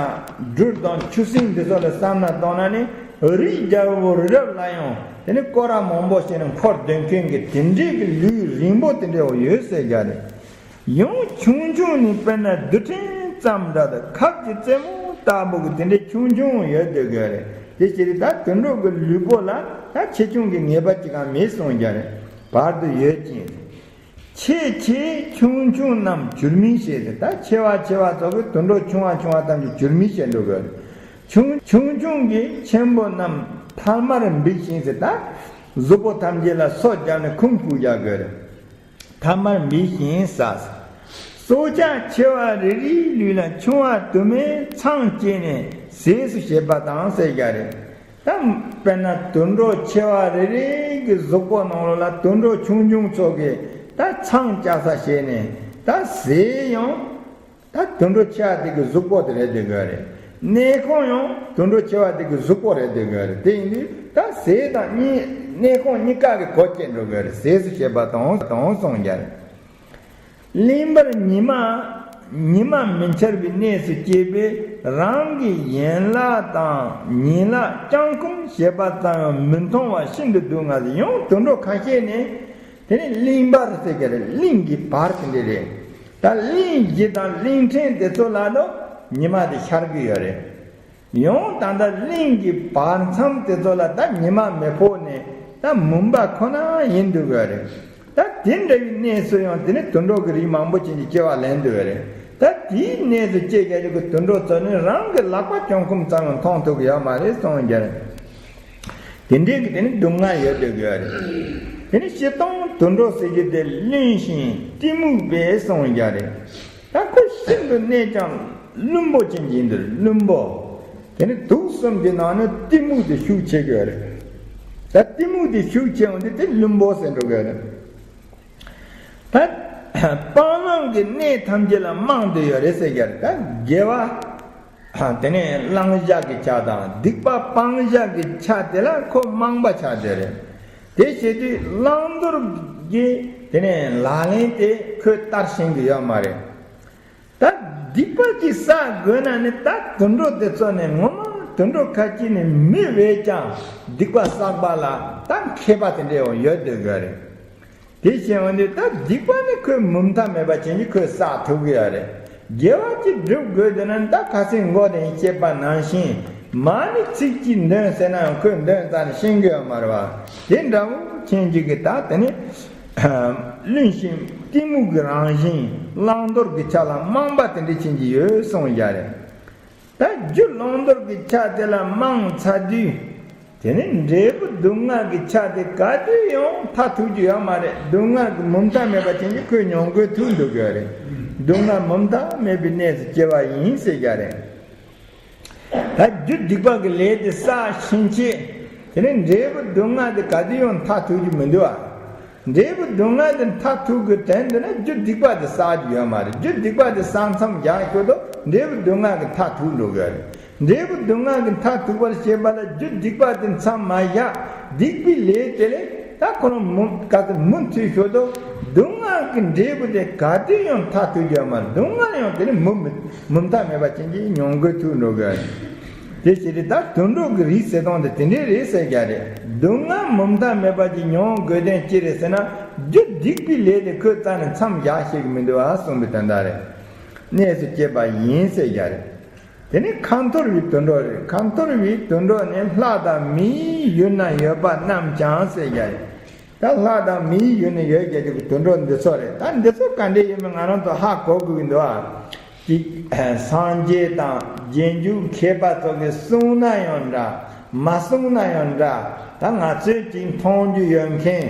སྦྲུལ་དང་ཆུ་སྲིན་འདི་ཚོ་ལ་བསམ་ན་གཏོང་ན་ནི་རིའི་རྒྱལ་པོ་རི་རབ་ལ་ཡང་དེ་ནི་སྐོར་ར་མང་པོ་བྱས་ནས་འཁོར་སྡོད་མཁན་གྱི་དེ་འདྲའི་གི་ལུས་རིང་པོ་དེ་འདྲའི་བ་ཡོད་ཟེར་རྒྱུ་རེད། ཡང་ཆུང་ཆུང་ནི་དཔེར་ན་རྡུལ་ཕྲན་ཙམ་འདྲ་དང་ཁབ་ཀྱི་རྩེ་མོ་ལྟ་བུ་གི་དེ་འདྲའི་ཆུང་ཆུང་ཡོད་སྡོད་དགོས་རེད། དེ་ཕྱིར་ད་དུད་འགྲོ་གི་ལུས་པོ་ལ་ད་ཆེ་ཆུང་གི་ངེས་པ་ཅི་གང་མེད་གསུངས་རྒྱུ་རེད། བར་དུ་ཡོད་ཅིང་། ཆེ་ཆེ་ཆུང་ཆུང་རྣམས་བྱུར་མིད་བྱེད་ཟེར། ད་ཆེ་བ་ཆེ་བ་ཚོ་གི་དུད་འགྲོ་ཆུང་བ་ཆུང་བ་ཐམས་ཅད་བྱུར་མིད་བྱེད་འགྲོ་གི་རེད། ཆུང་ཆུང་ཆུང་གི་ཆེན་པོ་རྣམས་ཐ་མར་འབིགས་ཤིང་ཟེར། ད་གཟུགས་པོ་ཐམས་ཅད་ལ་སོ་བརྒྱབ་ནས་ཁུང་བཀུག་རྒྱག་གི་རེད། ཐ་མར་འབིགས་ཤིང་ཟ། སྲོག་ཆགས་ཆེ་བ་རེ་རེའི་ལུས་ལ་ཆུང་བ་དུ་མས་ཚང་བཅད་ནས་ཟས་སུ་བྱེད་པ་དང་ཟེར་རྒྱུ་རེད། ད་དཔེར་ན་དུད་འགྲོ་ཆེ་བ་རེ་རེ་གི་གཟུགས་པོ་ནང་ལོགས་ལ་དུད་འགྲོ་ཆུང་ཆུང་ཚོ་གིས་ད་ཚང་བཅའ་ས་བྱས་ནས་ད་ཟས་ཡང་ད་དུད་འགྲོ་ཆེ་བ་དེ་གི་གཟུགས་པོ་དེ་རེད་འདོད་དགོས་རེད། གནས་ཁང་ཡང་དུད་འགྲོ་ཆེ་བ་དེ་གི་གཟུགས་པོ་རེད་འདོད་དགོས་རེད། དེ་ཡིན་དུས་ད་ཟས་དང་གཉིས་གནས་ཁང་གཉིས་ཀ་གི་གོ་བཅད་འགྲོ་དགོས་རེད། ཟས་སུ་བྱེད་པ་དང་དང་གསུངས་རྒྱུ་རེད། གླིང་པར་ཉི་མ། ཉི་མ་མི་འཆར་བའི་གནས་སུ་སྐྱེས་པས་རང་གི་ཡན་ལག་དང་ཉིང་ལག་བརྐྱང་བསྐུམ་བྱེད་པ་ཙམ་ཡང་མི་མཐོང་བ་ཤིན་ཏུ་སྡུག་བསྔལ། ཡང་དུད་འགྲོ་ཁ་ཤས་ནི་དེ་ནི་གླིང་པར་ཟེར་གྱི་རེད། གླིང་གི་བར་དེ་འདྲ་རེད། ད་གླིང་བཞི་དང་གླིང་ཕྲན་དེ་ཚོ་ལ་ནི་ཉི་མ་དེ་ཤར་གྱི་ཡོད་རེད། ཡང་ད་ལྟ་གླིང་གི་བར་མཚམས་དེ་ཚོ་ལ་ད་ཉི་མ་མི་ཕོག་ནས་ད་མུན་པ་ཁོ་ན་ཡིན་འདུག་གི་རེད། ད་དེ་འདྲ་བའི་གནས་སུ་ཡང་དེ་ནི་དུད་འགྲོ་གི་རིགས་མང་པོ་ཅན་གྱི་སྐྱེ་བ་ལེན་འདུག་གི་རེད། ད་དེའི་གནས་སུ་སྐྱེ་རྒྱུ་གི་དུད་འགྲོ་ཚོ་ནི་རང་གི་ལག་པ་བརྐྱང་བསྐུམ་ཙམ་ཡང་མཐོང་ཐུབ་ཀྱི་ཡོད་མ་རེད་གསུངས་རྒྱུ་རེད། དེ་འདྲའི་གི་དེ་ནི་སྡུག་བསྔལ་ཡོད་འདུག་གི་རེད། དེ་ནི་སྤྱིར་བཏང་དུད་འགྲོ་ཟེར་རྒྱུ་དེ་བླུན་ཞིང་གཏི་མུག་པས་གསུངས་རྒྱུ་རེད། ད་ཁོ་ཤིན་ཏུ་གནས་ཀྱང་བླུན་པོ་ཅན་གྱི་འདིར་བླུན་པོ། དེ་ནི་དུག་གསུམ་གྱི་ནང་ནས་གཏི་མུག་དེ་ཤུགས་ཆེ་གི་རེད། ད་གཏི་མུག་དེ་ཤུགས་ཆེ་འོང་དུས་དེ་བླུན་པོ་ཟེར་འགྲོ་གི་རེད། ད་སྤང་བླང་གི་གནས་ཐམས་ཅད་ལ་རྨང་དེ་ཡོད་རེད་ཟེར་གི་རེད། ད་དགེ་བ། དེ་ནས་བླང་བྱ་གི་ཆ་དང་སྡིག་པ་སྤང་བྱ་གི་ཆ་དེ་ལ་ཁོ་རྨང་པ་ཆགས་བསྡད་རེད། དེ་བྱེད་དུས་བླང་དོར་གྱི་དེ་ནས་ལག་ལེན་དེ་ཁོས་བསྟར་ཤེས་ཀྱི་ཡོད་མ་རེད། ད་སྡིག་པ་ཅིག་བསགས་དགོས་ན་ནི་ད་དུད་འགྲོ་དེ་ཚོ་ནི་ངོ་མ་དུད་འགྲོ་ཁ་ཅིག་ནི་མི་བས་ཀྱང་སྡིག་པ་བསགས་པ་ལ་ད་མཁས་པ་དེ་འདྲའི་ཡང་ཡོད་སྡོད་དགོས་རེད། དེ་བྱས་པ་ནི་ད་སྡིག་པ་ནི་ཁོས་མུ་མཐའ་མེད་པ་ཅན་གྱིས་ཁོས་བསགས་ཐུབ་ཀྱི་ཡོད་རེད། དགེ་བ་ཅིག་སྒྲུབ་དགོས་དེ་ན་ད་ཁ་སང་མགོ་ནས་བཤད་པ་ནང་བཞིན་མ་ཎི་ཚིག་གཅིག་འདོན་ཟེར་ན་ཡང་ཁོས་འདོན་ཙམ་ནས་ཤེས་ཀྱི་ཡོད་མ་རེད་བ། དེ་འདྲ་བོ་ཁྱེད་ཅིག་གིས་ད་དེ་ནི་བླུན་ཞིང་གཏི་མུག་གི་རང་བཞིན་བླང་དོར་གྱི་ཆ་ལ་རྨང་པ་དེ་འདྲ་ཁྱེད་ཅིག་ཡོད་གསུངས་ཡ་རེད། ད་རྒྱུ་བླང་དོར་གྱི་ཆ་དེ་ལ་རྨང་ཚར་དུས། དེ་ནི་འབྲས་བུ་སྡུག་བསྔལ་གྱི་ཆ་དེ་ག་དུས་ཡང་མཐའ་ཐུག་རྒྱུ་ཡོད་མ་རེད། སྡུག་བསྔལ་གྱི་མུ་མཐའ་མེད་པ་ཅན་གྱིས་ཁོས་མྱོང་དགོས་ཐུག་འདུག་གི་རེད། སྡུག་བསྔལ་མུ་མཐའ་མེད་པའི་གནས་སུ་སྐྱེ་བ་ཡིན་ཟེར་གྱི་རེད། ད་རྒྱུ་སྡིག་པ་གི་ལས་དེ་བསགས་ཕྱིན་ཆད། དེ་ནི་འབྲས་བུ་སྡུག་བསྔལ་དེ་ག་དུས་ཡང་མཐའ་ཐུག་རྒྱུ་མི་འདུག་བ། འབྲས་བུ་སྡུག་བསྔལ་དེ་མཐར་ཐུག་གི་དོན་དུ་ན་རྒྱུ་སྡིག་པ་དེ་བསགས་རྒྱུ་ཡོད་མ་རེད། རྒྱུ་སྡིག་པ་དེ་བསགས་མཚམས་བཞག་ཞོར་དུ་འབྲས་བུ་སྡུག་བསྔལ་གྱི་མཐར་ཐུག་འགྲོ་གི་ཡོད་རེད། འབྲས་བུ་སྡུག་བསྔལ་གྱི་མཐར་ཐུག་པར་བྱེད་པ་ལ་རྒྱུ་སྡིག་པ་དེ་མཚམས་མ་བཞག་སྡིག་པའི་ལས་དེ་ལས་ད་ཁོ་རང་མུ་ག་ཚོད་མུ་མཐུད་ཞོར་དུ་སྡུག་བསྔལ་གྱི་འབྲས་བུ་དེ་ག་དུས་ཡང་མཐར་ཐུག་རྒྱུ་ཡོད་མ་རེད། སྡུག་བསྔལ་ཡང་དེ་ནི་མུ་མུ་མཐའ་མེད་པ་ཅན་གྱི་མྱོང་དགོས་ཐུག་འགྲོ་གི་ཡོད་རེད། དེ་ཕྱིར་ད་དུད་འགྲོ་གི་རིགས་ཟེར་སྟངས་དེ་དེ་འདྲའི་རེད་ཟེར་རྒྱུ་རེད། སྡུག་བསྔལ་མུ་མཐའ་མེད་པ་ཅིག་མྱོང་དགོས་དོན་ཅི་རེད་ཟེར་ན། རྒྱུ་སྡིག་པའི་ལས་དེ་ཁོས་རྩ་ནས་མཚམས་བཞག་ཤེས་ཀྱི་མི་འདུག་ཨ་གསུངས་པའི་དོན་དག་རེད། གནས་སུ་སྐྱེས་པ་ཡིན་ཟེར་རྒྱུ་རེད། དེ་ནི་ཁ་འཐོར་བའི་དུད་འགྲོ་རེད། ཁ་འཐོར་བའི་དུད་འགྲོ་ནི་ལྷ་དང་མིའི་ཡུལ་ན་ཡོད་པ་རྣམས་ཀྱང་ཟེར་རྒྱུ་རེད། ད་ལྷ་དང་མིའི་ཡུལ་ན་ཡོད་རྒྱུ་གི་དུད་འགྲོ་འདི་ཚོ་རེད། ད་འདི་ཚོ་ག་འདྲས་ཡིན་མིན་ང་རང་ཚོ་ཧ་གོ་དགོས་ཀྱི་འདུག་ཨ། ཅིག་སངས་རྒྱས་དང་རྗེས་འཇུག་མཁས་པ་ཚོ་གིས་གསུངས་ན་ཡང་འདྲ། མ་གསུངས་ན་ཡང་འདྲ། ད་ང་ཚོས་ཅིག་མཐོང་རྒྱུ་ཡོད་མཁན།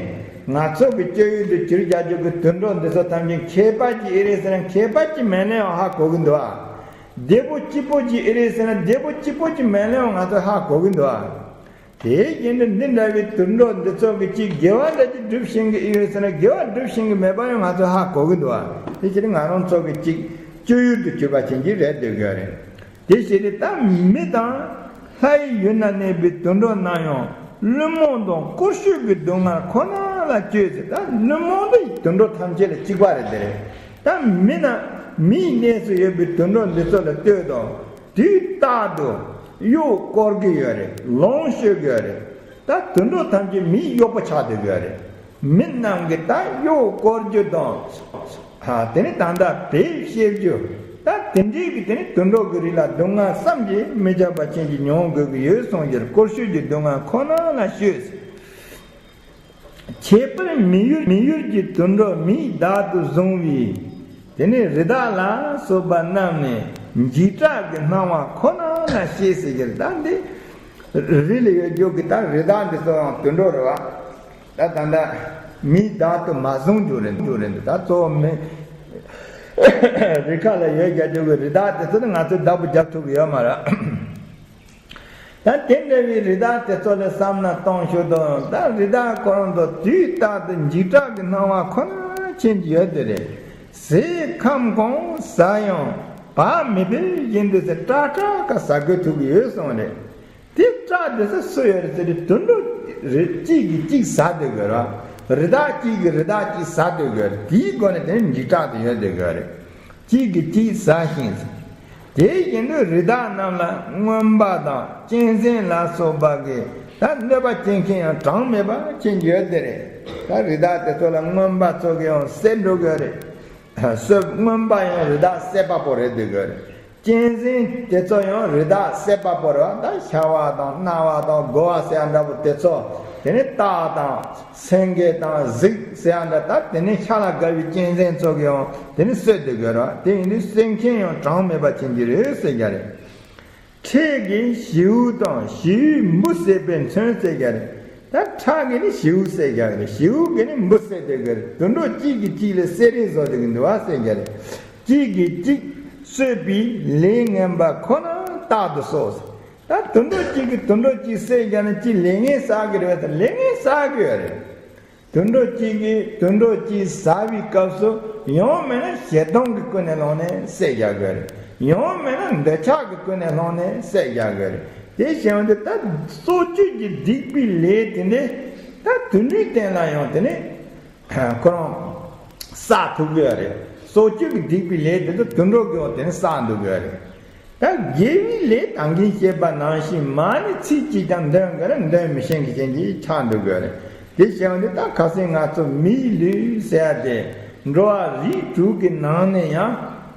ང་ཚོ་གི་སྤྱོད་ཡུལ་དུ་གྱུར་རྒྱུ་གི་དུད་འགྲོ་འདི་ཚོ་ཐམས་ཅད་མཁས་པ་ཅིག་ཨེ་རེད་ཟེར་ན་མཁས་པ་ཅིག་མིན་ན་ཡང་ཧ་གོ་གི་འདུག་ཨ། བདེ་པོ་སྐྱིད་པོ་ཅིག་ཨེ་རེད་ཟེར་ན་བདེ་པོ་སྐྱིད་པོ་ཅིག་མིན་ན་ཡང་ང་ཚོས་ཧ་གོ་གི་འདུག་ཨ། དེ་བཞིན་དུ་འདི་འདྲ་བའི་དུད་འགྲོ་འདི་ཚོ་གི་ཅིག་དགེ་བ་འདྲ་ཅིག་སྒྲུབ་ཤེས་ཀྱི་ཨེ་ཡོད་ཟེར་ན་དགེ་བ་སྒྲུབ་ཤེས་ཀྱི་མེད་པ་ཡང་ང་ཚོས་ཧ་གོ་གི་འདུག་ཨ། དེ་ཕྱིར་ང་རང་ཚོ་གི་ཅིག་སྤྱོད་ཡུལ་དུ་གྱུར་པ་ཅན་གྱི་རེད་འདོད་ཀྱི་ཡོད་རེད། དེ་ཕྱིར་ད་མི་དང་ལྷ་ཡི་ཡུལ་ན་གནས་པའི་དུད་འགྲོ་རྣམས་ཡང་བླུན་རྨོངས་དང་བཀོལ་སྤྱོད་ཀྱི་སྡུག་བསྔལ་ཁོ་ན་ལ་སྤྱོད་ཟེར། ད་བླུན་རྨོངས་དེ་དུད་འགྲོ་ཐམས་ཅད་ལ་གཅིག་པ་རེད། དེ་རེད། ད་མི་ན་མིའི་གནས་སུ་ཡོད་པའི་དུད་འགྲོ་འདི་ཚོ་ལ་ལྟོས་དང་དུས་རྟག་ཏུ་གཡོག་བཀོལ་གྱི་ཡོད་རེད། ལོངས་སྤྱོད་ཀྱི་ཡོད་རེད། ད་དུད་འགྲོ་ཐམས་ཅད་མིའི་གཡོག་པོ་ཆགས་བསྡད་ཀྱི་ཡོད་རེད། མི་རྣམས་ཀྱིས་ད་གཡོག་བཀོལ་རྒྱུ་དང་། ཧ། དེ་ནས་ད་ལྟ་བེད་སྤྱད་རྒྱུ། ད་དེ་འདྲའི་གི་དེ་ནས་དུད་འགྲོ་གི་རིགས་ལ་སྡུག་བསྔལ་བསམ་གྱིས་མི་ཁྱབ་པ་ཅན་གྱི་མྱོང་དགོས་ཀྱི་ཡོད་གསུངས་རྒྱུར་བཀོལ་སྤྱོད་ཀྱི་སྡུག་བསྔལ་ཁོ་ན་ལ་སྤྱོད། ཁྱད་པར་མི་ཡུལ་མི་ཡུལ་གྱི་དུད་འགྲོ་མིས་བདག་ཏུ་བཟུང་བའི། དེ་ནས་རི་དྭགས་ལ་སོགས་པ་རྣམས་ནི་འཇིགས་སྐྲག་གི་སྣང་བ་ཁོ་ན་ལ་སྐྱེས་ཟེར་གྱི་རེད། ད་འདི་རི་ལ་ཡོད་རྒྱུ་གི་ད་རི་དྭགས་འདི་ཚོ་ཡང་དུད་འགྲོ་རེད་བ། ད་ད་ལྟ་མིས་བདག་ཏུ་མ་བཟུང་རྒྱུ་རེད་འགྲོ་རེད་འདུག་ད་གཙོ་བོ་མི་རི་ཁ་ལ་ཡོད་རྒྱུ་གི་རི་དྭགས་དེ་ཚོ་ནི་ང་ཚོས་བདག་པོ་རྒྱབ་ཐུབ་ཀྱི་ཡོད་མ་རེད། ད་དེ་འདྲ་བའི་རི་དྭགས་དེ་ཚོ་ལ་བསམ་ན་གཏོང་ཞོར་དུ་ད་རི་དྭགས་ཁོ་རང་ཚོ་དུས་རྟག་ཏུ་འཇིགས་སྐྲག་གི་སྣང་བ་ཁོ་ན་ཅན་གྱི་ཡོད་དེ་རེད། ཟས་ཁམ་གང་ཟ་ཡང་བག་མེད་པའི་བཞིན་དུ་ཟེར་སྐྲག་སྐྲག་ག་ཟ་དགོས་ཐུག་གི་ཡོད་གསུངས་རེད། དེ་སྐྲག་དེ་ཚོ་སུ་ཡོད་རེད་ཟེར་དུས་དུད་འགྲོ་རེ་གཅིག་གིས་གཅིག་ཟ་སྡོད་དགོས་ར། རི་དྭགས་གཅིག་གིས་རི་དྭགས་གཅིག་ཟ་སྡོད་དགོས་རེད། དེའི་སྒོ་ནས་དེ་ནི་འཇིགས་སྐྲག་དེ་ཡོད་སྡོད་དགོས་རེད། གཅིག་གིས་གཅིག་ཟ་ཞིང་། དེ་བཞིན་དུ་རི་དྭགས་རྣམས་ལ་རྔོན་པ་དང་གཅན་གཟན་ལ་སོགས་པ་གིས་ད་གནོད་པ་བྱེད་མཁན་ཡང་གྲངས་མེད་པ་ཅན་ཡོད་དེ་རེད། ད་རི་དྭགས་དེ་ཚོ་ལ་རྔོན་པ་ཚོ་གིས་ཡང་བསད་འགྲོ་དགོས་རེད། སོ་རྔོན་པ་ཡང་རི་དྭགས་བསད་པ་པོ་རེད་སྡོད་དགོས་རེད། གཅན་གཟན་དེ་ཚོ་ཡང་རི་དྭགས་བསད་པ་པོ་རེད་བ། ད་ཤ་བ་དང་རྣ་བ་དང་མགོ་བ་ཟེར་ཡ་འདྲ་པོ་དེ་ཚོ། དེ་ནི་སྟག་དང་སེང་གེ་དང་གཟིག་ཟེར་ཡ་འདྲ། ད་དེ་ནི་ཤ་ལ་དགའ་བའི་གཅན་གཟན་ཚོ་གིས་ཡང་དེ་ནི་གསོད་སྡོད་དགོས་རེད་བ། དེ་ཡིན་དུས་གསོད་མཁན་ཡང་གྲངས་མེད་པ་ཅན་གྱི་རེད་ཟེར་རྒྱུ་རེད། ཁྲག་གིས་བྱིའུ་དང་བྱིའུའི་འབུ་བསད་པས་མཚོན་ཟེར་རྒྱུ་རེད། ད་ཁྲག་གིས་ནི་བྱིའུ་བསད་རྒྱུ་རེད། བྱིའུ་གིས་ནི་འབུ་བསད་སྡོད་དགོས་རེད། དུད་འགྲོ་གཅིག་གིས་གཅིག་ལ་བསད་རེས་བཟོ་སྡོད་ཀྱི་འདུག་བ་ཟེར་རྒྱུ་རེད། གཅིག་གིས་གཅིག་གསོད་པའི་ལས་ངན་པ་ཁོ་ན་རྟག་ཏུ་གསོག་ཟེར། ད་དུད་འགྲོ་གཅིག་གིས་དུད་འགྲོ་གཅིག་བསད་རྒྱུ་ན་གཅིག་ལས་ངན་བསགས་ཀྱི་རེད་པས། ད་ལས་ངན་བསགས་ཀྱི་ཡོད་རེད། དུད་འགྲོ་གཅིག་གིས་དུད་འགྲོ་གཅིག་ཟ་བའི་སྐབས་སུ་ཡང་མིན་ན་ཞེ་སྡང་གི་ཀུན་ནས་བསླངས་ནས་བསད་རྒྱག་གི་རེད། ཡང་མིན་ན་འདོད་ཆགས་ཀྱི་ཀུན་ནས་བསླངས་ནས་བསད་རྒྱག་གི་རེད། དེ་བྱས་པ་འདི་ད་སྲོག་གཅོད་ཀྱི་སྡིག་པའི་ལས་དེ་འདི་ད་དུད་འགྲོའི་སྟེང་ལ་ཡང་དེ་ནི་ཁོ་རང་བསགས་ཐུབ་ཀྱི་ཡོད་རེད། སྲོག་གཅོད་ཀྱི་སྡིག་པའི་ལས་དེ་ཚོ་དུད་འགྲོ་གིས་ཡང་དེ་ནི་བསགས་འདུག་གི་ཡོད་རེད། ད་དགེ་བའི་ལས་ད་གིན་བཤད་པ་ནང་བཞིན་མ་ཎི་ཚིག་གཅིག་ཀྱང་འདོན་དགོས་ན་འདོན་མི་ཤེས་མཁན་ཅན་གྱི་ཆགས་འདུག་གི་རེད། དེ་བྱས་པ་འདི་ད་ཁ་སང་ང་ཚོ་མིའི་ལུས་ཟེར་ཡ་དེ་འགྲོ་བ་རིགས་དྲུག་གི་ནང་ནས་ཡང་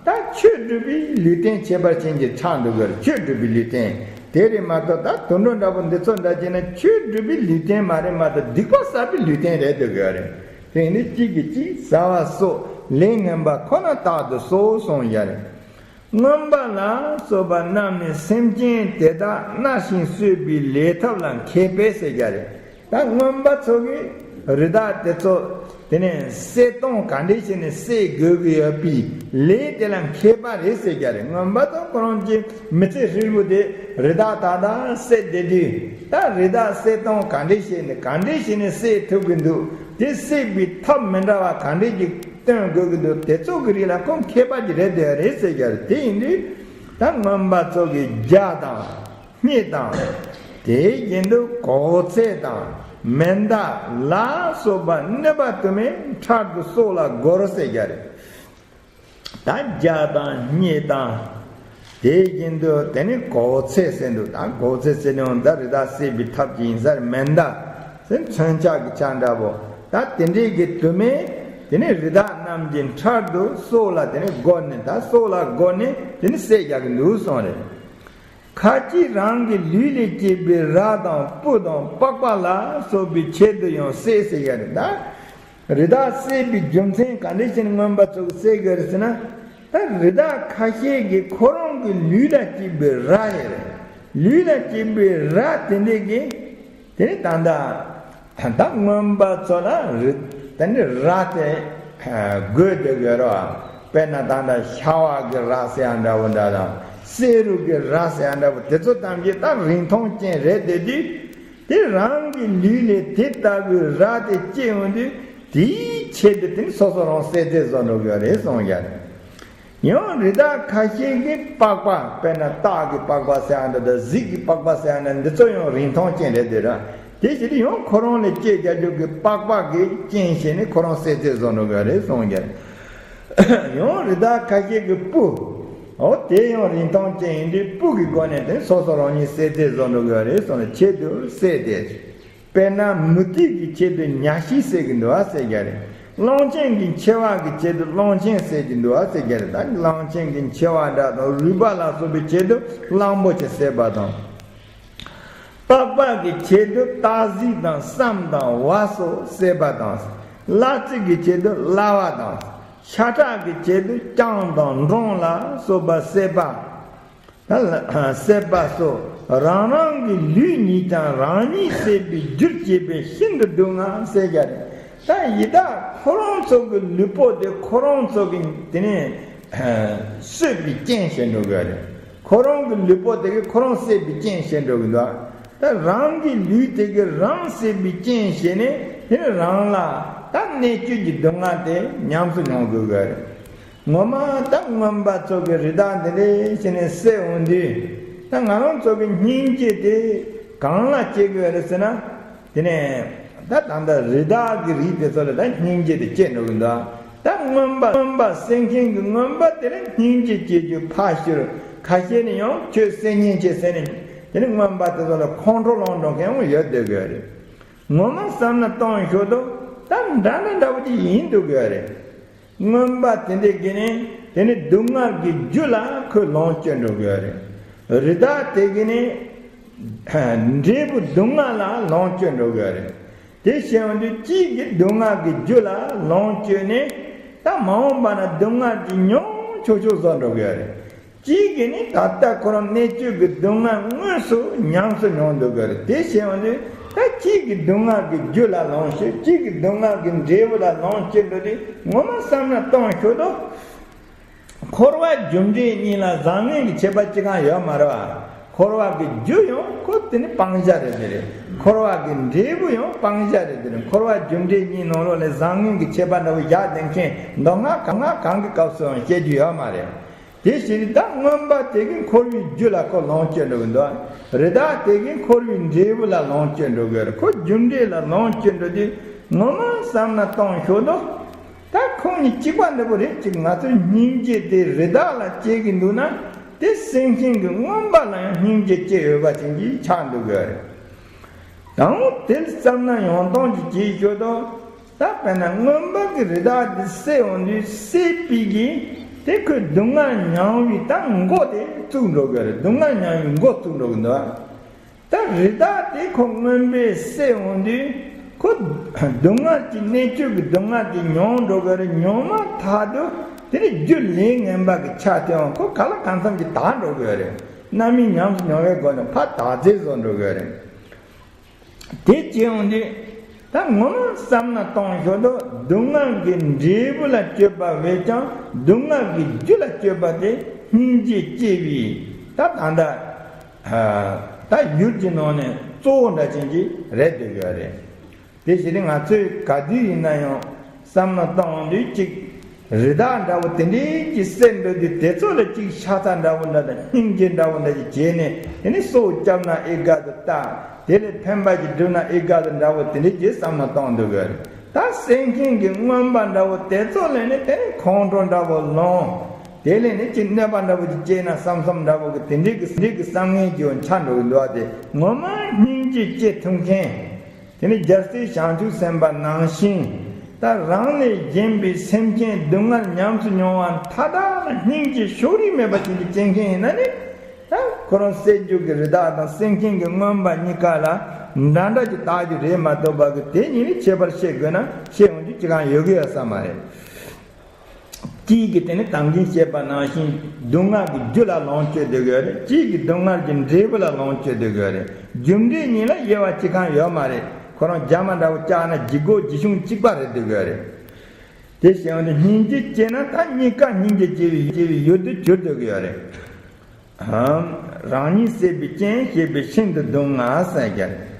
ད་ཆོས་སྒྲུབ་པའི་ལུས་རྟེན་ཁྱད་པར་ཅན་གྱི་ཆགས་འདུག་གི་རེད། ཆོས་སྒྲུབ་པའི་ལུས་རྟེན་དེ་རེད་མ་གཏོགས་ད་དུད་འགྲོ་འདྲ་པོ་འདི་ཚོ་འདྲ་བྱས་ན་ཆོས་སྒྲུབ་པའི་ལུས་རྟེན་མ་རེད་མ་གཏོགས་སྡིག་པ་བསགས་པའི་ལུས་རྟེན་རེད་འདུག་གི་རེད། དེ་ནི་གཅིག་གིས་གཅིག་ཟ་བ་སོགས་ལས་ངན་པ་ཁོ་ན་རྟག་ཏུ་གསོག་གསུངས་ཡ་རེད། རྔོན་པ་ལ་སོགས་པ་རྣམས་ནི་སེམས་ཅན་དེ་དག་མནར་ཞིང་གསོད་པའི་ལས་ཐབས་ལ་མཁས་པས་ཟེར་རྒྱུ་རེད། ད་རྔོན་པ་ཚོ་གིས་རི་དྭགས་དེ་ཚོ་དེ་ནས་བསད་གཏོང་ག་འདྲས་བྱས་ནས་བསད་དགོས་ཀྱི་ཡོད་པའི་ལས་དེ་ལ་མཁས་པ་རེད་ཟེར་རྒྱུ་རེད། རྔོན་པ་ཚོ་ཁོ་རང་གི་མི་ཚེ་ཧྲིལ་པོ་དེ་རི་དྭགས་ད་ལྟ་བསད་བསྡད་དུས་ད་རི་དྭགས་བསད་གཏོང་ག་འདྲས་བྱས་ནས་ག་འདྲས་བྱས་ནས་བསད་ཐུབ་ཀྱི་འདུག་དེ་སེལ་བའི་ཐབས་མི་འདྲ་བ་ག་འདྲས་ཀྱི་སྟོན་དགོས་ཀྱི་འདུག་དེ་ཚོ་གི་རིགས་ལ་ཁོ་མཁས་པ་ཅིག་རེད་འདོད་རེད་ཟེར་གྱི་རེད། དེ་ཡིན་དུས་ད་རྔོན་པ་ཚོ་གི་རྒྱ་དང་། སྙེ་དང་། དེའི་རྒྱན་དུ་གོག་ཚད་དང་མེ་མདའ་ལ་སོགས་པ་གནོད་པ་དུ་མས་ཕྲག་ཏུ་སྲོག་ལ་བསྒོར་ཟེར་གྱི་རེད། ད་རྒྱ་དང་སྙེ་དང་། དེའི་རྒྱན་དུ་དེ་ནི་གོག་ཚད་ཟེར་འདུག་ད་གོག་ཚད་ཟེར་ནས་ད་རི་དྭགས་བསད་པའི་ཐབས་ཀྱི་ཡིན་ས་རེད། མེ་མདའ་ཟེར་མཚོན་ཆ་གི་ཆ་འདྲ་པོ། ད་དེ་འདྲའི་གི་དུ་མས་དེ་ནི་རི་དྭགས་རྣམས་ཀྱི་ཕྲག་ཏུ་སྲོག་ལ་དེ་ནི་བསྒོར་ནས། ད་སྲོག་ལ་བསྒོར་ནས་དེ་ནི་བསད་རྒྱག་གི་འདུག་གསུངས་རེད། ཁ་ཅིག་རང་གི་ལུས་ལས་སྐྱེས་པའི་ར་དང་སྤུ་དང་པགས་པ་ལ་སོགས་པའི་ཆེད་དུ་ཡང་བསད་ཟེར་ཡ་རེད། ད་རི་དྭགས་བསད་པའི་རྒྱུ་མཚན་ག་འདྲ་བྱས་ནས་རྔོན་པ་ཚོ་གིས་བསད་དགོས་རེད་ཟེར་ན། ད་རི་དྭགས་ཁ་ཤས་ཀྱིས་ཁོ་རང་གི་ལུས་ལ་སྐྱེས་པའི་ར་ཡོད་རེད། ལུས་ལ་སྐྱེས་པའི་ར་དེ་འདྲས་ཀྱིས་དེ་ནི་ད་ལྟ་ད་རྔོན་པ་ཚོ་ལ་རི་ད་ནི་ར་དེ་དགོས་བསྡད་ཡོད་རེད་བ། དཔེར་ན་ད་ལྟ་ཤ་བ་གི་ར་ཟེར་ཡ་འདྲ་བོ་འདྲ་དང་། བསེ་རུ་གི་ར་ཟེར་ཡ་འདྲ་བོ། དེ་ཚོ་ཐམས་ཅད་ད་རིན་ཐང་ཅན་རེད་བསྡད་དུས། དེ་རང་གི་ལུས་ལས་དེ་ལྟ་བུའི་ར་དེ་སྐྱེས་ཡོང་དུས། དེའི་ཆེད་དུ་དེ་ནི་སོ་སོ་རང་བསད་རྫས་བཟོ་འགྲོ་གི་ཡོད་རེད་གསུངས་ཡ་རེད། ཡང་རི་དྭགས་ཁ་ཤས་ཀྱིས་པགས་པ། དཔེར་ན་སྟག་གི་པགས་པ་ཟེར་ཡ་འདྲ་དང་། གཟིག་གི་པགས་པ་ཟེར་ཡ་འདྲ། འདི་ཚོ་ཡང་རིན་ཐང་ཅན་རེད་དེ་ར། དེ་བྱས་ཏེ་ཡང་ཁོ་རང་ལ་སྐྱེས་རྒྱག་རྒྱུ་གི་པགས་པ་གི་རྐྱེན་བྱས་ནས་ཁོ་རང་བསད་རྫས་བཟོ་འགྲོ་གི་རེད་གསུངས་ཀྱི་རེད། ཡང་རི་དྭགས་ཁ་ཤས་ཀྱིས་སྤུ། འོ་དེ་ཡང་རིན་ཐང་ཅན་ཡིན་དུས་སྤུ་གི་སྒོ་ནས་དེ་སོ་སོ་རང་ཉིད་བསད་རྫས་བཟོ་འགྲོ་གི་རེད་གསུངས་ནས་ཆེད་དུ་བསད་དེ། དཔེར་ན་མུ་ཏིག་གི་ཆེད་དུ་ཉ་ཤིང་བསད་ཀྱི་འདུག་ཨ་ཟེར་གྱི་རེད། གླང་ཆེན་གྱི་མཆེ་བ་གི་ཆེད་དུ་གླང་ཆེན་བསད་ཀྱི་འདུག་ཨ་ཟེར་གྱི་རེད། ད་གླང་ཆེན་གྱི་མཆེ་བ་འདྲ་དང་། རུས་པ་ལ་སོགས་པའི་ཆེད་དུ་གླང་པོ་ཆེ་བསད་པ་དང་། པགས་པ་གི་ཆེད་དུ་སྟག་གཟིག་དང་སྲམ་དང་ཝ་སོགས་བསད་པ་དང་། གླ་རྩི་གི་ཆེད་དུ་གླ་བ་དང་། ཤ་ཁྲག་གི་ཆེད་དུ་སྤྱང་དང་འབྲོང་ལ་སོགས་པ་བསད་པ། ད་ལ་བསད་པ་སོགས་རང་རང་གི་ལུས་ཉིད་ཀྱང་རང་ཉིད་བསད་པའི་རྒྱུར་བྱེད་པས་ཤིན་ཏུ་སྡུག་བསྔལ་ཟེར་གྱི་རེད། ད་ཡི་དྭགས་ཁོ་རང་ཚོ་གི་ལུས་པོ་དེ་ཁོ་རང་ཚོ་གི་དེ་ནས་གསོད་པའི་རྐྱེན་བྱེད་འགྲོ་གི་རེད། ཁོ་རང་གི་ལུས་པོ་དེ་གིས་ཁོ་རང་བསད་པའི་རྐྱེན་བྱེད་འགྲོ་གི་འདུག་ད་རང་གི་ལུས་དེ་གིས་རང་བསད་པའི་རྐྱེན་བྱས་ནས་དེ་ནས་རང་ལ་ད་གནད་གཅོད་ཀྱི་སྡུག་བསྔལ་དེ་ཉམས་སུ་མྱོང་དགོས་གི་རེད། ངོ་མ་ད་རྔོན་པ་ཚོ་གིས་རི་དྭགས་འདི་འདྲ་བྱས་ནས་བསད་འོང་དུས། ད་ང་རང་ཚོ་གི་སྙིང་རྗེ་དེ་གང་ལ་སྐྱེ་དགོས་རེད་ཟེར་ན། དེ་ནས་ད་ད་ལྟ་རི་དྭགས་ཀྱི་རིགས་དེ་ཚོ་ལ་ད་སྙིང་རྗེ་དེ་སྐྱེ་འགྲོ་གི་འདུག་ད་རྔོན་པ་རྔོན་པ་བསད་མཁན་གྱི་རྔོན་པ་དེ་ལ་སྙིང་རྗེ་སྐྱེ་རྒྱུ་ཕར་ཞོག་ཁ་ཤས་ནི་ཡང་ཁྱོད་བསད་ཉེན་ཆེ་ཟེར་ནས་དེ་ནས་རྔོན་པ་དེ་ཚོ་ལ་ཁོང་ཁྲོ་ལངས་འགྲོ་མཁན་ཡང་ཡོད་སྡོད་དགོས་རེད། ངོ་མ་བསམ་ན་གཏོང་ཞོག་དུ་ད་འདྲ་འདྲ་འདྲ་བོ་ཅིག་ཡིན་འདུག་གི་རེད། རྔོན་པ་དེ་འདྲས་ཀྱིས་ནི་དེ་ནི་སྡུག་བསྔལ་གྱི་རྒྱུ་ལ་ཁོས་ལོངས་སྤྱོད་འགྲོ་གི་རེད། རི་དྭགས་དེ་གིས་ནི་འབྲས་བུ་སྡུག་བསྔལ་ལ་ལོངས་སྤྱོད་འགྲོ་གི་རེད། དེ་བྱས་འོང་དུས་གཅིག་གིས་སྡུག་བསྔལ་གྱི་རྒྱུ་ལ་ལོངས་སྤྱོད་ནས། ད་མ་འོངས་པ་ན་སྡུག་བསྔལ་གྱི་མྱོང་ཆོག་ཆོག་བཟོ་འགྲོ་གི་རེད། གཅིག་གིས་ནི་ད་ལྟ་ཁོ་རང་གནད་གཅོད་ཀྱི་སྡུག་བསྔལ་དངོས་སུ་ཉམས་སུ་མྱོང་འདུག་གི་རེད། དེ་བྱས་འོང་དུས་ད་གཅིག་གིས་སྡུག་བསྔལ་གྱི་རྒྱུ་ལ་ལོངས་སྤྱོད། གཅིག་གིས་སྡུག་བསྔལ་གྱི་འབྲས་བུ་ལ་ལོངས་སྤྱོད་འགྲོ་དུས། ངོ་མ་བསམ་ན་གཏོང་ཞོག་དུ། འཁོར་བ་རྒྱུ་འབྲས་གཉིས་ལ་བཟང་ངན་གྱི་ཁྱད་པར་ཅི་གང་ཡོད་མ་རེད་བ། འཁོར་བ་གི་རྒྱུ་ཡང་ཁོ་དེ་ནི་སྤང་བྱ་རེད་དེ་རེད། འཁོར་བ་གི་འབྲས་བུ་ཡང་སྤང་བྱ་རེད་དེ་རེད། འཁོར་བ་རྒྱུ་འབྲས་གཉིས་ནང་ལོགས་ལ་བཟང་ངན་གྱི་ཁྱད་པར་འདྲ་བོ་བཞག་བསྡད་མཁན་མདོ་སྔགས་གང་སྔགས་གང་གི་སྐབས་སུའང་བཤད་རྒྱུ་ཡོད་མ་རེད། དེ་བཞིན་ད་རྔོན་པ་དེ་གིས་འཁོར་བའི་རྒྱུ་ལ་ཁོ་ལོངས་སྤྱོད་འགྲོ་གི་འདུག་རི་དྭགས་དེ་གིས་འཁོར་བའི་འབྲས་བུ་ལ་ལོངས་སྤྱོད་འགྲོ་གི་རེད། ཁོ་རྒྱུ་འབྲས་ལ་ལོངས་སྤྱོད་འགྲོ་དུས་ངོ་མ་བསམ་ན་གཏོང་ཞོག་དུ། ད་ཁོང་གཉིས་གཅིག་པ་འདྲ་པོ་རེད། གཅིག་ང་ཚོའི་སྙིང་རྗེ་དེ་རི་དྭགས་ལ་སྐྱེ་གི་འདུག་ན། དེ་བསད་མཁན་གྱི་རྔོན་པ་ལ་ཡང་སྙིང་རྗེ་སྐྱེ་འོས་པ་ཅན་གྱི་ཆགས་འདུག་གི་རེད། དང་པོ་དེ་བསམ་ན་ཡོང་སྟངས་ཀྱི་བྱེད་ཞོར་དུ། ད་དཔེར་ན་རྔོན་པ་གིས་རི་དྭགས་དེ་བསད་འོང་དུས་བསད་པའི་གི་དེ་ཁོས་སྡུག་བསྔལ་མྱངས་པའི་ད་མགོ་དེ་བཙུགས་འགྲོ་གི་རེད། སྡུག་བསྔལ་མྱངས་པའི་མགོ་བཙུགས་འགྲོ་གི་འདུག་ད་རི་དྭགས་དེ་ཁོ་རྔོན་པས་བསད་འོང་དུས་ཁོ་སྡུག་བསྔལ་གྱི་གནད་གཅོད་ཀྱི་སྡུག་བསྔལ་དེ་མྱོང་འགྲོ་གི་རེད། མྱོང་མ་ཐག་ཏུ་དེ་ནི་རྒྱུ་ལས་ངན་པ་གི་ཆ་དེའང་ཁོ་ག་ལ་གང་འཚམ་གྱིས་དག་འགྲོ་གི་རེད། རྣམ་སྨིན་ཉམས་སུ་མྱོང་བའི་སྒོ་ནས་ཕར་དག་ཚད་བཟོ་འགྲོ་གི་རེད། དེ་བྱས་འོང་དུས་ད་ངོ་མ་བསམ་ན་གཏོང་ཞོར་དུ་སྡུག་བསྔལ་གྱི་འབྲས་བུ་ལ་སྤྱོད་པ་བས་ཀྱང་སྡུག་བསྔལ་གྱི་རྒྱུ་ལ་སྤྱོད་པ་དེ་སྙིང་རྗེ་སྐྱེ་བའི་ད་ད་ལྟ་ད་ཡུལ་གྱི་ནང་ནས་གཙོ་བོ་འདྲ་ཅན་གྱི་རེད་འདོད་ཡོད་རེད། དེ་བཞིན་ང་ཚོས་ག་དུས་ཡིན་ན་ཡང་བསམ་བློ་གཏོང་དུས་གཅིག་རི་དྭགས་འདྲ་བོ་དེ་འདྲའི་གི་སེམས་འགྲོ་དུས་དེ་ཚོ་ལ་གཅིག་ཤ་ཚ་འདྲ་བོ་འདྲ་དང་སྙིང་རྗེ་འདྲ་བོ་འདྲ་ཅིག་བྱས་ནས། དེ་ནི་སྲོག་བསྐྱབས་ན་ཨེ་དགའ་དུ་ལྟ། དེ་ལས་ཕན་པ་ཅིག་བསྒྲུབས་ན་ཨེ་དགའ་དུ་འདྲ་བོ་དེ་འདྲའི་གི་བསམ་བློ་གཏོང་འདུག་གི་རེད། ད་སེམས་ཁེངས་ཀྱི་རྔོན་པ་འདྲ་བོ་དེ་ཚོ་ལས་ནི་དེ་ནི་ཁོང་ཁྲོ་འདྲ་བོ་ལངས། དེ་ལས་ནི་ཅིག་གནོད་པ་འདྲ་བོ་ཅིག་སྐྱེས་ན་བསམ་བསམ་འདྲ་བོ་གི་དེ་འདྲའི་གི་འདྲའི་གི་བསམ་ངན་གྱི་འོ་འཆར་འགྲོ་གི་འདུག་བ། དེ་ངོ་མ་སྙིང་རྗེ་སྐྱེ་ཐུབ་མཁན། དེ་ནི་རྒྱལ་སྲས་བྱང་ཆུབ་སེམས་དཔའ་ནང་བཞིན། ད་རང་ལས་གཞན་པའི་སེམས་ཅན་སྡུག་བསྔལ་ཉམས་སུ་མྱོང་བ་མཐའ་དག་ལ་སྙིང་རྗེ་ཕྱོགས་རིས་མེད་པ་ཅན་གྱི་སྐྱེ་མཁན་ཡིན་ན་ནི། ད་ཁོ་རང་སྲེད་རྒྱུ་གི་རི་དྭགས་དང་སེམས་ཁེངས་ཀྱི་རྔོན་པ་གཉིས་ཀ་ལ་འདྲ་འདྲ་ཅིག་བལྟ་རྒྱུ་རེད་མ་གཏོགས་པ་གི་དེ་གཉིས་ནི་ཁྱད་པར་ཤེས་དགོས་ན་ཤེས་འོང་རྒྱུ་ཅི་གང་ཡོད་གི་ཡོད་ས་མ་རེད། གཅིག་གིས་དེ་ནི་ད་གིན་བཤད་པ་ནང་བཞིན་སྡུག་བསྔལ་གྱི་རྒྱུ་ལ་ལོངས་སྤྱོད་སྡོད་ཀྱི་ཡོད་རེད། གཅིག་གིས་སྡུག་བསྔལ་གྱི་འབྲས་བུ་ལ་ལོངས་སྤྱོད་སྡོད་ཀྱི་ཡོད་རེད། རྒྱུ་འབྲས་གཉིས་ལ་དབྱེ་བ་གཅིག་གང་ཡོད་མ་རེད། ཁོ་རང་རྒྱ་མ་འདྲ་བོ་བཅག་ན་ལྗིད་ཁོག་ལྗིད་ཤུགས་གཅིག་པ་རེད་སྡོད་ཀྱི་ཡོད་རེད། དེ་བྱས་པ་ནི་སྙིང་རྗེ་སྐྱེས་ན་ད་གཉིས་ཀ་སྙིང་རྗེ་སྐྱེ་བའི་སྐྱེ་བའི་ཡུལ་དུ་གྱུར་སྡོད་ཀྱི་ཡོད་རེད། རང་ཉིད་སྲེད་པའི་རྐྱེན་བྱས་པས་ཤིན་ཏུ་སྡུག་བསྔལ་ཟེར་རྒྱུ་རེད།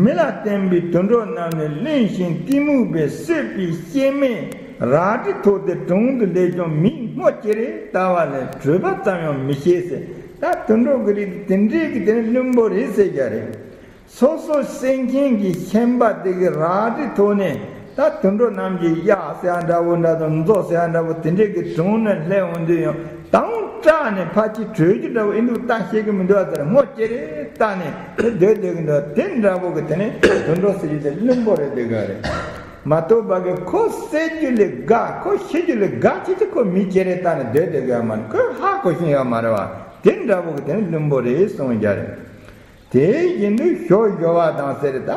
མི་ལ་བརྟེན་པའི་དུད་འགྲོ་རྣམས་ནི་གླེན་ཞིང་གཏི་མུག་པས་གསོད་པའི་སྐྱེ་དམན་རལ་གྲི་ཐོགས་ཏེ་དྲུང་དུ་སླེབས་ཀྱང་མིས་སྔོ་སྐྱེ་རེ་ལྟ་བ་ལས་བྲོས་པ་ཙམ་ཡང་མི་ཤེས་ཟེར། ད་དུད་འགྲོ་གི་རིགས་དེ་འདྲའི་གི་དེ་ནི་བླུན་པོ་རེད་ཟེར་རྒྱུ་རེད། སོ་སོ་སེམས་ཅན་གྱི་ཤན་པ་དེ་གི་རལ་གྲི་ཐོགས་ནས། ད་དུད་འགྲོ་རྣམས་ཀྱི་གཡག་ཟེར་ཡ་འདྲ་བོ་འདྲ་དང་མཛོ་ཟེར་ཡ་འདྲ་བོ་དེ་འདྲས་ཀྱི་དྲུང་ནས་སླེབས་འོང་དུས་ཡང་དང་སྐྲག་ནས་ཕར་ཅིག་བྲོས་རྒྱུ་འདྲ་བོ་ཨེ་འདུག་ལྟ་ཤེས་ཀྱི་མི་འདུག་ཨ་ཟེར་སྔོ་སྐྱེ་རེ་བལྟས་ནས་དེ་སྡོད་སྡོད་ཀྱི་འདུག་དེ་འདྲ་བོ་གི་དེ་ནས་དུད་འགྲོ་ཟེར་རྒྱུ་དེ་བླུན་པོ་རེད་སྡོད་ཀྱི་རེད། མ་གཏོགས་པ་གི་ཁོ་བསད་རྒྱུ་ལས་དགའ་ཁོ་ཤི་རྒྱུ་ལས་དགའ་ཅི་ཅི་ཁོ་མི་སྐྱེ་རེ་བལྟས་ནས་སྡོད་སྡོད་ཀྱི་ཡོད་མ་རེད། ཁོས་ཧ་གོ་བཞིན་ཡོད་མ་རེད་བ། དེ་འདྲ་བོ་གི་དེ་ནས་བླུན་པོ་རེད་གསུངས་རྒྱུ་རེད། དེ་བཞིན་དུ་ཞོ་ཞོ་བ་དང་ཟེར་ད།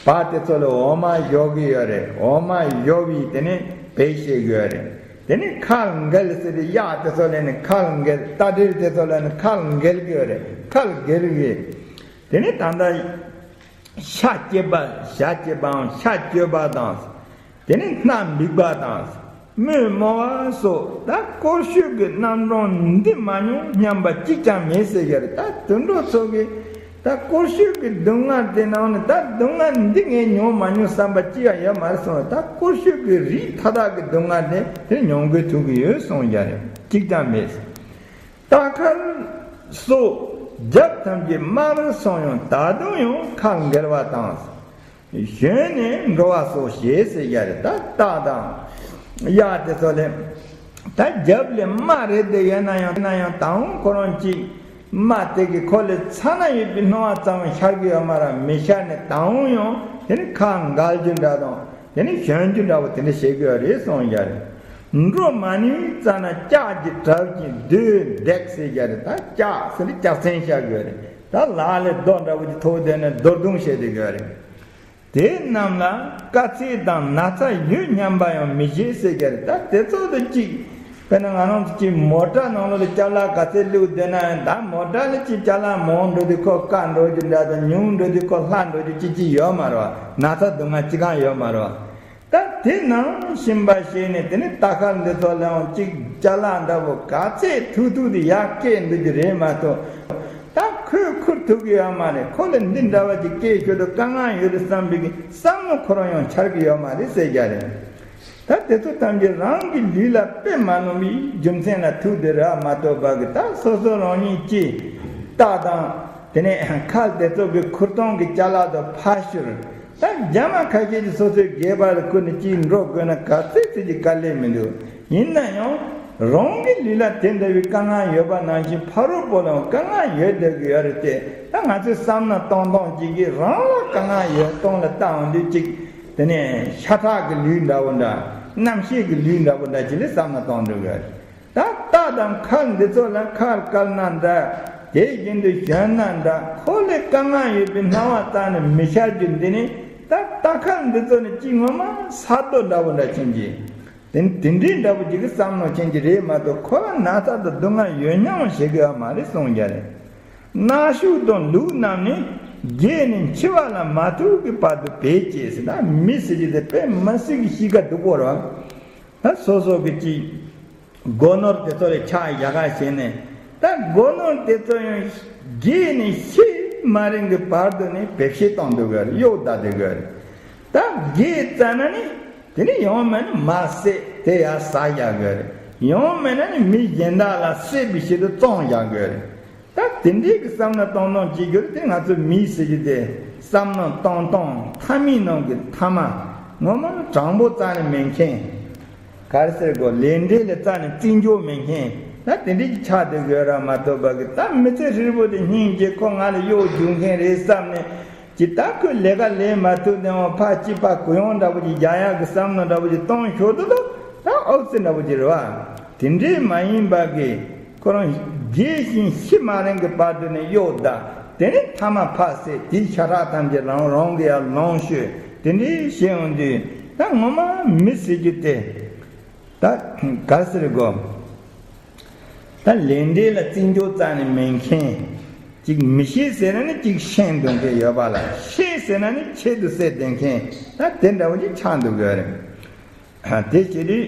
བ་དེ་ཚོ་ལ་འོ་མ་ཞོ་གི་ཡོད་རེད། འོ་མ་ཞོ་བའི་དེ་ནི་བེད་སྤྱད་གི་ཡོད་རེད། དེ་ནི་ཁལ་འགེལ་ཟེར་ཏེ་གཡག་དེ་ཚོ་ལ་ནི་ཁལ་འགེལ། རྟ་དྲེལ་དེ་ཚོ་ལ་ནི་ཁལ་འགེལ་གི་ཡོད་རེད། ཁལ་འགེལ་གི། དེ་ནི་ད་ལྟ་ཤ་སྐྱེས་པ་ཤ་སྐྱེས་པའམ་ཤ་སྐྱོ་བ་དང་། དེ་ནི་སྣ་འབིགས་པ་དང་། མོས་རྨོངས་པ་སོགས་ད་བཀོལ་སྤྱོད་ཀྱི་རྣམ་གྲངས་འདི་མ་མྱོང་སྙམ་པ་གཅིག་ཀྱང་མེད་ཟེར་གྱི་རེད། ད་དུད་འགྲོ་ཚོ་གིས་ད་བཀོལ་སྤྱོད་ཀྱི་སྡུག་བསྔལ་དེ་ནང་ནས་ད་སྡུག་བསྔལ་འདི་ངས་མྱོང་མ་མྱོང་བསམ་པ་གཅིག་ཀྱང་ཡོད་མ་རེད་གསུངས། ད་བཀོལ་སྤྱོད་ཀྱི་རིགས་མཐའ་དག་གི་སྡུག་བསྔལ་དེ་དེ་མྱོང་གི་ཐུབ་ཀྱི་ཡོད་གསུངས་ཀྱི་རེད། གཅིག་ཀྱང་མེད། རྟ་ཁལ་སོགས་རྒྱབ་ཐམས་ཅད་དམར་སོང་ཡང་ད་དུང་ཡང་ཁལ་འགེལ་བ་དང་། ཞོན་ནས་འགྲོ་བ་སོགས་བྱེད་ཟེར་གྱི་རེད། ད་རྟ་དང་གཡག་དེ་ཚོ་ལས་ད་རྒྱབ་ལས་རྨ་རེད་དེ་ཡོད་ན་ཡང་ན་ཡང་དང་ཁོ་རང་གཅིག་རྨ་དེ་གི་ཁོ་ལས་ཚ་ན་ཡོད་པའི་སྣང་བ་ཙམ་ཤར་གི་ཡོད་མ་རེད། མི་ཤར་ནས་དང་ཡང་དེ་ནི་ཁ་འགལ་རྒྱུ་འདྲ་དང་དེ་ནི་ཞོན་རྒྱུ་འདྲ་བོ་དེ་འདྲ་བྱེད་གི་ཡོད་རེད་གསུངས་ཀྱི་རེད། འགྲོ་མ་ནུས་ཙ་ན་ལྕགས་ཀྱི་གྲབས་ཀྱིས་རྡོས་བརྡེག་ཟེར་གྱི་རེད། ད་ལྕགས་ཟེར་ནི་ལྕགས་ཚན་བཞག་གི་ཡོད་རེད། ད་ལག་ལས་རྡོ་འདྲ་བོ་ཅིག་ཐོགས་བསྡད་ནས་རྡོར་རྡུང་བྱེད་བསྡད་ཀྱི་ཡོད་རེད། དེ་རྣམས་ལ་དཀའ་ཚེགས་དང་ན་ཚ་ཡོད་སྙམ་པ་ཡང་མི་བྱེད་ཟེར་གྱི་རེད། ད་དེ་ཚོ་དང་གཅིག་དཔེར་ན་ང་རང་ཚོ་གཅིག་མོ་ཊ་ནང་ལོགས་ལ་ཅ་ལག་ག་ཚད་བླུགས་བསྡད་ན་ཡང་ད་མོ་ཊ་ལ་གཅིག་ཅ་ལག་མང་འགྲོ་དུས་ཁོ་བཀག་འགྲོ་རྒྱུ་འདྲ་དང་ཉུང་འགྲོ་དུས་ཁོ་ལྷག་འགྲོ་རྒྱུ་གཅིག་གཅིག་ཡོད་མ་རེད་བ། ན་ཚ་སྡུག་བསྔལ་གཅིག་ཀྱང་ཡོད་མ་རེད་བ། ད་དེ་ནང་བཞིན་པ་བྱས་ནས་དེ་ནི་རྟ་ཁལ་འདི་ཚོ་ལའང་གཅིག་ཅ་ལག་འདྲ་བོ་ག་ཚད་ཐུག་ཐུག་དེ་ཡར་བཀལ་འདུག་རྒྱུ་རེད་མ་གཏོགས། ད་ཁོས་ཁུར་ཐུབ་ཀྱི་ཡོད་མ་རེད། ཁོ་ལ་འདི་འདྲ་བ་ཅིག་བཀལ་ཞོར་དུ་དཀའ་ངལ་ཡོད་རེད་བསམ་པའི་གི་བསམ་བློ་ཁོ་རང་ཡང་འཆར་གྱི་ཡོད་མ་རེད་ཟེར་རྒྱུ་རེད། ད་དེ་ཚོ་ཐམས་ཅད་རང་གི་ལུས་ལ་དཔེ་མ་ལོན་པའི་རྒྱུ་མཚན་ལ་ཐུག་དེ་རེད་མ་གཏོགས་པ་གི་ད་སོ་སོ་རང་ཉིད་ཀྱིས་རྟ་དང་དེ་ནས་ཁལ་དེ་ཚོ་གི་ཁུར་སྟོང་གི་ཅ་ལག་དང་ཕར་ཞོར། ད་རྒྱ་མ་ཁ་ཤས་ཀྱིས་སོ་སོའི་སྒལ་པ་ལ་བཀུར་ནས་ཅིག་འགྲོ་དགོས་ན་ག་ཚོད་ཚོད་ཀྱི་དཀའ་ལས་མི་འདུག་ཡིན་ན་ཡང་རང་གི་ལུས་ལ་དེ་འདྲ་བའི་དཀའ་ངལ་ཡོད་པ་ནང་བཞིན་ཕ་རོལ་པོ་ལའང་དཀའ་ངལ་ཡོད་བསྡད་ཀྱི་ཡོད་རེད་དེ། ད་ང་ཚོས་བསམ་ན་གཏོང་གཏོང་ཅིག་གིས་རང་ལ་དཀའ་ངལ་ཡོད་སྟངས་ལ་བལྟ་འོང་དུས་ཅིག་དེ་ནས་ཤ་ཁྲག་གི་ལུས་འདྲ་བོ་འདྲ། རྣམ་ཤེས་ཀྱི་ལུས་འདྲ་བོ་འདྲ་ཅིག་ལ་བསམ་ན་གཏོང་འགྲོ་གི་ཡོད་རེད། ད་རྟ་དང་ཁལ་འདི་ཚོ་ལ་ཁལ་བཀལ་ན་འདྲ། དེ་བཞིན་དུ་ཞོན་ན་འདྲ། ཁོ་ལས་དཀའ་ངལ་ཡོད་པའི་སྣང་བ་རྩ་ནས་མི་ཤར་རྒྱུ་འདི་ནི་ད་རྟ་ཁལ་འདི་ཚོ་ནི་གཅིག་ངོ་མ་ས་རྡོ་འདྲ་བོ་འདྲ་ཕྱིན་གྱི། དེ་དེ་འདྲའི་འདྲ་བོ་ཅིག་གི་བསམ་བློ་ཕྱིན་གྱི་རེད་མ་གཏོགས་ཁོ་ལ་ན་ཚ་དང་སྡུག་བསྔལ་ཡོད་སྙམ་བྱེད་དགོས་ཡ་མ་རེད་གསུངས་ཀྱི་རེད། སྣ་ཤུགས་དང་ལུག་རྣམས་ནི་རྒས་ནས་འཆི་བ་ལ་མ་ཐུག་གི་བར་དུ་བེད་སྤྱད་ཟེར། ད་མི་ཟེར་རྒྱུ་དེ་དཔེ་མི་སྲིད་ཀྱི་གཤིས་ཀ་སྡུག་པོ་རེད་བ། ད་སོ་སོ་གི་ཅིག་སྒོ་ནོར་དེ་ཚོ་ལ་ཆ་བཞག་ག་བྱས་ནས། ད་སྒོ་ནོར་དེ་ཚོ་ཡང་རྒས་ནས་ཤི་མ་རན་གྱི་བར་དུ་ནི་བེད་སྤྱད་གཏོང་འདུག་གི་རེད། གཡོག་བདག་འདུག་གི་རེད། ད་རྒས་ཙ་ན་ནི་དེ་ནི་ཡང་མིན་ན་མ་བསད་དེ་ཡར་ཟ་བཞག་དགོས་རེད། ཡང་མིན་ན་ནི་མི་གཞན་དག་ལ་བསད་པའི་ཆེད་དུ་བཙོང་བཞག་དགོས་རེད། ད་དེ་འདྲའི་གི་བསམ་བློ་གཏོང་སྟངས་བྱེད་རྒྱུ་དེ་ང་ཚོ་མི་ཟེར་རྒྱུ་དེ་བསམ་བློ་གཏོང་སྟངས་མཐའ་མའི་ནང་གི་མཐའ་མ། ངོ་མ་དྲང་པོ་རྩ་ནས་མེད་མཁན། ག་རེ་ཟེར་དགོས། ལས་འབྲས་ལ་རྩ་ནས་བརྩི་འཇོག་མེད་མཁན། ད་དེ་འདྲའི་གི་ཆགས་བསྡད་དགོས་ར་མ་གཏོགས་པ་གི། ད་མི་ཚེ་ཧྲིལ་པོ་དེ་སྙིང་རྗེ། ཁོ་ང་ལ་གཡོག་རྒྱུག་མཁན་རེད་བསམ་ནས་ཀྱི། ད་ཁོས་ལས་ཀ་ལས་མ་ཐུབ་ནའང་ཕར་གཅིག་ཕར་གུ་ཡངས་འདྲ་པོ་ཅིག་རྒྱག་ཡག་གི་བསམ་བློ་འདྲ་པོ་ཅིག་གཏོང་ཤོར་དུས་ད་ཨོ་ཙི་འདྲ་པོ་ཅིག་རེད་བ། དེ་འདྲའི་མ་ཡིན་པ་གི། ཁོ་རང་རྒས་ཤིང་ཤི་མ་རན་གྱི་བར་དུ་ནས་གཡོག་བརྡབ། དེ་ནས་མཐའ་མ་ཕར་བསད། དེའི་ཤ་ཁྲག་ཐམས་ཅད་རང་རང་གི་ཡར་ལོངས་སྤྱོད། དེ་འདྲའི་བྱེད་འོང་དུས་ད་ངོ་མ་མི་ཟེར་རྒྱུ་དེ། ད་ག་ཟེར་དགོས། ད་ལས་འབྲས་ལ་བརྩི་འཇོག་རྩ་ནས་མེད་མཁན། གཅིག་མི་ཤེས་ཟེར་ན་ནི་གཅིག་ཤེས་འདོད་མཁན་ཡོད་པ་ལ། ཤེས་ཟེར་ན་ནི་ཆེད་དུ་བསད་བསྡད་མཁན། ད་དེ་འདྲ་བོ་ཅིག་ཆགས་འདུག་གི་རེད། དེ་བྱེད་དུས་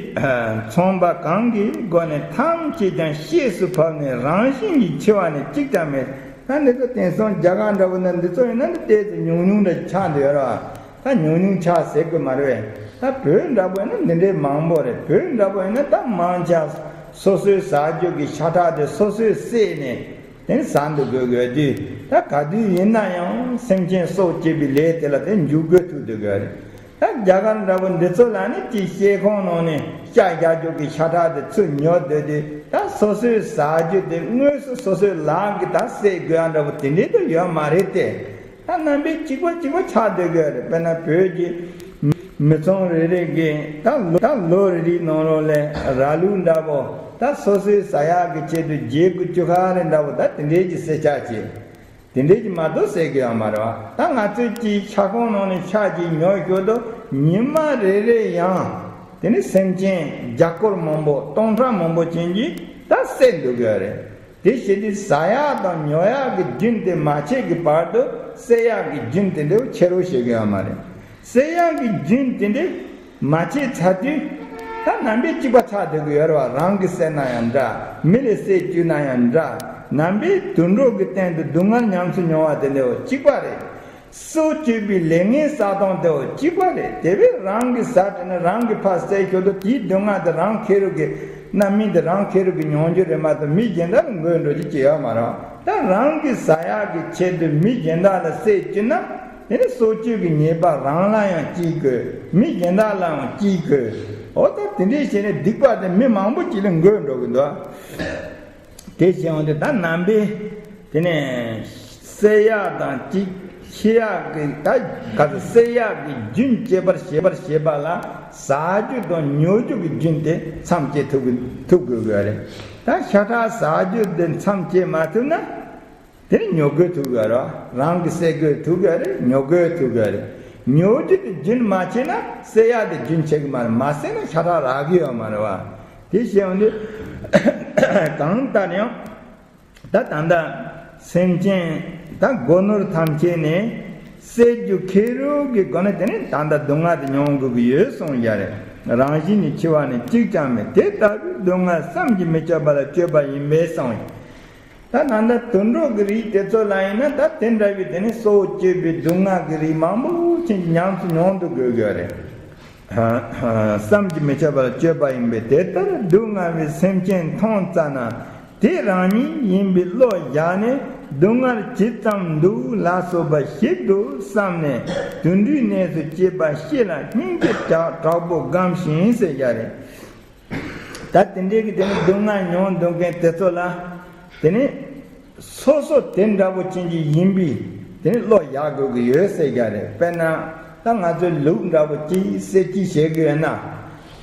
ཚངས་པ་གང་གི་སྒོ་ནས་ཐམས་ཅད་ཀྱང་གཤེགས་སུ་བབས་ནས་རང་བཞིན་གྱིས་འཆི་བ་ནི་གཅིག་ཀྱང་མེད། ད་འདི་ཚོ་དེང་སང་རྒྱ་གར་འདྲ་བོ་ན་འདི་ཚོ་ཡིན་ན་འདི་ལྟས་ཚོ་ཉུང་ཉུང་འདྲ་ཆགས་འདུག་ཡོད་ར། ད་ཉུང་ཉུང་ཆགས་ཟེར་དགོས་མ་རེད། ད་བོད་འདྲ་བོ་ཡིན་ན་འདི་འདྲའི་མང་པོ་རེད། བོད་འདྲ་བོ་ཡིན་ན་ད་མང་ཆེ་སོ་སོའི་ཟ་རྒྱུ་གི་ཤ་ཁྲག་དེ་སོ་སོས་བསྲེས་ནས་དེ་ཟ་འདུག་དགོས་དགོས་དུས། ད་ག་དུས་ཡིན་ན་ཡང་སེམས་ཅན་སྲོག་བཅད་པའི་ལས་དེ་ལ་དེ་འཇུག་དགོས་ཐུག་འདུག་དགོས་རེད། ད་རྒྱ་གར་འདྲ་བོ་འདི་ཚོ་ལ་ནི་ཅིག་ཤེལ་ཁང་ནང་ནས་ཤ་རྒྱག་རྒྱུ་གི་ཤ་ཁྲག་དེ་ཚུར་ཉོ་སྡོད་དུས། ད་སོ་སོའི་ཟ་རྒྱུ་དེ་དངོས་སུ་སོ་སོའི་ལག་གིས་ད་བསྲེག་དགོས་ཡ་འདྲ་བོ་དེ་འདྲའི་དུ་ཡོད་མ་རེད་དེ། ད་རྣམ་པའི་གཅིག་པ་གཅིག་པ་ཆགས་སྡོད་དགོས་རེད། དཔེར་ན་བོད་ཀྱི་མི་ཚང་རེ་རེ་གིས་ད་ལོ་ད་ལོ་རེ་རེའི་ནང་ལོགས་ལ་ར་ལུག་འདྲ་བོ་ད་སོ་སོའི་ཟ་ཡག་གི་ཆེད་དུ་བརྒྱད་དགུ་བཅུ་ཁ་རེ་འདྲ་བོ་ད་དེ་འདྲའི་གི་བསད་རྒྱག་བྱེད། དེ་འདྲའི་གི་མ་གཏོགས་བསད་ཀྱི་ཡོད་མ་རེད་བ། ད་ང་ཚོས་ཀྱིས་ཤ་ཁང་ནང་ནས་ཤ་ཅིག་ཉོས་ཤོར་དུས་ཉི་མ་རེ་རེ་ཡང་དེ་ནི་སེམས་ཅན་བརྒྱ་སྐོར་མང་པོ་སྟོང་ཕྲག་མང་པོ་ཅན་གྱིས་ད་བསད་འདུག་གི་རེད། དེ་བྱེད་དུས་ཟ་ཡག་དང་ཉོ་ཡག་གི་རྒྱུན་དེ་མ་ཆད་ཀྱི་བར་དུ་བསད་ཡག་གི་རྒྱུན་དེ་འདྲ་བོ་ཆད་རོགས་བྱེད་ཀྱི་ཡོད་མ་རེད། བསད་ཡག་གི་རྒྱུན་དེ་འདྲ་མ་ཆད་ཚར་དུས། ད་རྣམ་པའི་གཅིག་པ་ཆགས་སྡོད་ཀྱི་ཡོད་རེད་བ། རང་གིས་བསད་ན་ཡང་འདྲ། མི་ལ་བསད་བཅུག་ན་ཡང་འདྲ། རྣམ་པའི་དུད་འགྲོ་གི་སྟེང་དུ་སྡུག་བསྔལ་ཉམས་སུ་མྱོང་བ་དེ་འདྲ་བོ་གཅིག་པ་རེད། སྲོག་གཅོད་པའི་ལས་ངན་བསགས་སྟངས་དེ་བོ་གཅིག་པ་རེད། དེ་བས་རང་གིས་ཟ་དྲན་ན་རང་གིས་ཕར་བསད་ཤོར་དུས་དེའི་སྡུག་བསྔལ་དེ་རང་ཁེ་རུ་གི་རྣམ་སྨིན་དེ་རང་ཁེ་རུ་གི་མྱོང་རྒྱུ་རེད་མ་གཏོགས་མི་གཞན་དག་ལ་འགོས་འགྲོ་རྒྱུ་ཅི་ཡོད་མ་རེད། ད་རང་གིས་ཟ་ཡག་གི་ཆེད་དུ་མི་གཞན་དག་ལ་བསད་བཅུག་ན། དེ་ནི་སྲོག་གཅོད་ཀྱི་ཉེས་པ་རང་ལ་ཡང་སྐྱེལ་དགོས། མི་གཞན་དག་ལའང་སྐྱེལ་དགོས། འོ་ད་དེ་འདྲའི་བྱས་ནས་སྡིག་པ་དེ་མི་མང་པོ་ཅིག་ལ་འགོས་འགྲོ་གི་འདུག་དེ་བྱས་འོང་དུས་ད་རྣམ་པའི་དེ་ནས་བསད་ཡག་དང་ཅིག་འཆི་ཡག་གི། ད་ག་ཚོད་བསད་ཡག་གི་རྒྱུན་བཅད་པར་བྱེད་པར་བྱེད་པ་ལ་ཟ་རྒྱུ་དང་ཉོ་རྒྱུ་གི་རྒྱུན་དེ་མཚམས་བཅད་ཐུབ་དགོས་ཐུབ་དགོས་དགོས་རེད། ད་ཤ་ཁྲག་ཟ་རྒྱུ་དེ་མཚམས་བཅད་མ་ཐུབ་ན། དེ་ནི་ཉོ་དགོས་ཐུག་གི་རེད། རང་གིས་བསད་དགོས་ཐུག་གི་རེད། ཉོ་དགོས་ཐུག་གི་རེད། ཉོ་རྒྱུ་དེ་རྒྱུན་མ་ཆད་ན་བསད་ཡག་དེ་རྒྱུན་ཆད་གི་མ་རེད། མ་བསད་ན་ཤ་ཁྲག་རག་གི་ཡོད་མ་རེད་བ། དེ་བྱས་འོང་དུས་གང་ལྟར་ཡང་ད་ད་ལྟ་སེམས་ཅན་ད་སྒོ་ནོར་ཐམས་ཅད་ནི་བསད་རྒྱུ་ཁེ་རུ་གི་སྒོ་ནས། དེ་ནི་ད་ལྟ་སྡུག་བསྔལ་དེ་མྱོང་དགོས་ཀྱི་ཡོད་གསུངས་ཡ་རེད། རང་བཞིན་གྱིས་འཆི་བ་ནི་གཅིག་ཀྱང་མེད། དེ་ལྟ་བུའི་སྡུག་བསྔལ་བསམ་གྱིས་མི་ཁྱབ་པ་ལ་སྤྱོད་པ་ཡིན་པས་གསུངས། ད་ད་ལྟ་དུད་འགྲོ་གི་རིགས་དེ་ཚོ་ལ་ཡིན་ན་ད་དེ་འདྲ་བའི་དེ་ནི་སྲོག་གཅོད་པའི་སྡུག་བསྔལ་གྱི་རིགས་མང་པོ་ཅིག་ཉམས་སུ་མྱོང་དུ་དགོས་ཀྱི་རེད། བསམ་གྱིས་མི་ཁྱབ་པར་སྤྱོད་པ་ཡིན་པས། དེ་ལྟར་སྡུག་བསྔལ་བའི་སེམས་ཅན་མཐོང་ཙ་ན། དེ་རང་ཉིད་ཡིན་པའི་བློ་བཞག་ནས་སྡུག་བསྔལ་ཇི་ཙམ་འདུག་ལ་སོགས་པ་ཞིབ་ཏུ་བསམ་ནས་དུད་འགྲོའི་གནས་སུ་སྐྱེས་པ་ཤི་ལ་སྙིང་རྗེ་དྲག་དྲག་པོ་སྒོམ་ཞིང་ཟེར་བཞག་རེད། ད་དེ་འདྲའི་གི་དེ་ནི་སྡུག་བསྔལ་མྱོང་འདུག་མཁན་དེ་ཚོ་ལ། དེ་ནི་སོ་སོ་དེ་འདྲ་བོ་ཅན་གྱི་ཡིན་པའི་དེ་ནི་བློ་བཞག་དགོས་ཀྱི་ཡོད་ཟེར་རྒྱ་རེད། དཔེར་ན་ད་ང་ཚོས་ལུག་འདྲ་བོ་ཅིག་བསད་རྩིས་བྱེད་དགོས་ན།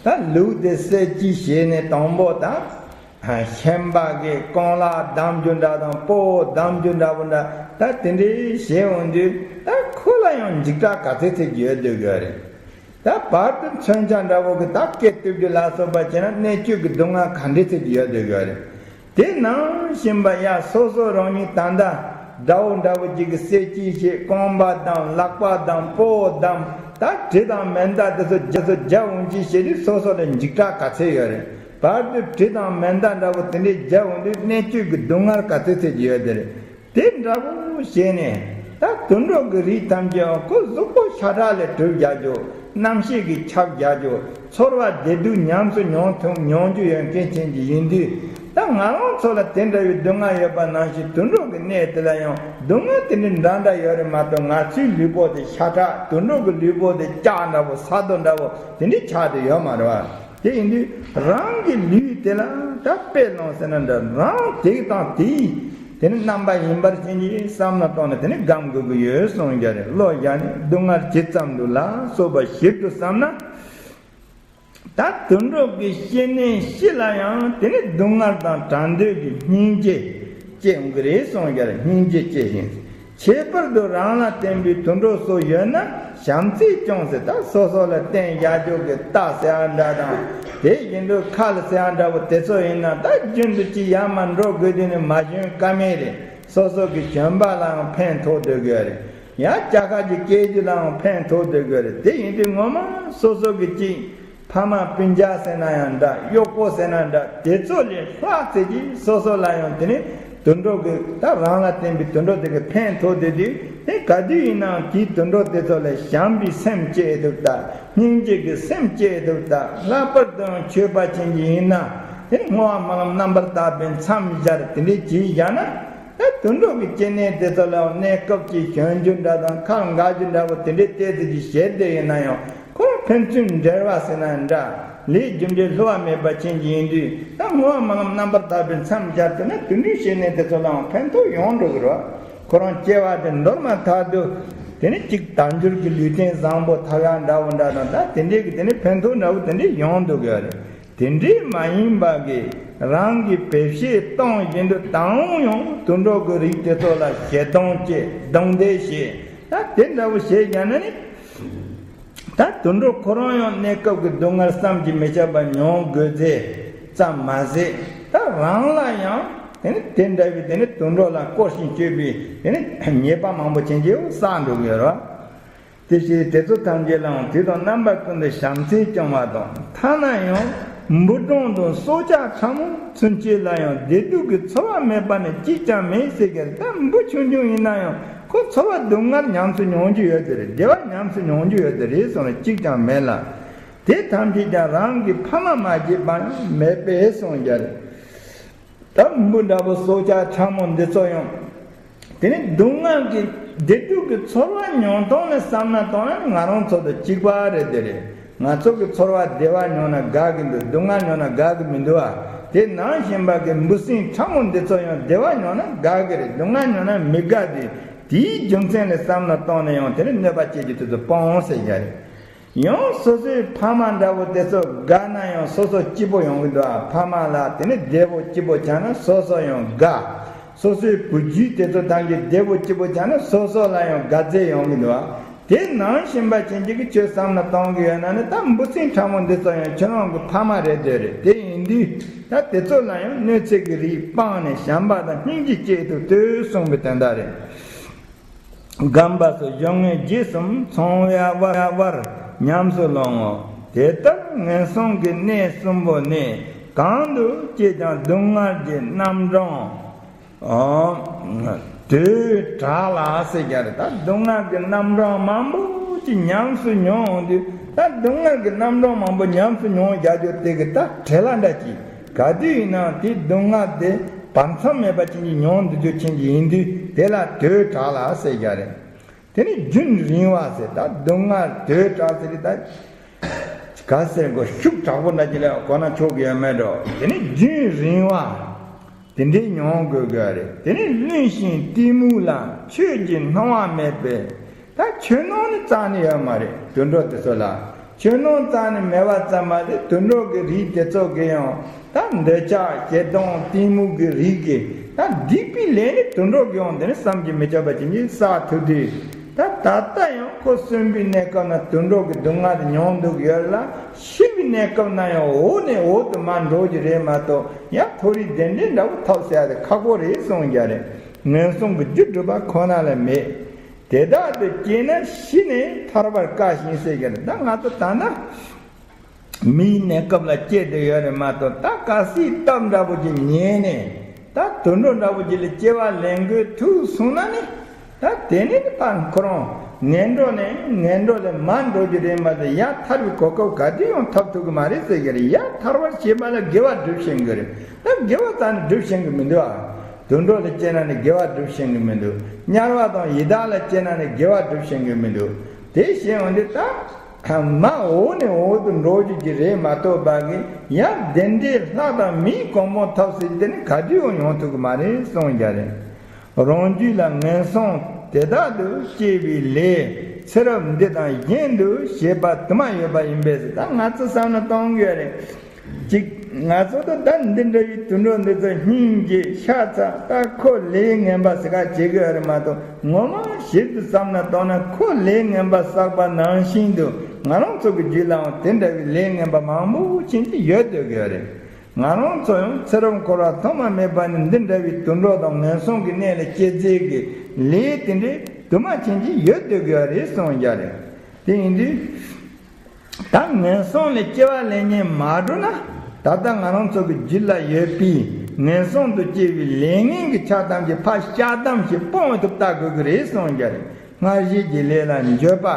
ད་ལུག་དེ་བསད་རྩིས་བྱས་ནས་དང་པོ་ད་ཤན་པ་གིས་རྐང་ལག་བསྡམ་རྒྱུ་འདྲ་དང་། སྤོ་བོ་བསྡམ་རྒྱུ་འདྲ་བོ་འདྲ། ད་དེ་འདྲའི་བྱས་འོང་དུས་ད་ཁོ་ལ་ཡང་འཇིགས་སྐྲག་ག་ཚོད་ཚོད་ཀྱི་ཡོད་སྡོད་དགོས་རེད། ད་བར་དུ་མཚོན་ཆ་འདྲ་བོ་གིས་ད་སྐེ་གཏུབ་རྒྱུ་ལ་སོགས་པ་བྱས་ན་གནད་གཅོད་ཀྱི་སྡུག་བསྔལ་ག་འདྲས་ཚོད་ཀྱི་ཡོད་སྡོད་དགོས་རེད། དེ་ནང་བཞིན་པ་ཡ་སོ་སོ་རང་ཉིད་ད་ལྟ་དགྲ་བོ་འདྲ་བོ་ཅིག་གིས་བསད་རྩིས་བྱས། རྐང་པ་བསྡམས། ལག་པ་བསྡམས། སྤོ་བོ་བསྡམས། ད་གྲི་དང་མེ་མདའ་དེ་ཚོ་རྒྱ་ཚོ་རྒྱག་འོང་ཅི་བྱེད་དུས་སོ་སོ་ལ་འཇིགས་སྐྲག་ག་ཚོད་ཡོད་རེད། བར་དུ་གྲི་དང་མེ་མདའ་འདྲ་བོ་དེ་འདྲས་རྒྱག་འོང་དུས་གནད་གཅོད་ཀྱི་སྡུག་བསྔལ་ག་ཚོད་ཚོད་ཀྱི་ཡོད་དེ་རེད། དེ་འདྲ་བོ་བྱས་ནས་ ད་དུད་འགྲོ་གི་རིགས་ཐམས་ཅད་ཁོ་གཟུགས་པོ་ཤ་ཁྲག་ལས་གྲུབ་བཞག་རྒྱུ། རྣམ་ཤེས་ཀྱི་ཁྱབ་བཞག་རྒྱུ། ཚོར་བ་བདེ་སྡུག་ཉམས་སུ་མྱོང་ཐུབ་མྱོང་རྒྱུ་ཡོད་མཁན་ཅན་གྱི་ཡིན་དུས། ད་ང་རང་ཚོ་ལ་དེ་འདྲ་བའི་སྡུག་བསྔལ་ཡོད་པ་ནང་བཞིན་དུད་འགྲོ་གི་གནས་དེ་ལ་ཡང་སྡུག་བསྔལ་དེ་འདྲ་འདྲ་འདྲ་ཡོད་རེད་མ་གཏོགས། ང་ཚོའི་ལུས་པོ་དེ་ཤ་ཁྲག། དུད་འགྲོ་གི་ལུས་པོ་དེ་ལྕགས་འདྲ་བོ། ས་རྡོ་འདྲ་བོ་དེ་འདྲའི་ཆགས་བསྡད་ཡོད་མ་རེད་བ། དེ་ཡིན་དུས་རང་གི་ལུས་དེ་ལ་ད་དཔེ་བླངས་ཟེར་ན་འདྲ། རང་དེ་དང་དེའི་དེ་ནི་རྣམ་པ་ཡིན་པར་བྱིན་གྱིས་བསམ་ན་བཏང་ནས་དེ་ནི་སྒོམ་དགོས་ཀྱི་ཡོད་གསུངས་རྒྱུ་རེད། བློ་བཞག་ནས་སྡུག་བསྔལ་ཇི་ཙམ་དུ་ལ་སོགས་པ་ཞིབ་ཏུ་བསམ་ན། ད་དུད་འགྲོ་གི་སྐྱེ་གནས་སྤྱི་ལ་ཡང་དེ་ནི་སྡུག་བསྔལ་དང་བྲལ་འདོད་ཀྱི་སྙིང་རྗེ་སྐྱེ་འོང་གི་རེད་གསུངས་རྒྱུ་རེད། སྙིང་རྗེ་སྐྱེ་ཞིང་། ཁྱད་པར་དུ་རང་ལ་བརྟེན་པའི་དུད་འགྲོ་སོགས་ཡོད་ན་བྱམས་བརྩེས་སྐྱོང་ཟེར། ད་སོ་སོ་ལ་བརྟེན་བཞག་རྒྱུ་གི་རྟ་ཟེར་བ་འདྲ་དང་། དེ་བཞིན་དུ་ཁལ་ཟེར་བ་འདྲ་བོ་དེ་ཚོ་ཡིན་ན་ད་རྒྱུན་དུ་ཅིག་ཡར་མར་འགྲོ་དགོས་དུས་ནི་མ་ཞོན་ཀ་མེད་རེད། སོ་སོ་གི་གྱོན་པ་ལའང་ཕན་ཐོགས་སྡོད་དགོས་རེད། ཡང་ཅ་ཁ་ཅིག་སྐྱེལ་རྒྱུ་ལའང་ཕན་ཐོགས་སྡོད་དགོས་རེད། དེ་ཡིན་དུས་ངོ་མ་སོ་སོ་གི་ཅིག་ཕ་མ་སྤུན་ཀྱག་ཟེར་ན་ཡང་འདྲ། གཡོག་པོ་ཟེར་ན་འདྲ། དེ་ཚོ་ལས་ལྷག་ཙམ་ཅིག་སོ་སོ་ལ་ཡང་དེ་ནི་དུད་འགྲོ་གི་ད་རང་ལ་བརྟེན་པའི་དུད་འགྲོ་དེ་གི་ཕན་ཐོགས་དེ་དུས། དེ་ག་དུས་ཡིན་ནའང་དེའི་དུད་འགྲོ་དེ་ཚོ་ལ་བྱམས་པའི་སེམས་སྐྱེ་ཐུབ་ད། སྙིང་རྗེ་གི་སེམས་སྐྱེ་ཐུབ་ད། ལྷག་པར་དུ་ཡང་ཆོས་པ་ཅན་གྱི་ཡིན་ན་དེ་ནི་བསྔོ་བ་སྨོན་ལམ་རྣམ་པར་དག་པའི་མཚམས་སྦྱར་དེ་འདྲའི་བྱས་བཞག་ན། ད་དུད་འགྲོ་གི་སྐྱེ་གནས་དེ་ཚོ་ལ་གནས་སྐབས་ཀྱི་གྱོན་རྒྱུ་འདྲ་དང་ཁལ་འགག་རྒྱུ་འདྲ་བོ་དེ་འདྲའི་ཏོག་ཙམ་ཅིག་བྱས་བསྡད་ཡོད་ན་ཡང་། ཁོ་ཕན་ཚུན་འབྲེལ་བ་ཟེར་ན་འདྲ། ལས་རྒྱུ་འབྲས་བསླུ་བ་མེད་པ་ཅན་གྱི་ཡིན་དུས། ད་བསྔོ་བ་སྨོན་ལམ་རྣམ་པར་དག་པའི་མཚམས་སྦྱར་ཐུབ་ན་དུད་འགྲོའི་སྐྱེ་གནས་དེ་ཚོ་ལའང་ཕན་ཐོགས་ཡོང་འགྲོ་གི་རེད། ཁོ་རང་སྐྱེ་བ་དེ་འདོར་མ་ཐག་ཏུ་དེ་ནི་གཅིག་དལ་འབྱོར་གྱི་ལུས་རྟེན་བཟང་པོ་ཐོབ་ཡག་འདྲ་བོ་འདྲ་དང་། ད་དེ་འདྲའི་གི་དེ་ནི་ཕན་ཐོགས་འདྲ་བོ་དེ་འདྲའི་ཡོང་འདུག་གི་རེད། དེ་འདྲའི་མ་ཡིན་པ་གི་རང་གི་བེད་སྤྱོད་གཏོང་བཞིན་དུ་དང་ཡང་དུད་འགྲོ་གི་རིགས་དེ་ཚོ་ལ་ཞེ་སྡང་སྐྱེ། སྡང་དེ་བྱེད། ད་དེ་འདྲ་བོ་བྱེད་ཀྱང་ན་ནི། ད་དུད་འགྲོ་ཁོ་རང་ཡང་གནས་སྐབས་ཀྱི་སྡུག་བསྔལ་བསམ་གྱིས་མི་ཁྱབ་པ་མྱོང་དགོས་ཚེ་ཙམ་མ་ཟད། ད་རང་ལ་ཡང་དེ་ནི་དེ་འདྲ་བའི་དེ་ནི་དུད་འགྲོ་ལ་བཀོལ་ཞིང་སྤྱོད་པའི་དེ་ནི་ཉེས་པ་མང་པོ་ཅན་གྱིས་བསགས་འགྲོ་གི་ཡོད་རེད། དེ་བཞིན་དེ་ཚོ་ཐམས་ཅད་ལའང་དུས་དང་རྣམ་པ་ཀུན་ཏུ་བྱམས་བརྩེས་སྐྱོང་བ་དང་། ཐ་ན་ཡང་འབུ་སྦྲང་དང་སྲོག་ཆགས་ཕྲ་མོ་ཚུན་ཆད་ལ་ཡང་བདེ་སྡུག་གི་ཚོར་བ་མེད་པ་ནི་གཅིག་ཀྱང་མེད་ཟེར་གི་རེད། ད་འབུ་ཆུང་ཆུང་ཡིན་ན་ཡང་ཁོ་ཚོར་བ་སྡུག་བསྔལ་ཉམས་སུ་མྱོང་རྒྱུ་ཡོད་དེ་རེད། བདེ་བ་ཉམས་སུ་མྱོང་རྒྱུ་ཡོད་དེ་རེད་གསུངས་ནས་གཅིག་ཀྱང་མེད་ལ། དེ་ཐམས་ཅད་ཀྱང་རང་གི་ཕ་མ་མ་བྱས་པ་ཡང་མེད་པས་གསུངས་ཀྱང་རེད། ད་འབུ་འདྲ་པོ་སྲོག་ཆགས་ཕྲ་མོ་འདི་ཚོ་ཡང་དེ་ནི་སྡུག་བསྔལ་གྱི་བདེ་སྡུག་གི་ཚོར་བ་མྱོང་སྟངས་ནས་བསམ་ན་བཏང་ན་ང་རང་ཚོ་དང་གཅིག་པ་རེད་དེ་རེད། ང་ཚོ་གི་ཚོར་བ་བདེ་བ་མྱོང་ན་དགའ་གི་འདུག་སྡུག་བསྔལ་མྱོང་ན་དགའ་གི་མི་འདུག་བ། དེ་ནང་བཞིན་པ་གི་འབུ་སྲིན་ཕྲ་མོ་འདི་ཚོ་ཡང་བདེ་བ་མྱོང་ན་དགའ་གི་རེད། སྡུག་བསྔལ་མྱོང་ན་མི་དགའ་དེ། དེའི་རྒྱུ་མཚན་ལས་བསམ་ན་བཏང་ན་ཡང་དེ་ནི་གནོད་པ་སྐྱེལ་རྒྱུ་དེ་ཚོ་སྤོང་ཟེར་ཡ་རེད། ཡང་སོ་སོའི་ཕ་མ་འདྲ་བོ་དེ་ཚོ་དགའ་ན་ཡང་སོ་སོ་སྐྱིད་པོ་ཡོང་གི་འདུག་ཨ། ཕ་མ་ལ་དེ་ནི་བདེ་པོ་སྐྱིད་པོ་ཆགས་ན་སོ་སོ་ཡང་དགའ། སོ་སོའི་བུ་རྒྱུད་དེ་ཚོ་ཐམས་ཅད་བདེ་པོ་སྐྱིད་པོ་ཆགས་ན་སོ་སོ་ལ་ཡང་དགའ་བདེ་ཡོང་གི་འདུག་ཨ། དེ་ནང་བཞིན་པ་ཅན་གཅིག་གི་ཆོས་བསམ་ན་གཏོང་གི་ཡོད་ན་ནི་ད་འབུ་སྲིན་ཕྲ་མོ་འདི་ཚོ་ཡང་ཁྱོད་རང་གི་ཕ་མ་རེད་དེ་རེད། དེ་ཡིན་དུས་ད་དེ་ཚོ་ལ་ཡང་གནོད་འཚེ་གི་རིགས་སྤངས་ནས་བྱམས་པ་དང་སྙིང་རྗེ་སྐྱེ་ཐུབ་ཐུབ་གསུངས་པའི་དོན་དག་རེད། རྒན་པ་སོགས་སྦྱོར་དངོས་རྗེས་གསུམ་ཚང་བའི་བར་བར་ཉམས་སུ་བླང་ངོ་། དེ་ལྟར་ངན་སོང་གི་གནས་གསུམ་པོ་ནི། གང་དུ་སྐྱེས་ཀྱང་སྡུག་བསྔལ་གྱི་རྣམ་གྲངས་དུས་དྲག་ལ་ཟེར་རྒྱུ་རེད། ད་སྡུག་བསྔལ་གྱི་རྣམ་གྲངས་མང་པོ་ཅིག་ཉམས་སུ་མྱོང་འོང་དུས། ད་སྡུག་བསྔལ་གྱི་རྣམ་གྲངས་མང་པོ་ཉམས་སུ་མྱོང་བཞག་རྒྱུ་དེ་གི་ད་བྲེལ་བ་འདྲ་ཅིག་ག་དུས་ཡིན་ནའང་དེའི་སྡུག་བསྔལ་དེ་བར་མཚམས་མེད་པ་ཅན་གྱི་མྱོང་འདུག་རྒྱུ་ཅན་གྱི་ཡིན་དུས། དེ་ལ་དུས་དྲག་ལ་ཟེར་རྒྱུ་རེད། དེ་ནི་རྒྱུན་རིང་བ་ཟེར། ད་སྡུག་བསྔལ་དུས་དྲག་ཟེར་གི་ད་ག་ཟེར་དགོས། ཤུགས་དྲག་པོ་འདྲ་ཅིག་ལ་གོ་ན་ཆོག་གི་ཡོད་མེད་འགྲོ། དེ་ནི་རྒྱུན་རིང་བ། དེ་འདྲའི་མྱོང་དགོས་དགོས་རེད། དེ་ནི་བླུན་ཞིང་གཏི་མུག་ལ་ཆོས་ཀྱི་སྣང་བ་མེད་པས། ད་ཆོས་སྣང་ནི་རྩ་ནས་ཡོད་མ་རེད། དུད་འགྲོ་དེ་ཚོ་ལ་ཆོས་སྣང་རྩ་ནས་མེད་པ་ཙམ་མ་ཟད། དུད་འགྲོ་གི་རིགས་དེ་ཚོ་གི་ཡང་ད་འདོད་ཆགས་ཞེ་སྡང་གཏི་མུག་གི་རིགས་ཀྱི་ད་སྡིག་པའི་ལས་ནི་དུད་འགྲོ་གི་ཡང་དེ་ནི་བསམ་གྱིས་མི་ཁྱབ་པ་ཅན་གྱིས་བསགས་ཐུབ་དུས། ད་ད་ལྟ་ཡང་ཁོ་གསོན་པའི་གནས་སྐབས་ན་དུད་འགྲོ་གི་སྡུག་བསྔལ་དེ་མྱོང་འདུག་ཡོད་ལ། ཤི་བའི་གནས་སྐབས་ན་ཡང་འོག་ནས་འོག་ཏུ་མར་འགྲོ་རྒྱུ་རེད་མ་གཏོགས། ཡང་མཐོ་རིས་གདན་འདྲེན་འདྲ་བོ་ཐོབ་ཟེར་ཡ་དེ་ཁག་པོ་རེད་གསུངས་རྒྱུ་རེད། ངན་སོང་གི་རྒྱུ་སྒྲུབ་པ་ཁོ་ན་ལས་མེད། དེ་དག་ཏུ་སྐྱེས་ན་ཤི་ནས་ཐར་པར་དཀའ་ཞིང་ཟེར་གྱི་རེད། ད་ང་ཚོ་ད་ལྟ་མིའི་གནས་སྐབས་ལ་སྐྱེས་བསྡད་ཡོད་རེད་མ་གཏོགས། ད་གལ་སྲིད་སྟབས་འདྲ་པོ་ཅིག་ཉེས་ནས་ད་དུད་འགྲོ་འདྲ་པོ་ཅིག་ལ་སྐྱེ་བ་ལེན་དགོས་ཐུག་སོང་ན་ནི། ད་དེ་ནས་ཕར་ཁོ་རང་ངན་འགྲོ་ནས་ངན་འགྲོ་ལས་མར་འགྲོ་རྒྱུ་རེད་མ་གཏོགས་ཡར་ཐར་བའི་གོ་སྐབས་ག་དུས་ཡང་ཐོབ་ཐུབ་ཀྱི་མ་རེད་ཟེར་གྱི་རེད། ཡར་ཐར་བར་བྱེད་པ་ལ་དགེ་བ་སྒྲུབ་ཤེས་ཀྱི་རེད། ད་དགེ་བ་རྩ་ནས་སྒྲུབ་ཤེས་ཀྱི་མི་འདུག་ཨ། དུད་འགྲོ་ལ་སྐྱེས་ན་ནི་དགེ་བ་སྒྲུབ་ཤེས་ཀྱི་མི་འདུག་དམྱལ་བ་དང་ཡི་དྭགས་ལ་སྐྱེས་ན་ནི་དགེ་བ་སྒྲུབ་ཤེས་ཀྱི་མི་འདུག་དེ་བྱས་འོང་དུས་ད་མར་འོག་ནས་འོག་ཏུ་འགྲོ་རྒྱུ་ཅིག་རེད་མ་གཏོགས་པ་གི་ཡང་དེ་འདྲའི་ལྷ་དང་མིའི་གོ་འཕང་ཐོབ་ཟེར་དེ་ནི་ག་དུས་ཡང་ཡོང་ཐུབ་ཀྱི་མ་རེད་གསུངས་རྒྱུ་རེད། རང་རྒྱུད་ལ་ངན་སོང་དེ་དག་ཏུ་སྐྱེ་བའི་ལས་ཚེ་རབས་འདི་དང་གཞན་དུ་བྱེད་པ་དུ་མ་ཡོད་པ་ཡིན་པས་ཟེར། ད་ང་ཚོ་བསམ་བློ་གཏོང་དགོས་རེད། གཅིག་ང་ཚོ་ད་ལྟ་འདི་འདྲ་བའི་དུད་འགྲོ་འདི་ཚོ་སྙིང་རྗེ་ཤ་ཚ། ད་ཁོ་ལས་ངན་པ་ཟེར་ག་བྱེད་དགོས་རེད་མ་གཏོགས། ངོ་མ་ཞིབ་ཏུ་བསམ་ན་གཏོང་ན་ཁོ་ལས་ངན་པ་བསགས་པ་ནང་བཞིན་དུ་ང་རང་ཚོ་གི་རྒྱུད་ལའང་དེ་འདྲ་བའི་ལས་ངན་པ་མང་པོ་ཕྱིན་གྱི་ཡོད་སྡོད་དགོས་རེད། ང་རང་ཚོ་ཡང་ཚེ་རབས་འཁོར་བ་ཐོག་མ་མེད་པ་ནས་འདི་འདྲ་བའི་དུད་འགྲོ་དང་ངན་སོང་གི་གནས་ལ་སྐྱེ་རྩིས་ཀྱི་ལས་དེ་འདྲའི་དུ་མ་ཕྱིན་གྱི་ཡོད་སྡོད་དགོས་རེད་གསུངས་རྒྱུ་རེད། དེ་ཡིན་དུས། ད་ངན་སོང་ལས་སྐྱེ་བ་ལེན་ཉེན་མ་འགྲོ་ན། ད་ལྟ་ང་རང་ཚོ་གི་རྒྱུད་ལ་ཡོད་པའི་ངན་སོང་དུ་སྐྱེ་བའི་ལས་ངན་གྱི་ཆ་ཐམས་ཅད་ཕར་བཤགས་སྡོམ་ཞིག་སྤོང་བའི་ཐོག་བལྟ་དགོས་ཀྱི་རེད་གསུངས་རྒྱུ་རེད། སྔར་བཞིན་གྱི་ལས་ལ་འགྱོད་པ།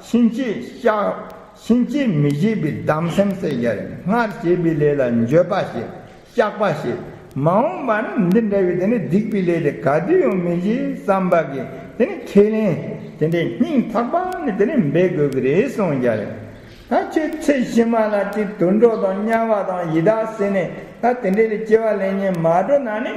ཕྱིན་ཆད་བཤགས། ཕྱིན་ཆད་མི་བྱེད་པའི་སྡོམ་སེམས་ཟེར་རྒྱུ་རེད། སྔར་བྱས་པའི་ལས་ལ་འགྱོད་པ་བྱེད། བཤགས་པ་བྱེད། མ་འོངས་པ་ན་འདི་འདྲ་བའི་དེ་ནི་སྡིག་པའི་ལས་དེ་ག་དུས་ཡང་མི་བྱེད་བསམ་པ་གི་དེ་ནི་ཁས་ལེན། དེ་འདྲའི་སྙིང་ཐག་པ་ནས་དེ་ནི་འབད་དགོས་ཀྱི་རེད་གསུངས་རྒྱུ་རེད། ད་ཁྱོད་ཚེ་ཕྱི་མ་ལ་དེ་དུད་འགྲོ་དང་དམྱལ་བ་དང་ཡི་དྭགས་ཟེར་ནས་ད་དེ་འདྲའི་ལས་སྐྱེ་བ་ལེན་ཉེན་མ་འགྲོ་ན་ནི།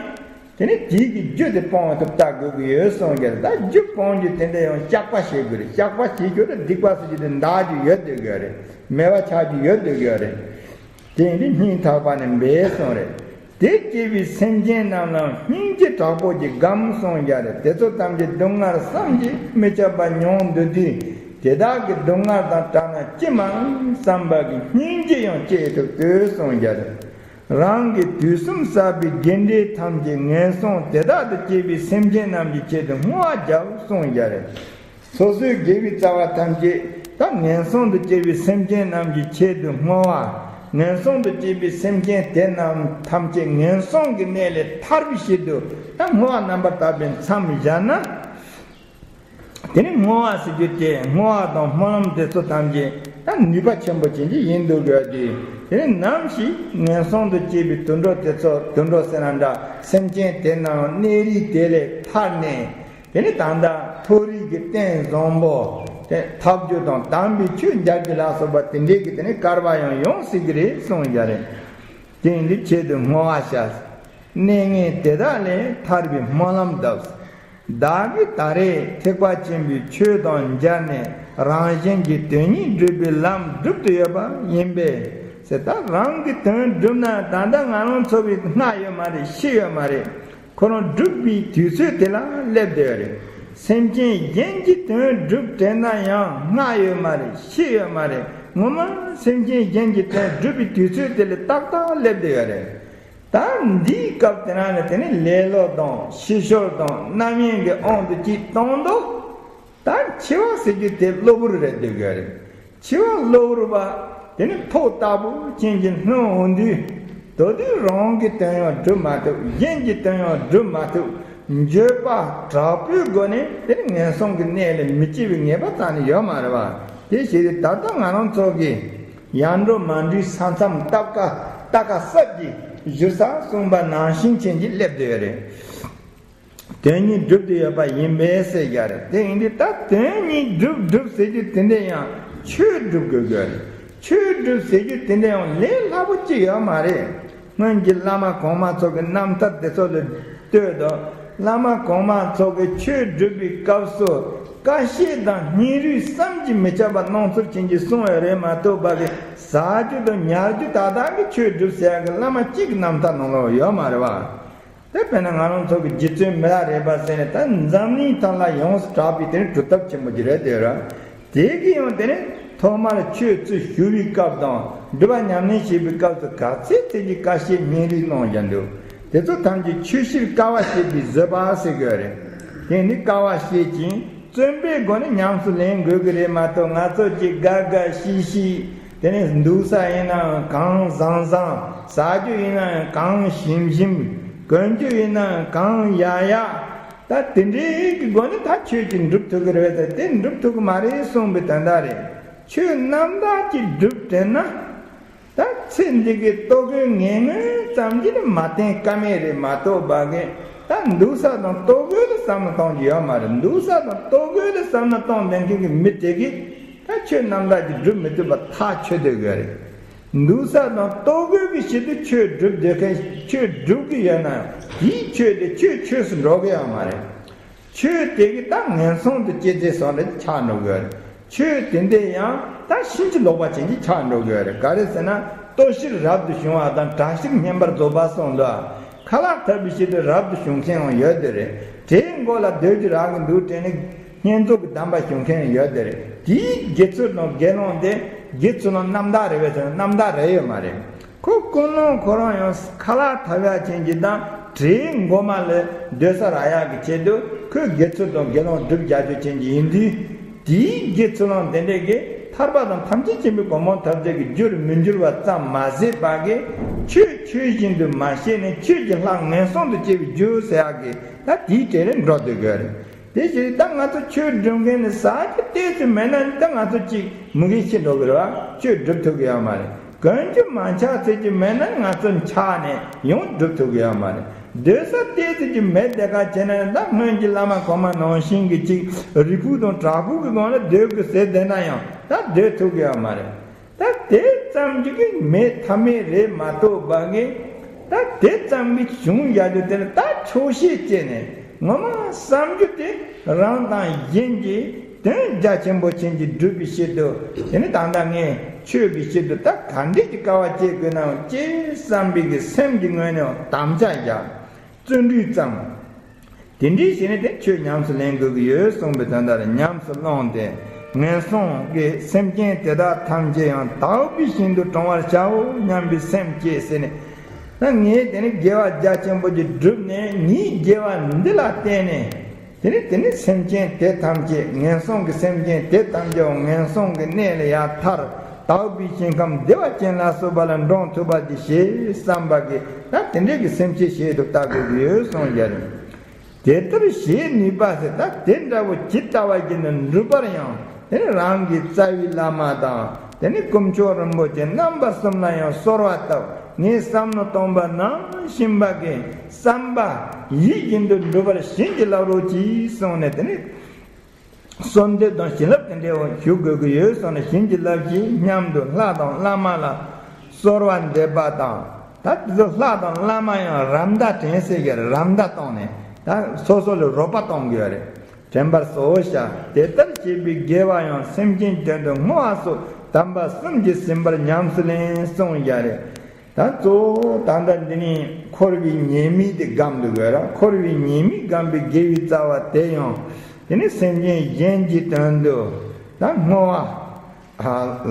དེ་ནི་དེའི་གི་རྒྱུ་དེ་སྤོང་བའི་ཐོག་བལྟ་དགོས་ཀྱི་ཡོད་གསུངས་རྒྱུ་རེད། ད་རྒྱུ་སྤོང་རྒྱུ་དེ་འདྲ་ཡང་བཤགས་པ་བྱེད་དགོས་རེད། བཤགས་པ་བྱེད་རྒྱུ་དེ་སྡིག་པ་ཟེར་རྒྱུ་དེ་འདག་རྒྱུ་ཡོད་སྡོད་དགོས་རེད། མེད་པ་ཆགས་རྒྱུ་ཡོད་སྡོད་དགོས་རེད། དེ་ཡིན་དུས་སྙིང་ཐག་པ་ནས་འབད་གསུངས་རེད། དེ་སྐྱེས་པའི་སེམས་ཅན་རྣམས་ལ་སྙིང་རྗེ་དྲག་པོ་གྱིས་དགའམ་གསུངས་རྒྱུ་རེད། དེ་ཚོ་ཐམས་ཅད་སྡུག་བསྔལ་བསམ་གྱིས་མི་ཁྱབ་པ་མྱོང་འདུག་དུས་དེ་དག་གི་སྡུག་བསྔལ་དང་བྲལ་ན་ཅི་མང་བསམ་པ་གི་སྙིང་རྗེ་ཡང་སྐྱེ་ཐུབ་འདུག་གསུངས་རྒྱུ་རེད། རང་གི་དུས་གསུམ་བསགས་པའི་དགེ་འབྲས་ཐམས་ཅད་ངན་སོང་དེ་དག་ཏུ་སྐྱེས་པའི་སེམས་ཅན་རྣམས་ཀྱི་ཆེད་དུ་བསྔོ་བ་རྒྱབ་གསུངས་རྒྱུ་རེད། སོ་སོའི་དགེ་བའི་རྩ་བ་ཐམས་ཅད་ད་ངན་སོང་དུ་སྐྱེས་པའི་སེམས་ཅན་རྣམས་ཀྱི་ཆེད་དུ་བསྔོ་བ། ངན་སོང་དུ་སྐྱེས་པའི་སེམས་ཅན་དེ་རྣམས་ཐམས་ཅད་ངན་སོང་གི་གནས་ལས་ཐར་བའི་ཆེད་དུ་ད་བསྔོ་བ་རྣམ་པར་དག་པས་མཚམས་བཞག་ན། དེ་ནི་བསྔོ་བ་ཟེར་རྒྱུ་དེ་བསྔོ་བ་དང་སྨོན་ལམ་དེ་ཚོ་ཐམས་ཅད་ད་ནུས་པ་ཆེན་པོ་ཅན་གྱི་ཡིན་འདུག་ཡོད་དེ། དེ་ནི་ནམ་ཞིག་ངན་སོང་དུ་སྐྱེས་པའི་དུད་འགྲོ་དེ་ཚོ་དུད་འགྲོ་ཟེར་ན་འདྲ་སེམས་ཅན་དེ་རྣམས་གནས་རིས་དེ་ལས་ཐར་ནས། དེ་ནི་ད་ལྟ་མཐོ་རིས་ཀྱི་རྟེན་བཟང་པོ་དེ་ཐབས་སྒྱུར་དང་དམ་པའི་ཆོས་མཇལ་རྒྱུ་ལ་སོགས་པ་དེ་འདྲའི་གི་དེ་ནི་སྐལ་བ་ཡང་ཡོང་སྲིད་ཀྱི་རེད་གསུངས་ཡ་རེད། དེ་ཡིན་དུས་ཆེད་དུ་བསྔོ་བ་བྱ། གནས་ངན་དེ་དག་ལས་ཐར་བའི་སྨོན་ལམ་གདབ། བདག་གིས་ད་རེས་ཐེག་པ་ཆེན་པོའི་ཆོས་དང་མཇལ་ནས་རང་གཞན་གྱི་དོན་གཉིས་སྒྲུབ་པའི་ལམ་སྒྲུབ་ཏུ་ཡོད་པ་ཡིན་པས་ཟེར། ད་རང་གི་དོན་སྒྲུབ་ན་ད་ལྟ་ང་རང་ཚོ་བའི་སྔ་ཡོད་མ་རེད། ཕྱི་ཡོད་མ་རེད། ཁོ་རང་སྒྲུབ་པའི་དུས་ཚོད་དེ་ལ་སླེབས་བསྡད་ཡོད་རེད། སེམས་ཅན་གཞན་གྱི་དོན་སྒྲུབ་དྲན་ན་ཡང་སྔ་ཡོད་མ་རེད། ཕྱི་ཡོད་མ་རེད། ངོ་མ་སེམས་ཅན་གཞན་གྱི་དོན་སྒྲུབ་པའི་དུས་ཚོད་དེ་ལ་ཏག་ཏག་སླེབས་བསྡད་ཡོད་རེད། ད་འདིའི་སྐབས་དེ་རང་ལ་དེ་ནི་ལེ་ལོ་དང་ཕྱི་བཤོལ་དང་རྣམ་གཡེང་གི་དབང་དུ་ཅིག་གཏོང་དུས། ད་འཆི་བ་ཟེར་རྒྱུ་དེ་གློ་བུར་རེད་འདོད་ཀྱི་རེད། འཆི་བ་གློ་བུར་བ་དེ་ནི་ཐོག་ལྟ་བུ་ཅན་གྱི་སྣང་འོང་དུས། དོ་དུས་རང་གི་དོན་ཡང་སྒྲུབ་མ་ཐུབ། གཞན་གྱི་དོན་ཡང་སྒྲུབ་མ་ཐུབ། འགྱོད་པ་དྲག་པོའི་སྒོ་ནས་དེ་ནི་ངན་སོང་གི་གནས་ལས་མི་སྐྱེ་བའི་ངེས་པ་རྩ་ནས་ཡོད་མ་རེད་བ། དེ་བྱས་ཏེ་ད་ལྟ་ང་རང་ཚོ་གི་ཡར་འགྲོ་མར་འགྲོའི་ས་མཚམས་རྟ་ཁ་རྟ་ཁ་གསབ་ཀྱི་བཞུར་ས་གསུངས་པ་ནང་བཞིན་ཅན་གྱི་སླེབས་བསྡད་ཡོད་རེད། དོན་གཉིས་སྒྲུབ་ཏུ་ཡོད་པ་ཡིན་པས་ཟེར་ཡ་རེད། དེ་ཡིན་དུས་ད་དོན་གཉིས་སྒྲུབ་སྒྲུབ་ཟེར་རྒྱུ་དེ་འདྲ་ཡང་ཆོས་སྒྲུབ་དགོས་དགོས་རེད། ཆོས་སྒྲུབ་ཟེར་རྒྱུ་དེ་འདྲ་ཡང་ལས་སླ་པོ་ཅིག་ཡོད་མ་རེད། སྔོན་གྱི་བླ་མ་གོང་མ་ཚོ་གི་རྣམ་ཐར་དེ་ཚོ་ལ་ལྟོས་དང་། བླ་མ་གོང་མ་ཚོ་གི་ཆོས་སྒྲུབ་པའི་སྐབས་སུ་ཀ་ཤེད་དང་སྙིང་རུས་བསམ་གྱིས་མི་ཁྱབ་པ་གནང་ཚུལ་ཅན་གྱིས་གསུངས་ཡོད་རེད་མ་གཏོགས་པ་གི་ཟ་རྒྱུ་དང་ཉལ་རྒྱུ་ད་ལྟ་གི་ཆོས་སྒྲུབ་ཟེར་ཡ་གི་བླ་མ་གཅིག་གི་རྣམ་ཐར་ནང་ལ་ཡོད་མ་རེད་བ། དེ་དཔེར་ན་ང་རང་ཚོ་གི་རྗེ་བཙུན་མི་ལ་རས་པ་ཟེར་ནས་ད་འཛམ་གླིང་ཐང་ལ་ཡོངས་སུ་གྲགས་པའི་དེ་ནི་གྲུབ་ཐོབ་ཆེན་པོ་ཅིག་རེད་དེ་ར། དེ་གི་ཡང་དེ་ནི་ཐོག་མར་ཆོས་ཚུལ་ཞུ་བའི་སྐབས་དང་སྒྲུབ་པ་ཉམས་ལེན་བྱེད་པའི་སྐབས་སུ་ག་ཚད་ཚད་ཀྱི་ཀ་ཤེད་སྙིང་རུས་གནང་བཞིན་འདུག་དེ་ཚོ་ཐམས་ཅད་ཆོས་ཕྱིར་དཀའ་བ་སྤྱད་པའི་བཟོད་པ་ཟེར་དགོས་རེད། དེ་ནི་དཀའ་བ་སྤྱད་ཅིང་བརྩོན་པའི་སྒོ་ནས་ཉམས་སུ་ལེན་དགོས་ཀྱི་རེད་མ་གཏོགས། ང་ཚོ་གཅིག་དགའ་དགའ་ཤི་ཤི། དེ་ནས་འདུག་ས་ཡིན་ནའང་གང་བཟང་བཟང་། ཟ་རྒྱུ་ཡིན་ནའང་གང་ཞིམ་ཞིམ། གོན་རྒྱུ་ཡིན་ནའང་གང་ཡག་ཡག། ད་དེ་འདྲའི་གི་སྒོ་ནས་ད་ཆོས་ཀྱིས་འགྲུབ་ཐུབ་ཀྱི་རེད་ཟེར་དེ་འགྲུབ་ཐུབ་ཀྱི་མ་རེད་གསུངས་པའི་དོན་དག་རེད། ཆོས་རྣམ་དག་གིས་འགྲུབ་དྲན་ན། ད་ཚེ་འདི་གི་ལྟོ་གོས་ངན་ངོན་ཙམ་གྱིས་ནི་མ་བརྟེན་ཀ་མེད་རེད་མ་གཏོགས་པ་གི། ད་འདུག་ས་དང་ལྟོ་གོས་ལ་བསམ་བློ་གཏོང་རྒྱུ་ཡོད་མ་རེད། འདུག་ས་དང་ལྟོ་གོས་ལ་བསམ་བློ་གཏོང་བསྡད་མཁན་གྱི་མི་དེ་གིས་ད་ཆོས་རྣམ་དག་གིས་སྒྲུབ་མི་ཐུབ་པ་ཐག་ཆོད་སྡོད་དགོས་རེད། འདུག་ས་དང་ལྟོ་གོས་ཀྱི་ཆེད་དུ་ཆོས་སྒྲུབ་སྡོད་མཁན་ཆོས་སྒྲུབ་ཀྱི་ཡོད་ན་ཡང་དེའི་ཆོས་དེ་ཆོས་ཆོས་སུ་འགྲོ་གི་ཡོད་མ་རེད། ཆོས་དེ་གི་ད་ངན་སོང་དུ་སྐྱེ་ཚེ་སོང་རེད་ཆགས་འགྲོ་གི་ཡོད་རེད། ཆོས་དེ་འདྲ་ཡང་ད་ཕྱིན་ཅི་ལོག་པ་ཅན་གྱི་ཆགས་འགྲོ་གི་ཡོད་རེད། ག་རེ་ཟེར་ན་ལྟོ་ཤིར་རབ་ཏུ་བྱུང་བ་དང་གྲྭ་ཤིར་བསྙེན་པར་རྫོགས་པ་གསུངས་འདུག་ཁ་ལག་འཐབ་པའི་ཆེད་དུ་རབ་ཏུ་བྱུང་མཁན་ཡང་ཡོད་དེ་རེད། དྲེའི་མགོ་ལ་སྡོད་རྒྱུ་རག་གི་འདུག་དྲན་ནས་བསྙེན་རྫོགས་ཀྱི་གདམས་པ་ཞུ་མཁན་ཡང་ཡོད་དེ་རེད། དེའི་དགེ་ཚུལ་དང་དགེ་སློང་དེ་དགེ་ཚུལ་སློང་རྣམ་དག་རེད་པས་ཟེར་ན་རྣམ་དག་རེད་ཡོད་མ་རེད། ཁོ་ཀུན་སློང་ཁོ་རང་ཡང་ཁ་ལག་འཐབ་ཡག་ཅན་གྱི་དང་དྲེའི་མགོ་མ་ལ་སྡོད་ས་རག་ཡག་གི་ཆེད་དུ་ཁོས་དགེ་ཚུལ་དང་དགེ་སློང་སྒྲུབ་རྒྱག་རྒྱུ་ཅན་གྱི་ཡིན་དུས། དེའི་དགེ་ཚུལ་སློང་དེ་འདྲས་ཀྱིས་ཐར་པ་དང་ཐམས་ཅད་མཁྱེན་པའི་གོ་འཕང་ཐོབ་བྱེད་ཀྱི་རྒྱུར་མི་འགྱུར་བ་ཙམ་མ་ཟད་པ་གི་ཆོས་ཆོས་བཞིན་དུ་མ་ཤེས་ནས་ཆོས་ཀྱི་ལྷ་ངན་སོང་དུ་སྐྱེ་བའི་རྒྱུ་ཟེར་ཡག་གི་ད་དེའི་གྲས་ལས་འགྲོ་སྡོད་དགོས་རེད། དེ་བཞིན་ད་ང་ཚོ་ཆོས་སྒྲུབ་མཁན་ནི་ཟ་རྒྱུ་ཏོག་ཙམ་མེད་ན་ད་ང་ཚོ་གཅིག་མུ་གེ་ཤི་འགྲོ་གི་རེད་བ། ཆོས་སྒྲུབ་ཐུབ་ཀྱི་ཡོད་མ་རེད། གོན་རྒྱུ་མ་ཆག་ཚད་ཀྱི་མེད་ན་ང་ཚོ་འཆག་ནས་ཡང་སྒྲུབ་ཐུབ་ཀྱི་ཡོད་མ་རེད། སྡོད་ས་ཏོག་ཙམ་གྱི་མེད་དེ་ག་བྱས་ན་ད་སྔོན་གྱི་བླ་མ་གོང་མ་ནང་བཞིན་གྱི་གཅིག་རི་ཕུག་དང་བྲག་ཕུག་གི་སྒང་ལ་སྡོད་དགོས་ཟེར་བསྡད་ན་ཡང་ད་སྡོད་ཐུབ་ཀྱི་ཡོད་མ་རེད། ད་དེ་ཙམ་གྱིས་ཀྱི་མེད་ཐབས་མེད་རེད་མ་གཏོགས་པ་གི། ད་དེ་ཙམ་གྱིས་བྱུང་ཡག་རྒྱུ་དེ་ལ་ད་ཆོག་ཤེས་བྱས་ནས་ངོ་མ་བསམ་རྒྱུ་དེ་རང་དང་གཞན་གྱི་དོན་རྒྱ་ཆེན་པོ་ཅན་གྱི་སྒྲུབ་པའི་ཆེད་དུ་དེ་ནི་ད་ལྟ་ངས་ཆོས་ཀྱི་ཆེད་དུ་ད་ག་འདྲས་ཀྱི་དཀའ་བ་སྤྱད་དགོས་ནའང་སྤྱད་བསམ་པའི་གི་སེམས་ཀྱི་ངོས་ནས་དམ་བཅའ་བཞག་བརྩོན་འགྲུས་བརྩམས། དེ་འདྲའི་བྱས་ནས་དེ་ཆོས་ཉམས་སུ་ལེན་དགོས་ཀྱི་ཡོད་གསུངས་པའི་དོན་དག་ལ་ཉམས་སུ་བླངས་ཏེ་ངན་སོང་གི་སེམས་ཅན་དེ་དག་ཐམས་ཅད་ཡང་དག་པའི་ཞིང་དུ་དྲང་བར་བྱའོ་སྙམ་པའི་སེམས་བསྐྱེད་ཟེར་ནས། ད་ངས་དེ་ནི་དགེ་བ་རྒྱ་ཆེན་པོ་ཅིག་བསྒྲུབས་ནས་ངའི་དགེ་བ་འདི་ལ་བརྟེན་ནས་དེ་ནི་དེ་ནི་སེམས་ཅན་དེ་ཐམས་ཅད་ངན་སོང་གི་སེམས་ཅན་དེ་ཐམས་ཅད་ངན་སོང་གི་གནས་ལས་ཡར་ཐར་དག་པའི་ཞིང་ཁམས་བདེ་བ་ཅན་ལ་སོགས་པ་ལ་འགྲོ་ཐུབ་པ་དེ་ཞེས་བསམ་པ་གི་ད་དེ་འདྲའི་གི་སེམས་བསྐྱེད་བྱེད་དུ་བལྟ་དགོས་ཀྱི་ཡོད་གསུངས་ཡ་རེད། དེ་ལྟར་བྱེད་ནུས་པ་ཟེར་ད་དེ་འདྲ་བོ་ཇི་ལྟ་བ་བཞིན་དུ་འགྲུབ་པར་ཡང་དེ་ནི་རང་གི་རྩ་བའི་བླ་མ་དང་དེ་ནི་དཀོན་མཆོག་རིན་པོ་ཆེ་རྣམ་པ་གསུམ་ལ་ཡང་གསོལ་བ་བཏབ་ངས་བསམ་མནོ་བཏང་པ་ནང་བཞིན་པ་གི་བསམ་པ་ཡིད་བཞིན་དུ་འགྲུབ་པར་བྱིན་གྱིས་བརླབ་རོགས་གྱིས་གསུངས་ནས་དེ་ནི། གསོལ་འདེབས་དང་བྱིན་རླབས་དེ་འདྲའི་འོག་ཞུ་དགོས་ཀྱི་ཡོད་གསུངས་ནས་བྱིན་གྱིས་བརླབས་ཤིག་སྙམ་དུ་ལྷ་དང་བླ་མ་ལ་གསོལ་བ་འདེབས་པ་དང་། ད་དེ་ཚོ་ལྷ་དང་བླ་མ་ཡང་རབ་མདའ་དྲན་ཟེར་གྱི་རབ་མདའ་བཏང་ནས་ད་སོ་སོ་ལ་རོགས་པ་གཏོང་དགོས་རེད། དྲན་པར་གསོལ་བ་བྱ། དེ་ལྟར་བྱས་པའི་དགེ་བ་ཡང་སེམས་ཅན་དོན་དུ་བསྔོ་བ་སོགས་དམ་པ་གསུམ་གྱིས་ཟིན་པར་ཉམས་སུ་ལེན་གསུངས་ཡ་རེད། ད་གཙོ་བོ་ད་ལྟ་འདི་ནི་འཁོར་བའི་ཉེས་དམིགས་དེ་བསྒོམ་དུ་དགོས་ར། འཁོར་བའི་ཉེས་དམིགས་བསྒོམ་པའི་དགེ་བའི་རྩ་བ་དེ་ཡང་དེ་ནི་སེམས་ཅན་གཞན་གྱི་དོན་དུ་ད་བསྔོ་བ་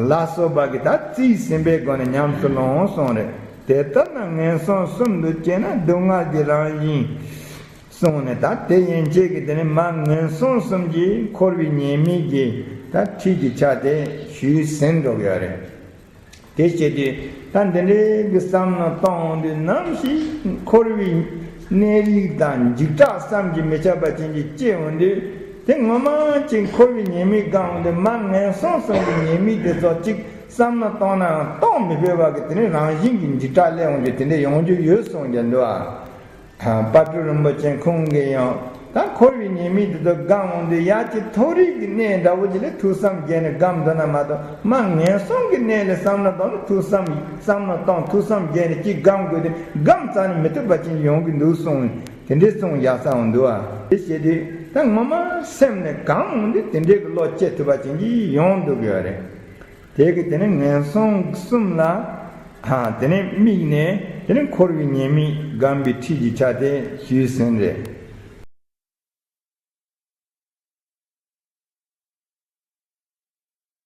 ལ་སོགས་པ་གི་ད་རྩིས་ཟིན་པའི་སྒོ་ནས་ཉམས་སུ་ལོངས་གསུངས་རེད། དེ་ལྟར་ན་ངན་སོང་གསུམ་དུ་སྐྱེས་ན་སྡུག་བསྔལ་གྱི་རང་བཞིན་གསུངས་ནས་ད་དེ་ཡན་ཆད་ཀྱི་དེ་ནི་མ་ངན་སོང་གསུམ་གྱི་འཁོར་བའི་ཉེས་དམིགས་ཀྱི་ད་ཁྲིད་ཀྱི་ཆ་དེ་ཞུས་ཟིན་འགྲོ་གི་ཡོད་རེད། དེ་བྱས་དུས་ད་འདི་འདྲའི་གི་བསམ་མནོ་གཏོང་འོང་དུས་ནམ་ཞིག་འཁོར་བའི་གནས་ལུགས་དང་འཇིགས་སྐྲག་བསམ་གྱིས་མི་ཁྱབ་པ་ཅན་གྱི་སྐྱེ་འོང་དུས་དེ་ངོ་མ་ཅིག་འཁོར་བའི་ཉེས་དམིགས་བསྒོམ་འོང་དུས་མ་ངན་སོང་གསུམ་གྱི་ཉེས་དམིགས་དེ་ཚོ་ཅིག་བསམ་མནོ་གཏོང་ནའང་གཏོང་མི་ཕོད་པ་གི་དེ་ནི་རང་བཞིན་གྱི་འཇིགས་སྐྲག་སླེབས་འོང་དུས་དེ་འདྲ་ཡོང་རྒྱུ་ཡོད་གསུངས་ཀྱི་འདུག་ཨ། དཔལ་སྤྲུལ་རིན་པོ་ཆེ་ཁོང་གིས་ཡང་ད་འཁོར་བའི་ཉེས་དམིགས་དེ་ཚོ་བསྒོམ་འོང་དུས་ཡ་གཅིག་མཐོ་རིས་ཀྱི་གནས་འདྲ་བོ་ཅིག་ལ་ཐུགས་བསམ་བརྒྱབ་ནས་བསྒོམ་འདོད་ན་མ་གཏོགས་མ་ངན་སོང་གི་གནས་ལ་བསམ་བློ་བཏང་ནས་ཐུགས་བསམ་བསམ་བློ་བཏང་ཐུགས་བསམ་བརྒྱབ་ནས་ཅིག་བསྒོམ་དགོས་ཏེ་བསྒོམ་རྩ་ནས་མི་ཐུབ་པ་ཅིག་ཡོང་གི་འདུག་གསུངས། དེ་འདྲའི་གསུངས་ཡག་ས་འོང་འདུག་ཨ། དེ་བྱས་དུས་ད་ངོ་མ་སེམས་ནས་གང་འོང་དུས་དེ་འདྲའི་གི་བློ་སྐྱེ་ཐུབ་པ་ཅན་གྱི་ཡོང་འདུག་ཡོད་རེད། དེ་གི་དེ་ནི་ངན་སོང་གསུམ་ལ་ཨ་དེ་ནི་དམིགས་ནས་དེ་ནི་འཁོར་བའི་ཉེས་དམིགས་བསྒོམ་པའི་ཁྲིད་ཀྱི་ཆ་དེ་ཞུས་ཟིན་རེད།